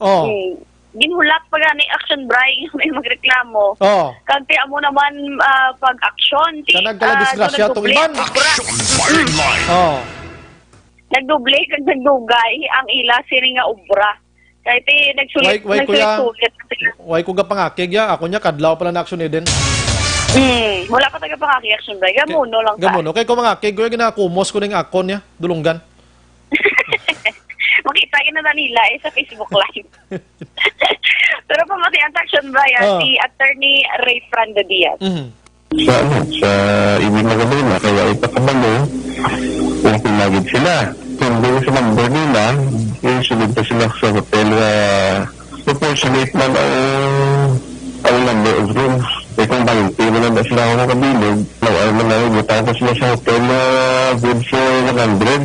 Oh. Hmm. Ginhulat pa gani, Action Bri, may magreklamo. Oh. Kag ti amo naman, ah, pag-aksyon, ti, Kanag kala ah, disgrasya tong nagdoble iban. ang obra. Action Fire Line. Oh. Nagdoble kag nagdugay ang ila sini nga obra. Kay ti nagsulit, Why, why, kuya? nagsulit-sulit na sila. Why ko gapangakig ya? Ako niya, kadlaw pala na Action Eden. Hmm, wala pa taga pangakig, Action Bri. Gamuno lang ta. Gamuno. Kay ko mangakig, kuya, ginakumos ko ning akon niya, dulunggan. Makita yun na nila eh, sa Facebook Live. Pero pamati ang Action Bri, ah, Ah. si Attorney Ray Fernando Diaz. Mhm. Sa, ano, sa Ibig Magalona, kaya ipakabalo, kung pinagid sila. Kung dili sa number nila, yung sunod pa sila sa hotel nga proportionate man ang, ang number of rooms. Kaya kung twenty, wala na sila ako makabilog, now, ano na, butang ko sila sa hotel na good for one hundred.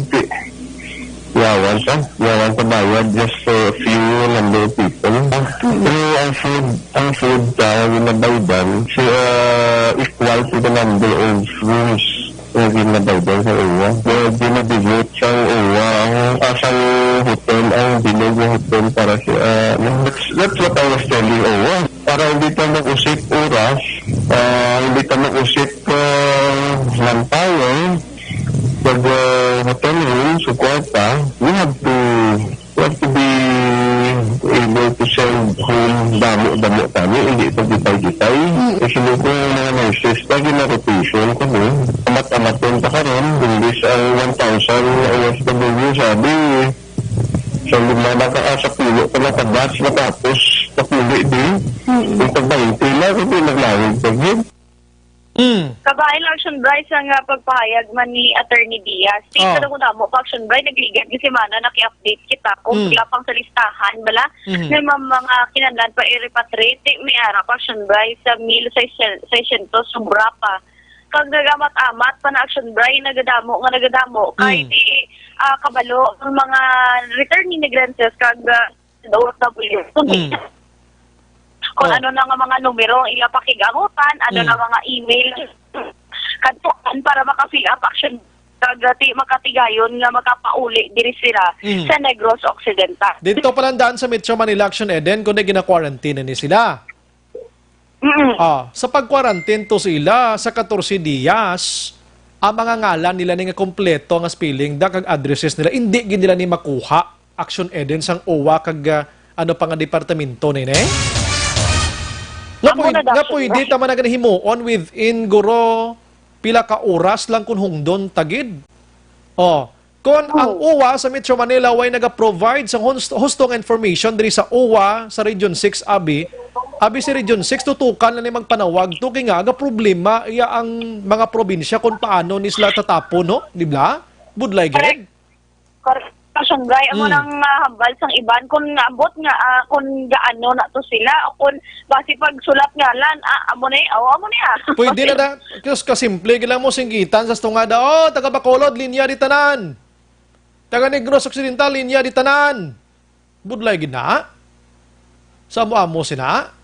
Yawan siya. Yawan sa bayad just for a few number of people. Pero ang food, ang food sa Ginabaydan, si, uh, equal to the number of rooms na Ginabaydan sa uwa. Medyo mabigot sa uwa ang asang hotel, ang bilog nga hotel para si, uh, ano. That's, that's what I was telling uwa. Para hindi ta mag-usip oras, ah, hindi ta mag-usip, ah, manpower, pag, ah, hotel room sa kwarta, we have to, we have to be able to send home damo-damo kami, hindi pag gitay-gitay. Mm. Kasi kung mga nurses, lagi na rotation kami. Amat-amaton pa karon, imbis ang one thousand na O F W, sabi, sa lima na ka, ah, sa pulo ka na ka batch matapos. Sa puli din. Mm. Yung pagbainte na, kasi naglawig pa yun. Mm. Kabahin lang, Action Bry, sa nga pagpahayag man ni Attorney Diaz. Di Oh. Ka daw mo pa, Action Bry, nagligad nga semana naki-update kita kung Mm. Sila pang sa listahan, bala, Mhm. May mga, mga kinahanglan pa i-repatriate, may ara pa, Action Bry, sa mil seiscientos, sobra pa. Kag nagamat-amat pa na, Action Bry, nagadamo nga nagadamo. Kay Mm. Di, ah, kabalo ang mga returning migrants kag, ah, O F W. Mm. Kung Oh. Ano na nga mga numero ang ila pakigangutan, ano Mm. Na mga email, kadtuan para maka-fill up, Action, kag di makatigayon nga makapauli diri sila Mm. Sa Negros Occidental. Dito pa lang daan sa Metro Manila, Action Eden, kundi gina-quarantine ni sila. Mm. Ah, sa pag-quarantine to sila sa katorse diyas, ang mga ngalan nila ni nga kompleto nga spelling da kag addresses nila, hindi gid nila ni makuha. Action Eden sang O W A kag, ah, ano pa nga departamento ni, ne? Nga Amo pwed-, na daw nga siya. Pwede ta man na gani himuon within guro pila ka oras lang kun hungdon ta gid. Oh, kun ang Oh. O W A sa Metro Manila way naga-provide sang hus-, husto nga information diri sa O W A sa Region six, abi, abi si Region six tutukan na ni magpanawag to kay nga aga problema iya ang mga probinsya kung paano ni sila tatapon, no? Di ba? Budlay gid. Correct. Correct, Action Bry, amo Mm. Nang, ah, hambal sang iban kung naabot nga, ah, kung gaano na to sila o kung basi pagsulat ngalan, ah, amo ni, oh, amo ni, ah. Pwede na da, kas-, kasimple gid lang mo singgitan sa tungad, oh, taga Bacolod, linya di tanan. Taga Negros Occidental, linya di tanan. Budlay gid na. Sa amo-amo sina.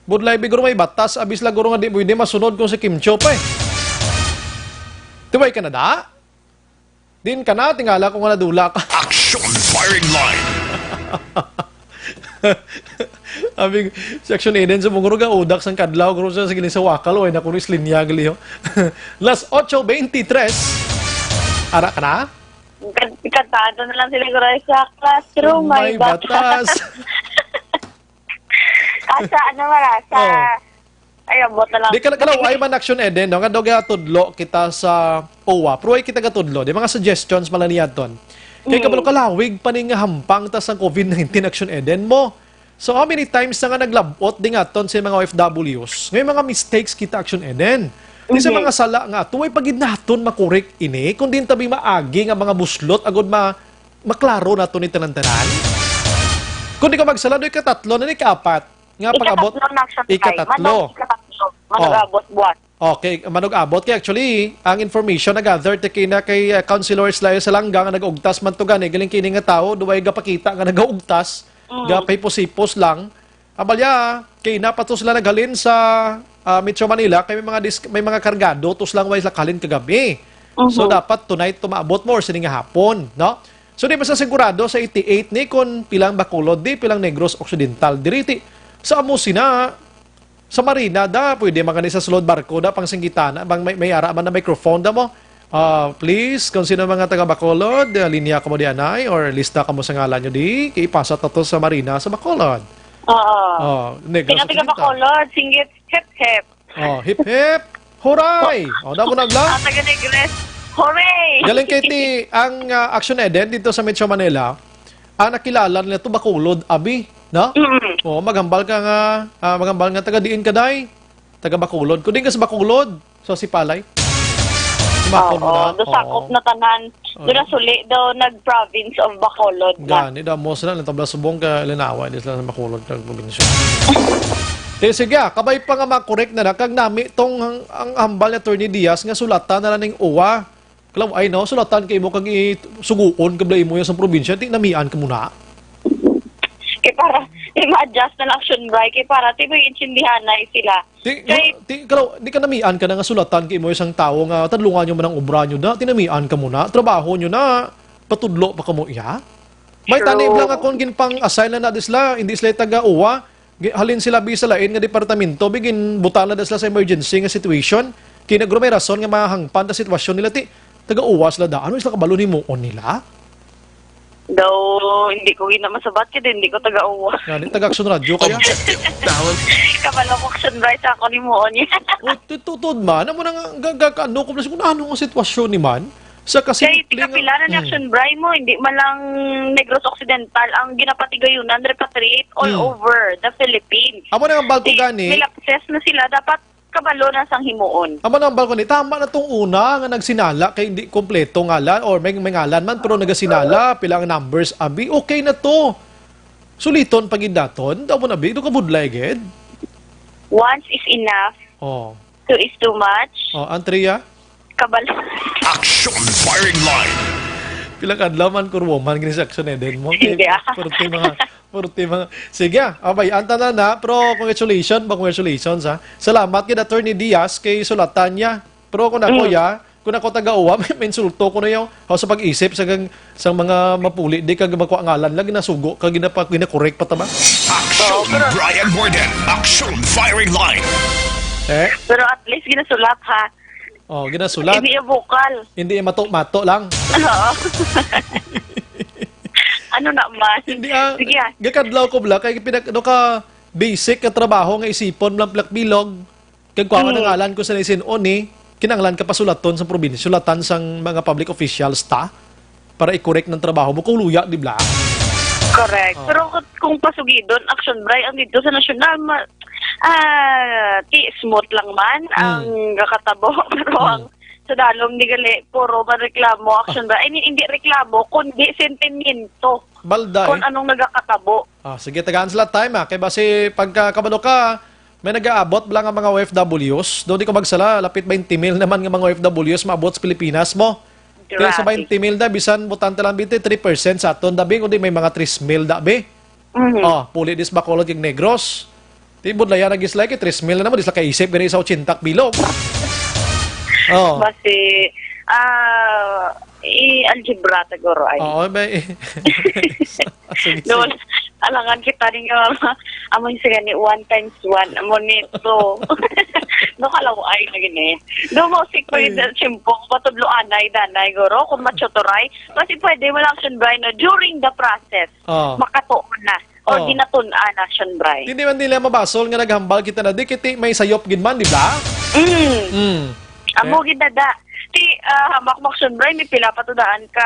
Budlay bi guro may batas, abis lang guro nga di pwede masunod kung si Kim Chiu pa eh. Tibay ka na da? Din ka na, tingala ko nga nadula ka. Action firing line. Abi, si Action Eden sa Mungro ga udak sang kadlaw, guro sa sige sa wakal, oy, na kuno islinya gali, oh. Las ocho veintitrés. Ara ka na? Kan-, kantado na lang sila, guro, sa classroom, may May batas. Batas. Asa, ano, wala, sa Oh. Ay, ambot na lang. Di ka, kalaw, ay man Action Eden, no? Nga daw gatudlo kita sa O W A. Pero ay kita gatudlo. Di mga suggestions man lang niya ton. Kay Mm. Kabalo kalawig pa ni nga hampang ta sa covid nineteen Action Eden mo. So, how many times na nga naglabot di nga ton sa mga O F Ws? Ngay mga mistakes kita Action Eden. Di sa Mhm. Mga sala nga ato, way pa gid naton makorek ini, kung din tabi maagi nga mga buslot, agod ma-, maklaro nato ni tanan-tanan. Kung di ka magsala, do'y katatlo na ni kaapat. Nga pag-abot, ikatatlo na siya, Tay. Ikatatlo. Manong ikatatlo. Manong Oh. Abot buwan. Okay, manong abot. Kay actually, ang information na-gather ti kina kay, uh, Councilor Slayo Salanga nga nag-ugtas man to gani, galing kini nga tawo, duway gapakita nga nag-ugtas, Mm. gapahipos-hipos lang. Abalya, kay na pa to sila naghalin sa, ah, Metro Manila, kay may mga dis-, may mga kargado, to silang way sila halin kagabi. So, Mhm. Dapat tonight to maabot mo or sining hapon, no? So, di pa sa sigurado sa eighty-eight ni kung pilang Bacolod di, pilang Negros Occidental diri ti. Sa amo sina, sa Marina da, pwede man gani sa sulod barko da, pang singgitana, bang may, may ara man na microphone da mo. Ah, please, kung sino mga taga Bacolod, ah, linya kamo di anay, or lista kamo sa ngalan nyo di, kay ipasa ta to sa Marina sa Bacolod. Oo. Oh, Negros Sino taga Occidental. Bacolod, singgit, hep, hep. Oh, hip hip! Hooray! Oh, damo na lang. Ah, taga Negros. Hooray! Galing kay ti ang, ah, Action Eden dito sa Metro Manila, ang nakilala nila to Bacolod, abi, no? Mm. Oh, maghambal ka nga, ah, maghambal nga taga diin ka, day? Taga Bacolod. Kung di ka sa Bacolod, so si Palay. Sumakop Oo, na. Do sakop Oo. Na tanan. Oo. Dura suli daw nag-province of Bacolod na. Gani daw, mo sila, nang tabla subong ka, linawa, di sila sa Bacolod, kag probinsya. Eh, sige, ah, kabay pa nga makorek na na, kag nami tong ang, ang hambal ni Attorney Diaz nga sulatan na lang ning uwa. Kalaw, ay, no, sulatan kay mo kag i-, suguon, kabla imo yan sa probinsya, ti namian ka muna. Kay para, ti ma-adjust na lang, Action Bry, kay para, ti may intindihanay sila. Ti, Kay ti, kalaw, di ka namian ka na nga sulatan kay mo isang tawo nga tadlungan nyo man ang obra nyo na, tinamian ka muna, trabaho nyo na, patudlo pa ka mo iya. May True. Tani lang akong ginpang-assign na na di sila, hindi sila taga-uwa. Gi-, halin sila bi sa lain nga departamento, bi ginbutang na da sila sa emergency nga situation. Kay nagro may rason nga mahangpan ta sitwasyon nila, ti, taga-uwa sila da. Ano sila kabalo ni muon nila? Daw, hindi ko gina masabat kay hindi ko taga-uwa. Gani, taga-Action Radio kaya? Objective. Down. Kabalo ko Action Bry sa ako ni muon niya. O, tu-, tu-, tuod man, amo na nga, ga-, ga-, ano ko, plus kung ano nga sitwasyon ni man, Sa Kay kasimple nga, pila na ni mm. Action Bray mo, hindi man lang Negros Occidental ang ginapatigayunan, repatriate all Mm. over the Philippines. Amo na ang balko Di, gani. Nilapses na sila, dapat kabalo na sang himuon. Amo na ang balko ni, tama na tong una nga nagsinala kay hindi kompleto ngalan or may, may ngalan man pero nagasinala, pila ang numbers, abi, okay na to. Suliton pa gid daton, daw mo na, bi, do ka budlay gid. Once is enough. Oh. Two is too much. Oh, Andrea? Kabal- Action Firing Line. Pila ka adlaw man, Kurwoman, gini sa Action Eden mo. Hindi, ah. Purti mga, purti mga. Sige, ah. Abay, anta na na. Pero congratulations, ba, congratulations, ha. Salamat kay Attorney Diaz kay sulatan niya. Pero kung ako, Mm. ya, kung ako taga-uwa, may, may insulto ko na yung, ako sa pag-isip sa, gang- sa mga mapuli, di ka magkuha ngalan lang, ginasugo ka, ginapa-, ginakorek pa tama. Action, Oo, pero Brian Warden. Action Firing Line. Eh? Pero at least ginasulat, ha? Oh, ginasulat. Hindi yung vocal. Hindi yung mato-mato lang. Oo. Ano naman? Hindi, ah, Sige, ah. gakadlaw ko, bla, kay pinak-, ano ka, basic ka trabaho nga isipon lang, plak bilog. Kag kuha Mm. ng ngalan ko sa lisin, o ni, kinahanglan ka pasulaton sa probinsya, sulatan sang mga public officials ta, para i-correct ng trabaho mo, kung luya, di bla? Correct. Oh. Pero kung, kung pasugidon, Action Bray, ang dito sa nasyonal, ma-, ah, ti smooth lang man Mm. ang kakatabo, pero Mm. ang sa dalom ni gali, puro man reklamo, Action Bray. I mean, hindi reklamo, kundi sentimiento Balda, kung eh. anong nagakatabo. Ah, sige, tagaan sila time, ah. Kay basi pagka kabalo ka, may nagaabot bala nga mga O F Ws. Daw di ko magsala, lapit twenty mil naman nga mga O F Ws maabot sa Pilipinas mo. Kaya sa Grabe. twenty mil na, bisan butante lang, twenty-three percent sa aton, dabi, kundi may mga three mil, dabi. Mhm. Oh, puli dis Bacolod kag Negros. Ti budlayan ang gislay kay three mil na mo, di sila kaisip, gani sa ochenta bilog. Oh. Basi, ah, i-algebra ta guro ay. Oo, may, sige, Doon, sige. alangan kita rin nga, amo yung sige ni one times one, amo ni two. No, kalaw ay na gini. No, mo, sik pa yung Mm. simpong, patudlo anay, danay, guro, kung machotoray, kasi pwede mo lang Action Bray, no, during the process, Oh. makatuon na, or Oh. ginatun-an, Action Bray. Hindi man nila mabasol nga naghambal kita na, di kiti may sayop gid man, di ba? Mm. Mm. Amo Eh? gid na da. Ti, ah, hamak mo Action Bray, may pila pa to daan ka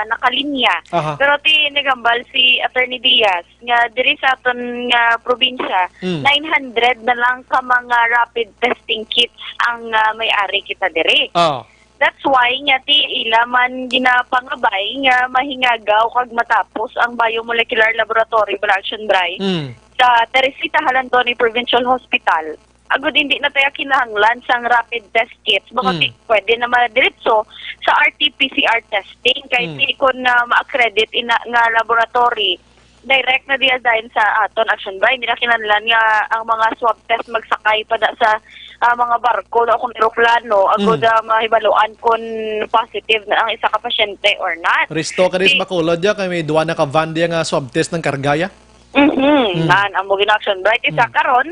nakalinya. Aha. Pero ti, nagambal si Attorney Diaz nga diri sa aton nga probinsya, Mm. nine hundred na lang ka mga rapid testing kits ang, ah, may ari kita diri. Oh. That's why nga ti ila man ginapangabay nga mahingagaw kag matapos ang biomolecular laboratory, bala Action Bray, Mm. sa Teresita Jalandoni Provincial Hospital. Agud hindi na tayo kinahanglan sang rapid test kits. Baka Mm. ti-, pwede na madiretso sa R T P C R testing. Kay Mm. ti kun na ma-accredit ina nga laboratory, direct na diya dahil sa aton Action Bray. Hindi na kinahanglan nga ang mga swab test magsakay pa da sa, ah, mga barko o kung eroplano. Agud Mm. ah, mahibaluan kung positive na ang isa ka pasyente or not. Risto ka rin Di- sa Bacolod, ya, kay may duwa na ka van diya nga swab test ng karga, ya? Mhm. Mm. Nan, amo gina Action Bray. Isa Mm. karon,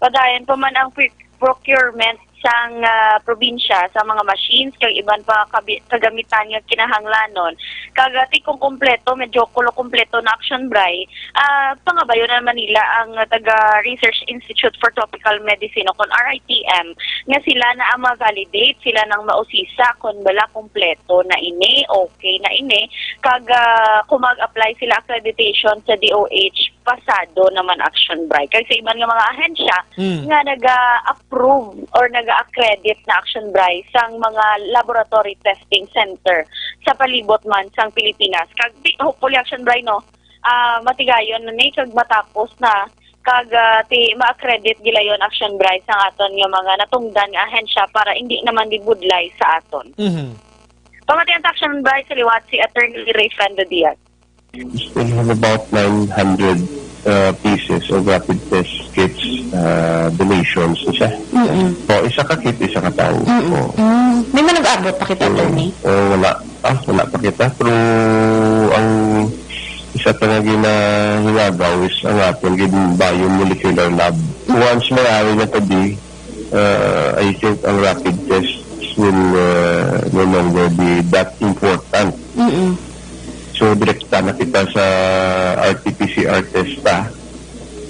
padayon pa man ang pre-, procurement sang, ah, probinsya sa mga machines kag iban pa kabi-, kagamitan nga kinahanglanon. Kag, ah, ti kung kompleto, medyo kulo kompleto na Action Bray, ah, pangabayo na man nila ang taga Research Institute for Tropical Medicine o kon R I T M nga sila na ang ma-validate, sila nang mausisa kon bala kompleto na ini, okay na ini, kag, ah, kung mag-apply sila accreditation sa D O H, pasado naman Action Bray. Kag sa iban nga mga ahensya Mm. nga naga-approve or naga-accredit na Action Bray sang mga laboratory testing center sa palibot man sang Pilipinas. Kag di, hopefully Action Bray, no, ah, matigayon na ni kag matapos na kag, ah, ti ma-accredit gilayon Action Bray sang aton nga mga natungdan nga ahensya para indi naman dibudlay sa aton. Mhm. Pamatian ta Action Bray sa liwat si Attorney Ray Fernando Diaz. We still have about nine hundred, uh, pieces of rapid test kits, uh, donations, isa. Mm-mm. O, isa ka kit, isa ka tao. Mm-mm. O. Mm. May man nag-abot pa kita, Mm. Attorney? O, wala. Ah, wala pa kita. Pero ang isa pa nga ginahingagaw is ang aton gid biomolecular lab. Mm. Once may ari na to di, uh, I think ang rapid tests will, uh, no longer be that important. Mm-mm. So, direkta na kita sa R T P C R test pa.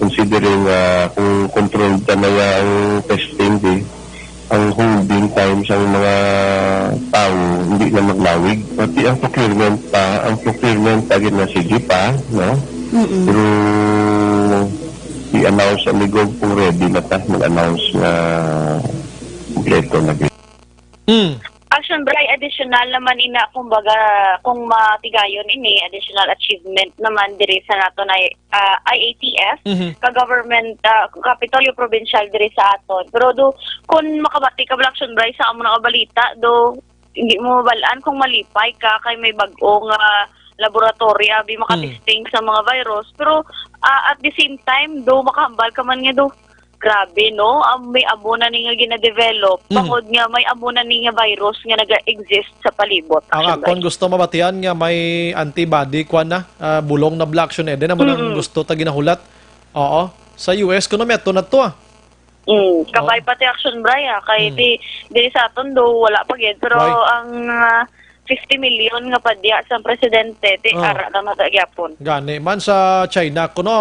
Considering, uh, kung controlled na niya ang testing, di, ang holding time sang mga tawo hindi na maglawig. Pati ang procurement pa, ang procurement pa gid na sige pa, no? Mm-mm. Pero i-announce ang Ligog kung ready na ta, mag-announce nga kompleto na gid. Mm. Action Bray, additional naman ina, kumbaga, kung matigayon ini, additional achievement naman diri sa nato na, ah, I A T F, Mhm. ka government, ah, Kapitolyo Provincial diri sa aton. Pero do, kung makabati ka bala, Action Bray, sa amo nga balita, do, hindi mo mabalaan kung malipay ka kay may bag-o nga laboratorya, bi Mm. makatesting sa mga virus. Pero, ah, at the same time, do, makahambal ka man nga do, grabe, no? Ang may amo na ni nga ginadevelop, Mm. bangod nga may amo na ni nga virus nga naga-exist sa palibot, Ang Action Bray. Akon gusto mabatian nga may antibody, kwan na, ah, bulong na bala, Action Eden, amo nang Mm-mm. gusto ta ginahulat. Oo. Sa U S, kuno may ato na to, ah. Mm, kabay Oo. pati, Action Bray, ah. Kay Mm. di, di sa aton do, wala pa gid. Pero Why? ang, ah, fifty million nga padya sa presidente, ti Oh. ara na mata gyapon. Gani man sa China kuno,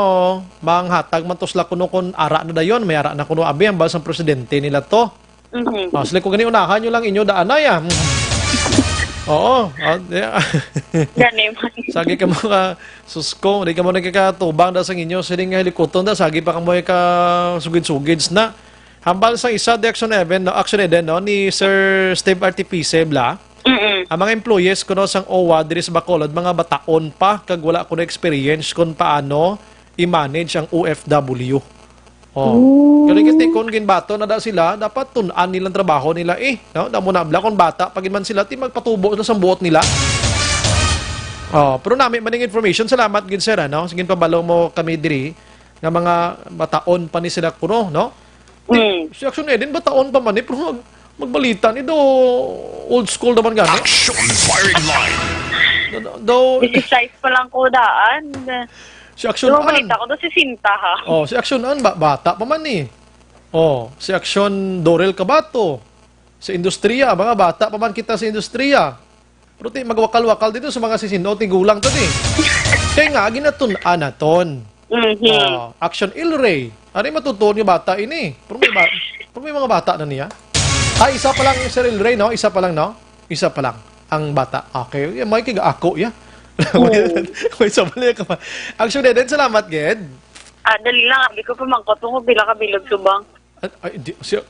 manghatag man to sila kuno kun ara na dayon, may ara na kuno abi, hambal sang presidente nila to. Mhm. Ah, sila ko gani, unahan nyo lang inyo daan na ya. Mhm. Oo. Ah, yeah. Gani man. Sagi ka mga susko, di ka mo nagkakatubang da sang inyo, siling nga hilikuton da, sagi pa ka mo ka sugid-sugid na. Hambal sang isa, Action Eden, no? Action Eden, no? Ni Sir Steve Artifice, bla? Mm-mm. Ang mga employees kuno sang O W A diri sa Bacolod, mga bataon pa, kag wala kuno experience kung paano i-manage ang O F W. Oh. Ooh. Kaya kiti, kung ginbato na da sila, dapat tun-an nilang trabaho nila eh. No? Damo na bla, kung bata pa gid man sila, ti magpatubo na sang buot nila. Oh, pero nami maning information. Salamat gid, sir, ano? Sige, pabalo mo kami diri nga mga bataon pa ni sila kuno, no? Mm. Si Action Eden, bataon pa man eh, pero mag-, magbalita ni do old school naman gani. Action firing line. Do, do, do, Exercise pa lang ko daan. Si Action Di ba Ann. balita ko, do sisenta ha? Oh, si Action Ann, ba-, bata pa man eh. Oh, si Action Dorel Cabato. Sa industriya, mga bata pa man kita sa industriya. Pero ti, magwakal-wakal dito sa mga sisin-o, tigulang to di. Kaya nga, ginatun-an naton. Mhm. Ah, Action Ilray. Ari matutuon nga bata ini. Pero may, ba, pero may mga bata na niya. Ay, isa pa lang, Sir Ilray, no? Isa pa lang, no? Isa pa lang ang bata. Okay. Yeah, may kiga ako, ya. Oo. May isa pa lang ka pa. Action Eden, salamat, gid. Ah, dali lang. Abi ko pamangkot mo, pila ka bilog subang. Ay, ay, di, si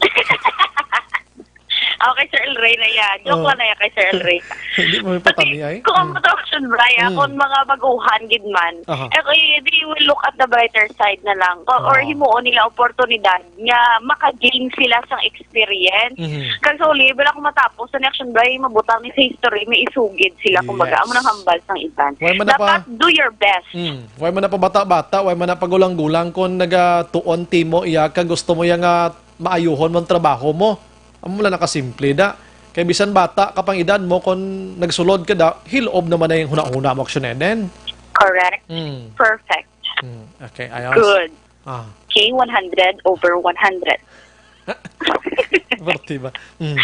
Okay, Sir El Rey na yan. Joke Oh. lang na yan kay Sir El Rey. Hindi mo may Pati, patami ay. kung ang Mm. production, Brian, Mm. kung mga baguhan, gid man, Aha. eh, eh, they will look at the brighter side na lang. Or, or Oo. himuon nila oportunidad nga maka-gain sila sang experience. Mhm. Kag sa uli, wala akong matapos sa action, Brian, mabutang ni sa history, may isugid sila, kumbaga, Yes. amo nang hambal sang iban. Why man na pa Dapat do your best. Mm. Why man na pa bata-bata, why man na pa gulang-gulang kung nagatuon timo iya ka gusto mo iya nga maayuhon mo ang trabaho mo. Amo lang nakasimple da. Kay bisan bata ka pang edad mo, kon nagsulod ka da, hilob naman na yung hunahuna mo, Action Eden. Correct. Mm. Perfect. Mm. Okay, ayos. Good. Ah. Okay, one hundred over one hundred. Pwerte ba? Mm.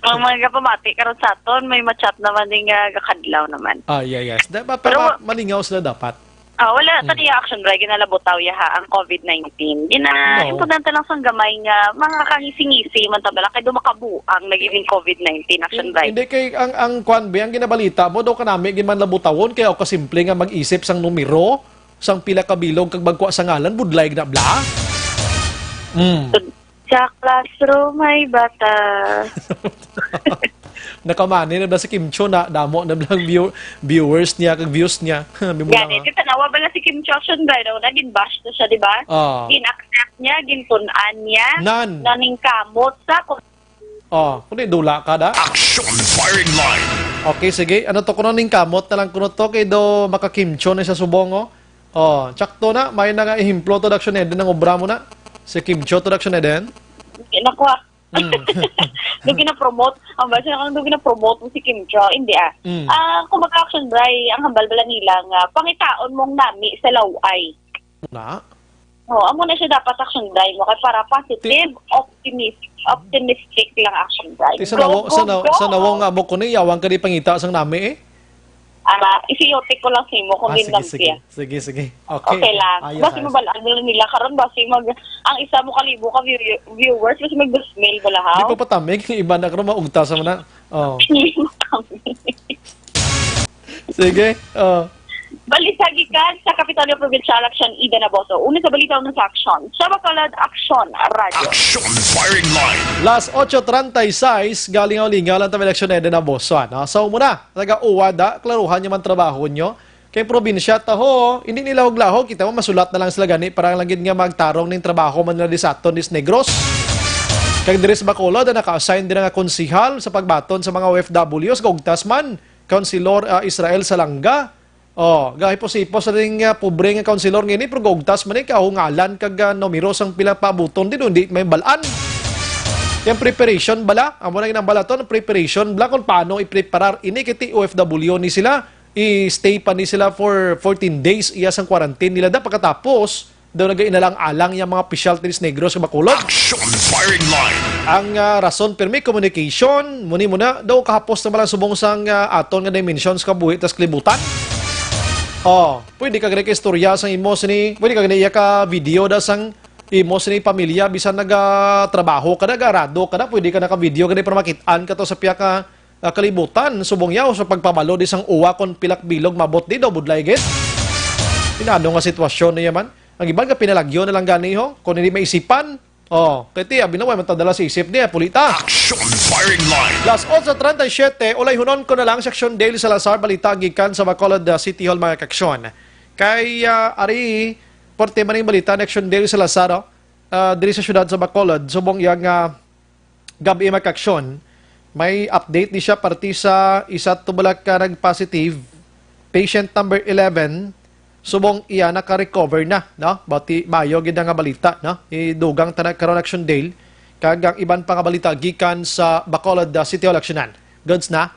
Ang mga kapamati karon sa aton, may ma-chat naman din nga gakadlaw naman. Ah, yeah, yes. Da, pa, pa, Pero pa, malingaw sila dapat. Ah, wala, Mm. tani action, Bray, ginalabutaw ya ha, ang covid nineteen. Gina, No. importante lang sang gamay nga, mga kangisi-ngisi, man tabala, kay dumakabuang, nagiging covid nineteen, action, Hin-, Bray. hindi kay, ang, ang kwan, be, ang ginabalita mo, daw kanami, gin man labutawon, kaya ako simple nga mag-isip sang numero, sang pila ka bilog, kag magkuha sa ngalan, budlay na bla. Mm. Sa classroom may bata. Nakamani na ba si Kim Chiu na damo na lang view, viewers niya kag views niya? Sabi mo Gani, lang, ah. Kita nawa bala si Kim Chiu Action ba daw? Naging bash to siya, di ba? Ah. Gin-accept niya, gintunan niya, Nan. naningkamot sa kung Oh, kundi dula ka da? Action firing line. Okay, sige. Ano to kuno ning kamot na lang kuno to kay do maka Kim Chiu na sa subong, oh. Oh, tsakto na, may na nga ehemplo to, Daction Eden, ang obra mo na. Si Kim Chiu to, Daction Eden. Hindi na ko, ah. Mm. Doon gina-promote. Ang basa na kang doon gina-promote mo si Kim Chiu. Hindi, ah. Mm. Ah, kung mag-action, Bray, ang hambal bala nila nga, pangitaon mong nami sa laway. Na? Oh, amo na siya dapat action, Bray, mo. Kay para positive, Ti- optimis-, optimistic lang action, Bray. Ti sa Go, nawo-, go, sa naw-, go! sa nawong nga amo ko ni, yawang ka di pangita sang nami, eh. Ah, isiotik ko lang sa imo kung Ah, din sige, lang sige. siya. Sige, sige. Okay. Okay lang. Ayos, Basi ayos. mabalaan mo lang nila. Karon basi mag, ang isa mo kalibo ka view-, viewers, basi mag-voicemail bala, Di haw? pa patamig, iba na karon maugta sa mana. Oh. Hindi mo kami. Sige. Oh. Balita gikan sa Kapitolyo Provincial, Action Eden Aboso. Una sa balita, una sa aksyon. Sa Bacolod, Aksyon Radio. Action Firing Line. Las ocho treinta y seis, galing ang lingaw lang tabi Action Eden Aboso, ano? So, muna, taga-uwa da, klaruhan nyo man trabaho nyo. Kay probinsya, taho, hindi nila huglahog. Kita mo, masulat na lang sila gani para lang gid nga magtarong ning trabaho man nila di sa aton, dis Negros. Kag diri sa Bacolod, ang naka-assign dira nga konsihal sa pagbaton sa mga O F Ws, gaugtas man, Councilor, ah, Israel Salanga. Oh, gahipos-hipos sa ding, ah, pobre nga councilor ngini, pero gaugtas man ni, kahungalan kag, ah, numero sang pila paabuton din, hindi may balaan. Yung preparation bala, amo na ginambalaton, preparation bala kung paano i-preparar ini kay ti O F W ni sila. I-stay pa ni sila for fourteen days, iya sang quarantine nila da. Pagkatapos, daw nagainalang-alang yang mga opisyal tinis Negros sa Bacolod. Action Firing Line. Ang, ah, rason, pirmi, communication, muni muna, daw kahapos na malang subong sang, ah, aton nga dimension sa kabuhi tas kalibutan. Oh, pwede ka gani ka istorya sang imo sini, pwede ka gani iya ka video da sang imo sini pamilya, bisan nagatrabaho ka, nagarado ka na, pwede ka naka-video gani para makit-an ka to sa piya ka ah, kalibutan, subong yaw sa pagpabalo di sang uwa kon pilak bilog mabot di daw budlay gid. Inano nga sitwasyon niya man. Ang iban nga pinalagyo na lang gani ho, kung hindi maisipan. Oh, kay tiya, binaway man ta dala sa isip niya, pulita. Action Firing Line. Las otso treinta y siete, ulayhunon ko na lang sa Action Daily Salazar, balita gikan sa Bacolod, ah, City Hall, mga kaksyon. Kay, ah, ari, parte man ning balita ni Action Daily Salazar, oh. Ah, diri sa siyudad sa Bacolod, subong iya nga gab-i, mga kaksyon, may update ni siya parte sa isa to bala ka nag-positive, patient number eleven, subong iya naka-recover na, no? Bati, mayo gid nga balita, no? Idugang ta na karon, Action Dale, kag ang iban pa nga balita gikan sa Bacolod, uh, City Hall, Aksyonan. Goods na?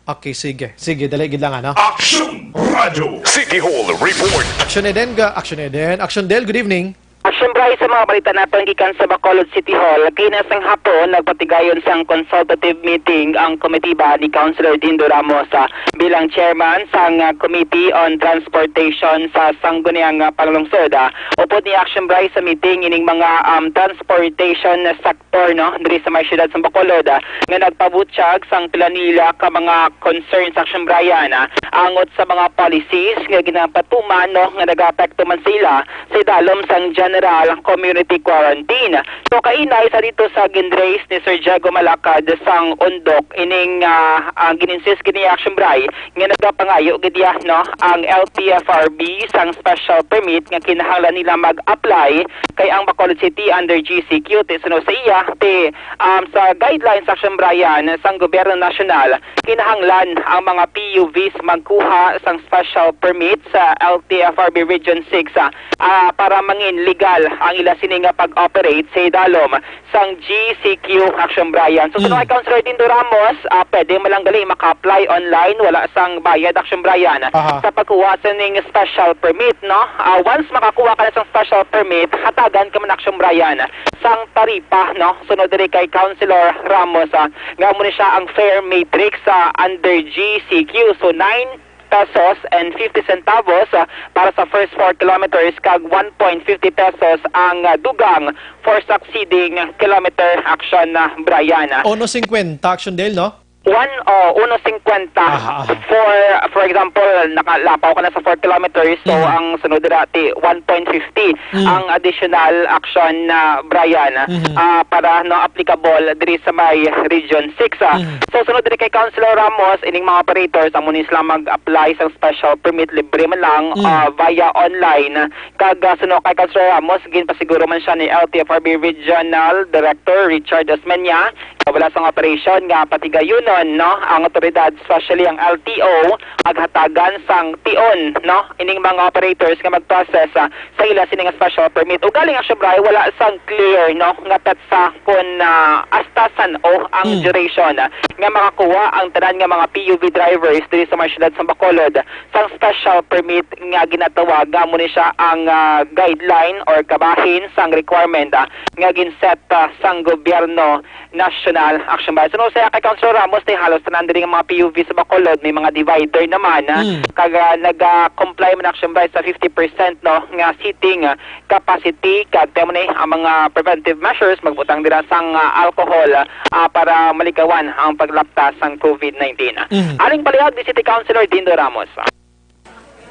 Okay, sige. Sige, dali gid lang, ano? Action Radio City Hall Report. Action Eden, ga-, Action Eden. Action Del, good evening. Action Bryce, sa mga balita naton gikan sa Bacolod City Hall, kay nasang hapon nagpatigayon sang consultative meeting ang komitiba ni Councilor Dindo Ramos, ah, bilang chairman sang, ah, Committee on Transportation sa Sangguniang, ah, Panglungsod, ah. Upod ni Action Bryce, sa meeting ining mga, um, transportation sector, no, diri sa may siyudad sa Bacolod, ah, nga nagpabutyag sang pila nila ka mga concerns, Action Brian, ah, angot sa mga policies nga ginapatuman, no, nga nagaapekto man sila sa idalom sang general community quarantine. So, kainay sa dito sa ginraise ni Sir Diego Malacad sang Undok ining, ah, ang gin-insist gid ni Action Bry nga nagapangayo gid iya, no, ang L T F R B sang special permit nga kinahanglan nila mag-apply kay ang Bacolod City under G C Q ti suno sa iya ti, um, sa guidelines, Action Brian, sang gobyerno nasyonal, kinahanglan ang mga P U Vs magkuha sang special permit sa L T F R B Region six, ah, ah, para mangin legal ang ila sini nga pag-operate sa idalom sang G C Q, Action Brian. So, suno Mm. kay Councilor Dindo Ramos, ah, pwede man lang gali maka-apply online, wala sang bayad, Action Brian, Aha. sa pagkuha sa ning special permit, no? Ah, once makakuha ka na sang special permit, hatagan ka man, Action Brian, sang taripa, no? Sunod diri kay Councilor Ramos, ah, nga amo ni siya ang fare matrix sa under G C Q. So, nine pesos and fifty centavos, ah, para sa first four kilometers kag one point fifty pesos ang, ah, dugang for succeeding kilometer, Action, ah, Brian. Uno cincuenta, Action Dale, no? One, oh, uno cincuenta. Aha, aha. For, for example, nakalapaw ka na sa four kilometers, so Mhm. ang sunod dira ti one point fifty Mm. ang additional, Action, ah, Brian, Mhm. ah, para, no, applicable diri sa may Region six, ah. Mhm. So, sunod diri kay Councilor Ramos, ining mga operators, amo ni sila mag-apply sa special permit, libre man lang, Mm. ah, via online. Kag, ah, suno kay Councilor Ramos, ginpasiguro man siya ni L T F R B Regional Director Richard Osmeña, wala sang operation nga patigayunon, no, ang otoridad, especially ang L T O, maghatagan sang tion, no, ining mga operators nga mag-process, ah, sa ila sini nga special permit. Ugaling, Action Bry, wala sang clear, no, nga petsa kon, ah, hasta san-o ang Hmm. duration, ah, nga makakuha ang tanan nga mga P U V drivers diri sa mga syudad sa Bacolod sang special permit nga ginatawag nga amo ni siya ang, ah, guideline or kabahin sang requirement, ah, nga ginset, ah, sang gobyerno nasyonal. Na, Action Brian. So, no, sa kay Councilor Ramos, tay halos tanan diri nga mga P U V sa Bacolod, may mga divider naman, ah, Mm. kag, ah, nag-, ah, comply man, Action Brian, sa fifty percent, no, nga seating, ah, capacity, kag tamo ni ang mga preventive measures, magbutang dira sang, ah, alcohol, ah, para maligawan ang paglapta sang COVID nineteen. Mm. Aling palihag ni City Councilor Dindo Ramos.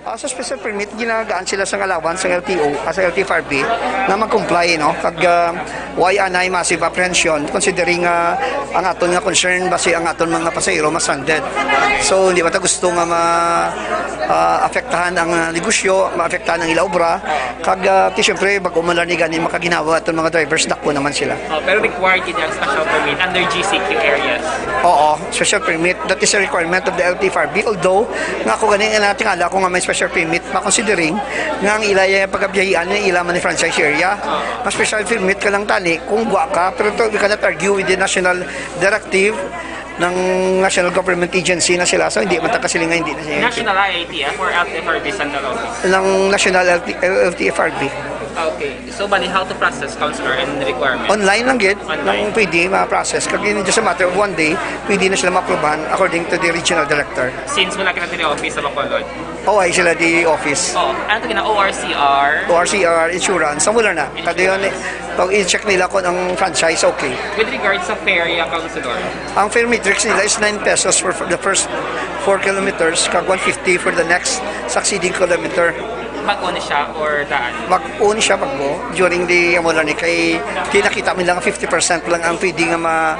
Ah, sa special permit, ginagaan sila sang allowance sang L T O, ah, sa L T F R B, na mag-comply, no? Kag, ah, why anay massive apprehension, considering, ah, ang aton nga concern, basi ang aton mga pasahero ma-stranded. So, hindi ba ta gusto nga ma-, ah, apektahan ang, ah, negosyo, maapektahan ang ila obra, kag, ah, ti, siyempre, bag-o man lang ni gani makaginhawa aton mga drivers, dakpo naman sila. Oh, pero required gid ang special permit under G C Q areas. Oo, special permit. That is a requirement of the L T F R B. Although, nga ako gani nga natingala ko nga may special permit pa, considering nga ang ila yung pagkabiyahian nga ila man ni franchise area. Mas special permit ka lang tani kung gwa ka, pero to, we cannot argue with the national directive ng national government agency na sila. So, hindi man ta kasiling nga hindi na siya. National I A T F or L T F R B central office? Ng national L T, L T F R B. Okay. So, bali, how to process, Councilor, and requirements? Online lang gid, Online. Lang pwede ma-process. Kag in just a matter of one day, pwede na sila ma-approvehan according to the regional director. Since wala ka na diri office sa Bacolod? Oh, ay sila di office. Oh, ano to gina-, O R C R? O R C R, insurance, sa mula na. Kadi yun, eh, pag i-check nila kung ang franchise, okay. With regards sa fare, yeah, Councilor? Ang fare matrix nila is nine pesos for the first four kilometers, kag one fifty for the next succeeding kilometer. Mag-on siya or daan? Mag-on siya pag-go during the, amo lang ni, kay kinakita mi lang fifty percent lang ang pwede nga ma-,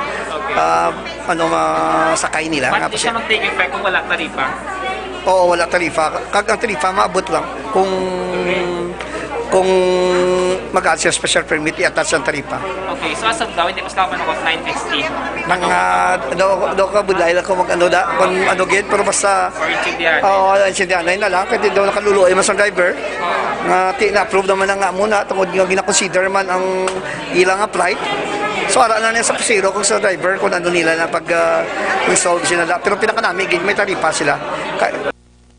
ah, ano, masakay nila. But nga di siya mag-take effect kung wala taripa? Oo, wala taripa. Kag ang taripa, maabot lang kung, kung mag-add siya special permit, i-attach ang taripa. Okay, so as of now, hindi pa sila panukot nine sixty. Nang, ah, daw, daw ka budlay lang kung mag-ano da, kung ano gid, pero basta, Or intindihan. Oo, intindihan na lang, kaya daw nakaluluoy man sa driver, nga ti na-approve naman na nga muna, tungod nga ginakonsider man ang ilang nga flight. So, ara na niya sa pasero kung sa driver, kung ano nila na pag, ah, resolve sila da. Pero pinakanami, gid, may taripa sila. Ka-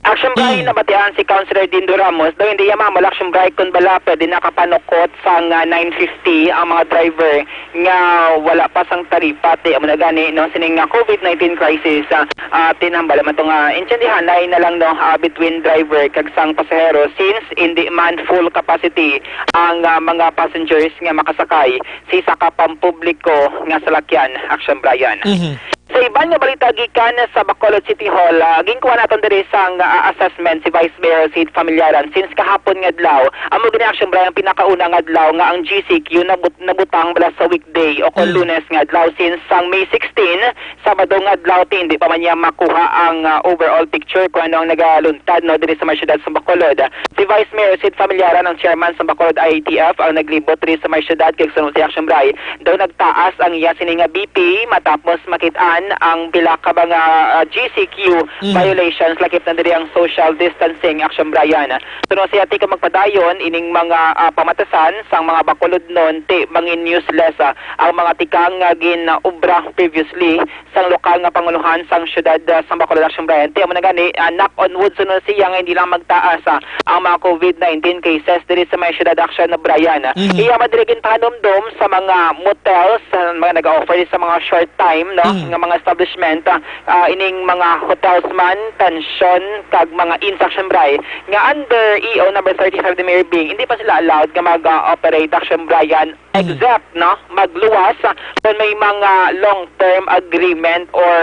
Action Brian, Mm. nabatian si Councilor Dindo Ramos, daw hindi niya mamal, Action Brian, kung bala pwede nakapanukot sang, ah, nine fifty ang mga driver nga wala pa sang taripa, ti amo na gani, no, sining nga COVID nineteen crisis, ah, ah, tinambal man to nga intindihan, lain na lang, no, ah, between driver kag sang pasahero, since hindi man full capacity ang, ah, mga passengers nga makasakay sa isa ka pampubliko nga salakyan, Action Brian. Mhm. Sa iban nga balita gikan sa Bacolod City Hall, ah, ginkuha naton diri sang, ah, assessment si Vice Mayor Sid Familiaran. Since kahapon nga adlaw, amo gini, Action Brian, ang pinakauna nga adlaw nga ang G C Q nabut-, nabutang bala sa weekday o kung Mm. Lunes nga adlaw. Since sang May sixteen, Sabado nga adlaw, ti hindi pa man niya makuha ang, ah, overall picture kung ano ang nagaluntad, no, diri sa may siyudad sa Bacolod. Si Vice Mayor Sid Familiaran, ang chairman sa Bacolod I A T F, ang naglibot diri sa may siyudad kag suno sa Action Brian, daw nagtaas ang iya sini nga B P matapos makit-an ang pila ka mga, ah, G C Q Mm. violations, lakip na diri ang social distancing, Action Brian. Suno siya, ti kung magpadayon ining mga, ah, pamatasan sang mga Bacolodnon, ti mangin useless, ah, ang mga tikang nga gin-obra previously sang lokal nga pangulohan sang siyudad, ah, sa Bacolod, Action Brian. Ti amo na gani, ah, knock on wood, suno siya nga hindi lang magtaas, ah, ang mga COVID nineteen cases diri sa may siyudad, Action Brian. Mhm. Iya man diri ginpahanumdom sa mga motels, sa mga nag-offer sa mga short time, no, Mm. nga mga establishment, ah, ah, ining mga hotels man, pansyon, kag mga inns, Action Brian, nga under E O number thirty-five ni Mayor Bing, hindi pa sila allowed nga mag, ah, operate, Action Brian, Mm. except, no, magluwas, ah, kung may mga long-term agreement or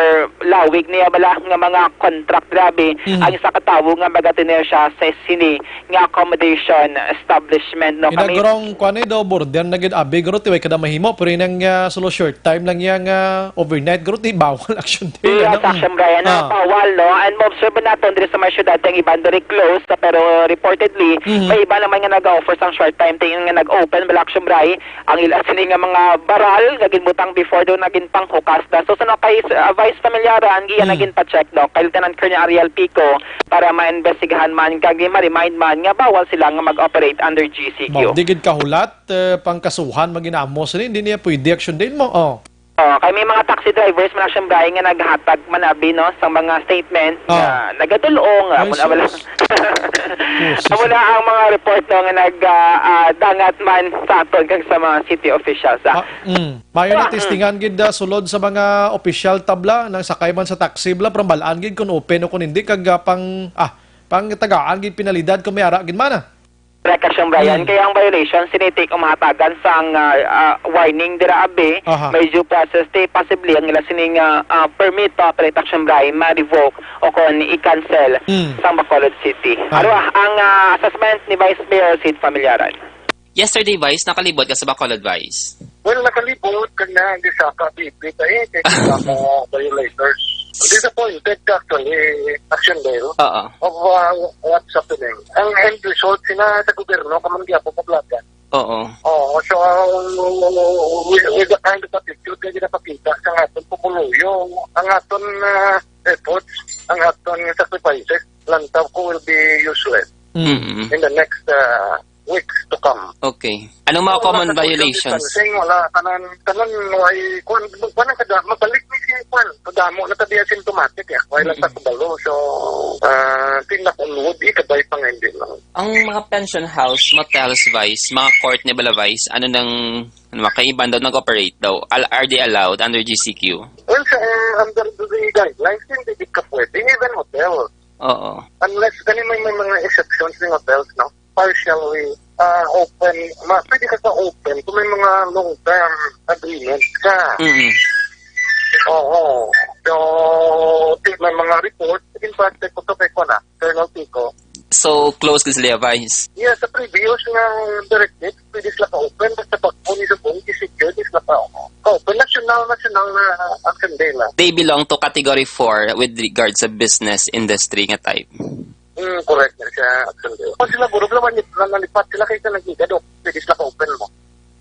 lawig niya bala nga mga contract, grabe, Mm. ang isa ka tawo nga magatener siya sa sini nga accommodation establishment, no? Kami Inagrong, kuwan, eh, daw, border na gid, abi, guro, ti way kada mahimo, pero inang, ah, solo short time lang yang, ah, overnight, guro, ti bawal, Action Day, Iya, ano? Sa Action Brian, ah, Ah. bawal, no? And ma-observe naton diri sa may syudad, ang iban diri closed, pero reportedly, Mhm. may iba naman nga nag-offer sang short time, ti nga nag-open, bala, Action Brian, ang ila sini nga mga baral nga ginbutang before daw naging panghukas na. So, sa no kay, ah, Vice Familiaran, giya Mm. naging pa-check, no, kay Lieutenant Colonel Ariel Pico para maimbestigahan man kag ma-remind man nga bawal sila nga mag-operate under G C Q. Mao, di gid kahulat, eh, pangkasuhan, maginamos ni, hindi niya pwede, Action Day mo. Oh. Oh, kay may mga taxi drivers man, Action Brian, nga naghatag man abi, no, sa mga statement Ah. nga nagadulong, Ay, amo na wala. sus. Sus, sus, Amo na ang mga report, no, nga nag, ah, ah, dangat man sa aton kag sa mga city officials, ah. Ah, mm. Mayo na Ah, mm. testingan gid, ah, sulod sa mga opisyal tabla, nang sakay man sa taxi bala, pero balaan gid kung open o kung hindi, kag, ah, pang, ah, pang tagaan gid penalidad kung may ara gid man, ah. Correct, Action Brian. Mm. Kaya ang violation, sinitik o mahatagan sang, ah, ah, warning dira, abi, Aha. may due process, ti posible ang ila sining, ah, ah, permit pa, palit, Action Brian, ma-revoke o kon i-cancel Mm. sa Bacolod City. Ay. Aro, ah, ang, ah, assessment ni Vice Mayor Sid Familiaran. Yesterday, Vice, nakalibot ka sa Bacolod, Vice? Well, nakalibot ka na, hindi sa ka, bibit, eh, kaya sa mga violators. Disappointed ka, actually, Action Dale, Oo. of, uh, what's happening. Ang end result, sila sa gobyerno, kamanggiapo, kablagan. Oo. Oo, so, uh, with, with the kind of attitude na ginapakita sa aton pumuluyo, ang aton, uh, efforts, ang aton sacrifices, lantaw ko will be useless Mm. in the next, uh, weeks to come. Okay. Anong mga Wala common ka social violations? distancing, wala, kanan, kanan, why, kwan, kwan ang kada, mabalik ni si kwan, kadamo na tabi asymptomatic, eh. Why lang Mm. sa kabalo, so, ah, tinakon wood, ikabay pa nga hindi lang. Ang mga pension house, motels, Vice, mga court ni bala, Vice, ano nang, ano, mga kaiban daw nag-operate daw? Al-, are they allowed under G C Q? Well, sa, eh, under the guidelines, hindi di ka pwede, even hotel. Oo. Unless, kani may, may mga exceptions ng hotels, no? Partially, ah, open, ma, pwede ka sa open kung may mga long-term agreements ka. Mm. Oo. So, di, may mga report, in fact, kung to kay ko na, Colonel Pico. So, close ka sila, Vice? Yeah, sa previous nga directive, pwede sila ka-open, basta pag po ni sa buong, di secure, di sila ka-open. National, national na action din, ah. They belong to category four with regard sa business industry nga type. Mm, correct na siya, Action Dale. Kung sila, guro, naman, nalipat sila kaysa nagigado. Pwede sila ka-open mo.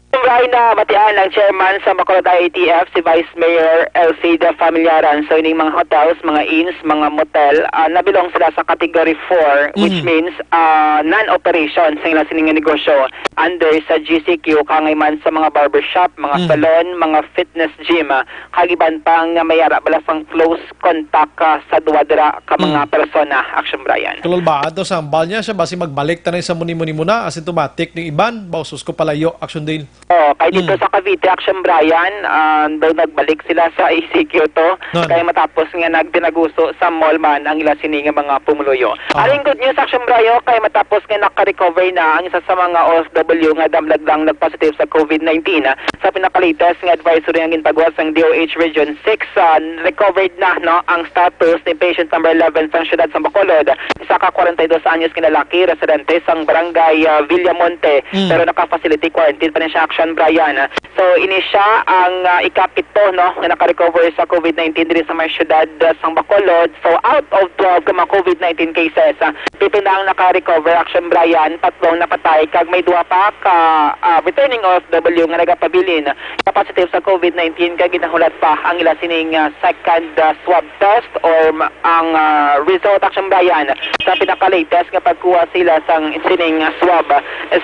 Tunggay na matian ang chairman sa Bacolod I A T F, si Vice Mayor Elcida Familiaran. So, ining mga hotels, mga inns, mga motel, ah, nabilong sila sa category four, which Mhm. means, ah, non-operation sa ila sining nga negosyo under sa G C Q, kangay man sa mga barbershop, mga Mhm. salon, mga fitness gym, ah, kag iban pa nga may ara bala sang close contact, ah, sa duwa dira ka mga Mm. persona, Action Brian. Kalulbaan to sa hambal niya siya, basi magbalik tanay sa muni-muni muna, asymptomatic ning iban, bausos ko palayo, Action Dale. Oh, kay dito Mm. sa Cavite, Action Brian, ah, daw nagbalik sila sa E C Q to, Nan. kay matapos nga nagtinaguso sa mall man ang ila sini nga mga pumuluyo. Ah. Aring good news, Action Brian, kay matapos nga naka-recover na ang isa sa mga O F W nga damlag lang nag-positive sa COVID nineteen, ah, sa pinaka-latest nga advisory ang gintagwa sang D O H Region six, ah, recovered na, no, ang status ni patient number eleven sang siyudad sang Bacolod, isa ka kwarenta y dos anyos nga lalaki, residente sang barangay, ah, Villamonte, Mm. pero naka-facility quarantine pa ni siya, Action Brian. So, ini siya ang, ah, ikapito, no, nga naka-recover sa COVID nineteen diri sa may siyudad, ah, sang Bacolod. So, out of twelve ka mga COVID nineteen cases, ah, pito na ang naka-recover, Action Brian, tatlong napatay, kag may duha pa ka, ah, returning O F W nga nagapabilin nga positive sa COVID nineteen, kag ginahulat pa ang ila sining, ah, second, ah, swab test or ma-, ang, ah, result, Action Brian, sa pinaka-latest nga pagkuha sila sang sining, ah, swab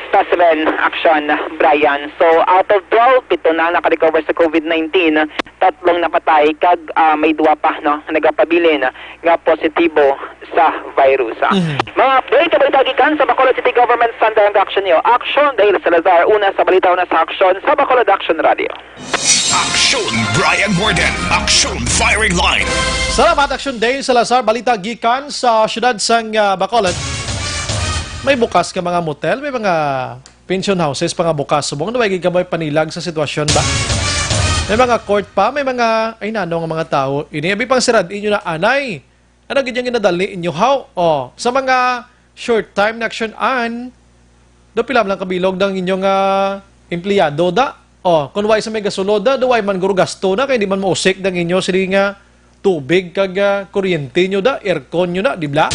specimen, Action Brian. So, out of twelve, pito na ang naka-recover sa COVID nineteen, tatlong napatay, kag, ah, may duha pa, no, nagapabilin nga positibo sa virus. Mhm. Mga update sa balita gikan sa Bacolod City Government Center, ang action niyo. Action Dale Salazar, una sa balita, una sa aksyon sa Bacolod Action Radio. Action Brian Morden, Action Firing Line. Salamat, Action Dale Salazar. Balita gikan sa siyudad sang, ah, Bacolod. May bukas nga mga motel, may mga pension houses pa nga bukas. Subong na may gid kamo panilag sa sitwasyon ba? May mga court pa, may mga, ay, nano nga mga tao. Ini, abi pang sirad inyo na, anay. Ano gid yung ginadali inyo, how? Oh, sa mga short time na action an, do pila lang kabilog ng inyong, ah, empleyado da? Oh, kung way sa may gasulod da, do way man guro gasto na, kay di man mausik dang inyo sila nga tubig kag, ah, kuryente nyo da, aircon nyo na, di bla?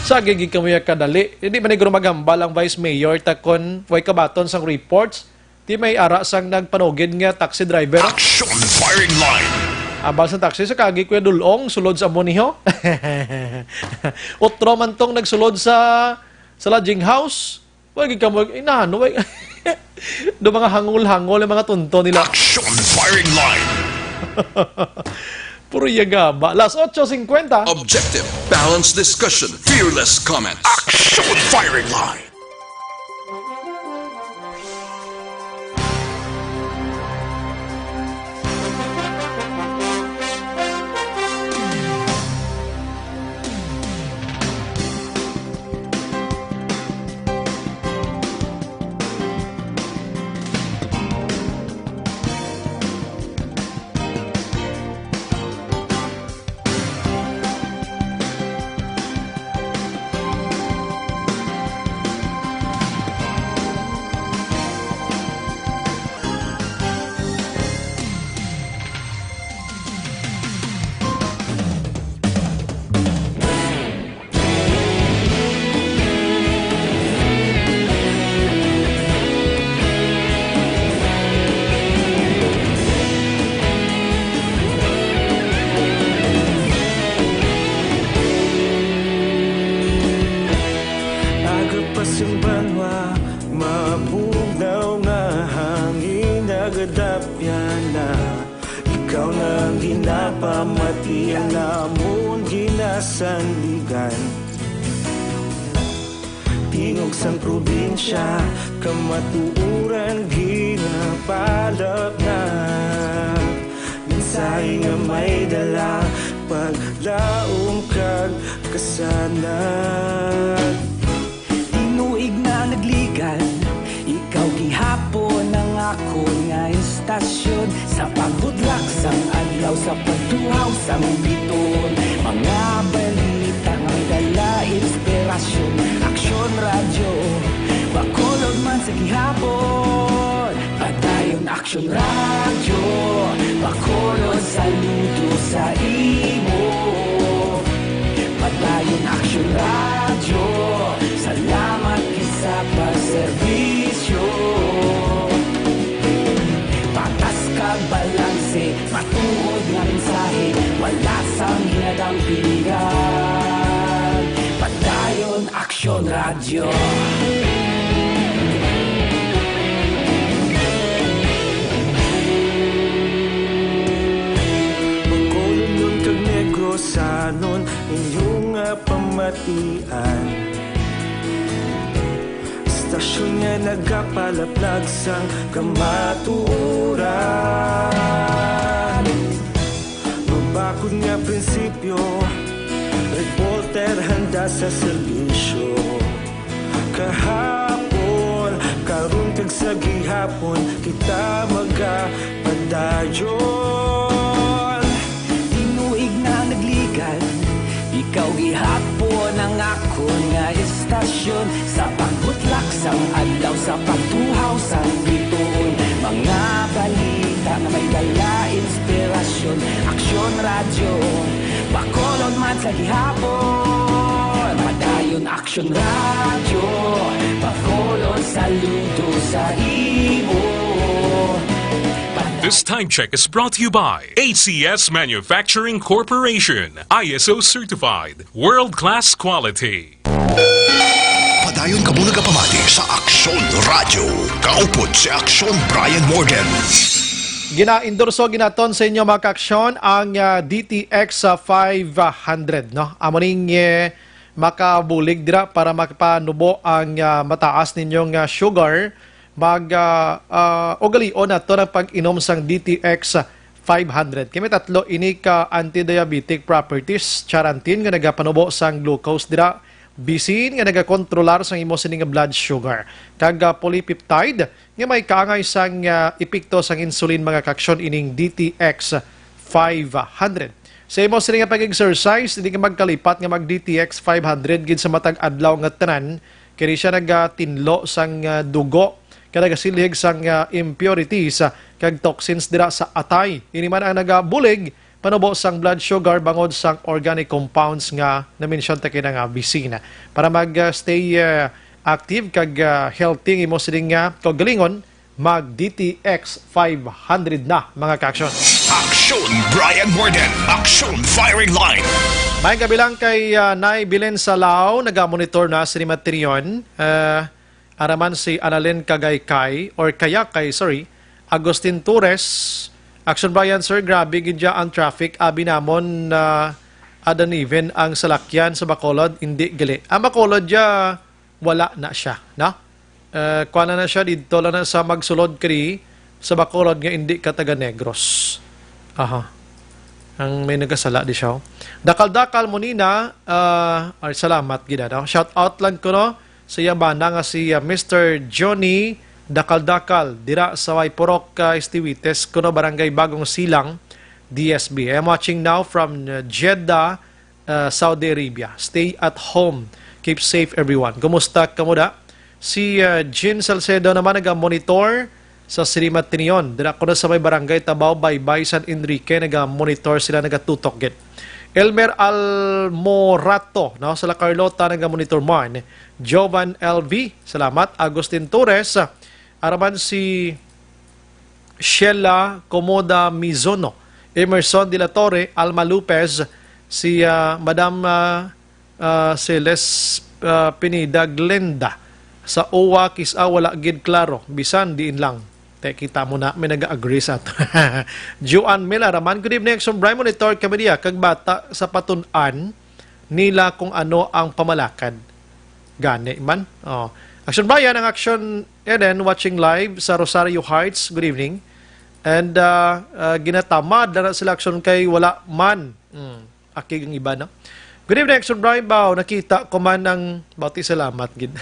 Sa gigi kamo ya kadali, hindi man guro maghambal ang vice mayor ta kon way kabaton sang reports, di may ara sang nagpanugid nga taxi driver. Action Firing Line. Abal sa taxi sa kagi Kuya Dulong, sulod sa amo niho. Utro man tong nagsulod sa, sa lodging house. Way gid kamo, inano, way. Do mga hangol-hangol ang mga tunto nila. Action firing line. Puro yagaba. Las ocho cincuenta. Objective, balanced discussion, fearless comments. Action firing line. Agapas ang banwa, mabugnaw nga hangin, nagadapyan na. Ikaw na ang ginapamati, ang amon ginasandigan. Tingog sang probinsya, kamatuoran ginapalapnag. Mensahe nga may dala, paglaom kag kasanag. Tinuig na nagligad, ikaw gihapon ang akon nga istasyon. Sa pagbudlak sang adlaw, sa pagtuhaw sang bituon, mga balita nga may dala inspirasyon. Aksyon Radyo, Bacolod man sa gihapon. Padayon Aksyon Radyo, Bacolod, saludo sa imo. Padayon Aksyon Radyo, salamat gid sa pagserbisyo. Patas kag balanse, matuod nga mensahe, wala sang hinadampingan. Padayon Aksyon Radyo. Bacolodnon kag Negrosanon, inyo nga pamatian. Istasyon nga nagapalaplag sang kamatuoran. Mabakod nga prinsipyo, reporter handa sa serbisyo. Kahapon, karon kag sa gihapon, kita magapadayon. Tinuig na nagligad, ikaw gihapon ang akon nga istasyon. Sa pagbutlak sang adlaw, sa pagtuhaw sang bituon, mga balita nga may dala inspirasyon. Aksyon Radyo, Bacolod man sa gihapon. Padayon Aksyon Radyo, Bacolod, saludo sa imo. This time check is brought to you by A C S Manufacturing Corporation, I S O certified, world-class quality. Padayon kamo nagapamati sa Aksyon Radyo. Kaupod si Aksyon Brian Morgan. Ginaendorso ginaton sa inyo, mga kaaksyon, ang, ah, D T X, ah, five hundred, no? Amo ning, eh, makabulig dira para makapanubo ang, ah, mataas ninyong, ah, sugar. Mag, ah, ah, ugalion nato ang pag-inom sang D T X five hundred. Kay may tatlo ini ka anti-diabetic properties, charantin nga nagapanubo sang glucose dira, bisin nga nagakontrolar sang imo sini nga blood sugar, kag, ah, polypeptide nga may kaangay sang, ah, epekto sang insulin, mga kaaksyon, ining D T X five hundred. Sa imo sini nga pag-exercise, hindi ka magkalipat nga mag D T X five hundred gid sa matag adlaw nga tanan, kay siya nagatinlo sang, ah, dugo, kag nagasilhig sang, ah, impurities, ah, kag toxins dira sa atay. Ini man ang nagabulig panubo sang blood sugar bangod sang organic compounds nga na-mention ta kina nga bisin. Para mag, ah, stay, ah, active kag, ah, healthy ang imo sining, ah, kaugalingon, mag D T X five hundred na, mga kaaksyon. Aksyon Brian Morgan, Aksyon Firing Line. May gabi lang kay, ah, Nay Belen Salao, nagamonitor na sa Matreon. Ah, Araman si Annalyn Kagaykay, or Kayakay, sorry, Agustin Torres. Action Brian, sir, grabe gid dya ang traffic. Abi namon na adan even ang salakyan sa Bacolod, hindi gali. Ang Bacolod dya, wala na siya, no? Eh, kuha na na siya dito lang na sa magsulod kari sa Bacolod nga hindi ka taga Negros. Aha. Ang may nagasala di siya, oh. Dakal-dakal mo nina, ah, ay, salamat gid, ano? Shout out lang ko, no? Sa iya bana nga si, ah, Mister Johnny Dakal-dakal, dira sa may Purok, ah, Estivites, kuno Barangay Bagong Silang, D S B. I am watching now from, uh, Jeddah, uh, Saudi Arabia. Stay at home. Keep safe, everyone. Kumusta kamo da? Si, uh, Jean Salcedo naman naga-monitor sa Silimatinion. Dira ko na sa may Barangay Tabaw, Baybay, San Enrique, naga-monitor sila, nagatutok gid. Elmer Almorato, no, sa La Carlota, naga-monitor man. Jovan L V, salamat. Agustin Torres, araman si Sheila Comoda Mizuno, Emerson de la Torre, Alma Lopez, si, ah, Madam, ah, ah, Celes, ah, Pineda Glenda. Sa uwa, kis-a wala gid klaro, bisan diin lang. Te, kita mo na, may nag-agree sa ato. Joan Mila Raman, good evening, Action Brian, monitor kami diya, kag bata sa patun-an nila kung ano ang pamalakad. Gani man. Oh. Action Brian, ang Action Eden, watching live sa Rosario Heights. Good evening. And, uh, uh, ginatamad na, na sila, Action, kay wala man. Hmm. Akig ang iba, no? Good evening, Action Brian. Bao, nakita ko man ang bati. Salamat gid.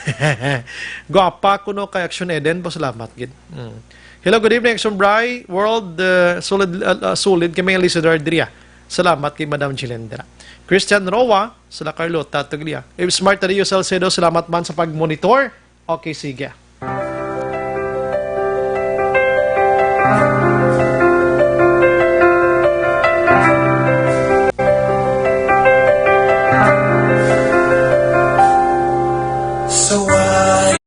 Gwapa ko, no, kay Action Eden. Pasalamat gid. Hmm. Hello, good evening, Action Brian. World, uh, solid, uh, uh, solid kami ang listener diriya. Salamat kay Madam Jilendra. Christian Roa, sa La Carlota, Tuglia. If Smart Radio Salcedo, salamat man sa pag-monitor. Okay, sige. So why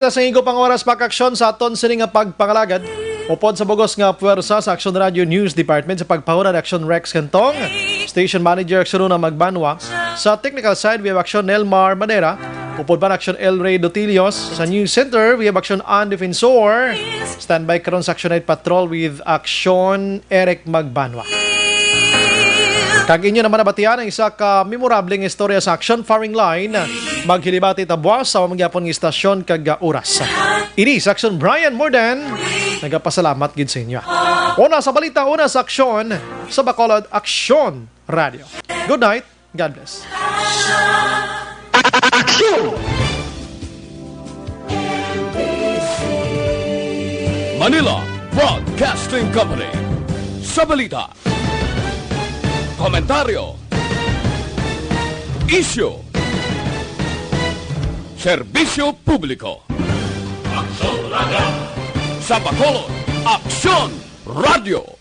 Sa igo pang oras, pag-aksyon sa aton sini nga pagpangalagad. Upod sa bugos nga puwersa sa Action Radio News Department, sa pagpahunad, Action Rex Cantong, Station Manager, Action Una Magbanwa. Sa technical side, we have Action Nelmar Madera. Upod man, Action El Rey Dotilios. Sa News Center, we have Action Ann Defensor. Standby karon sa Action Night Patrol with Action Eric Magbanwa. Kag inyo naman nabatian ang isa ka memorableng istorya sa Action Firing Line. Maghilibati ta buwas sa amo gyapon nga istasyon kag, ah, oras. Ini sa Action, Brian Morden. Nagapasalamat gid sa inyo. Una sa balita, una sa aksyon, sa Bacolod Aksyon Radio. Good night. God bless. Action! Manila Broadcasting Company. Sa balita, komentaryo, isyu, serbisyo publiko. Aksyon Radio. Sa Bacolod, Aksyon Radio.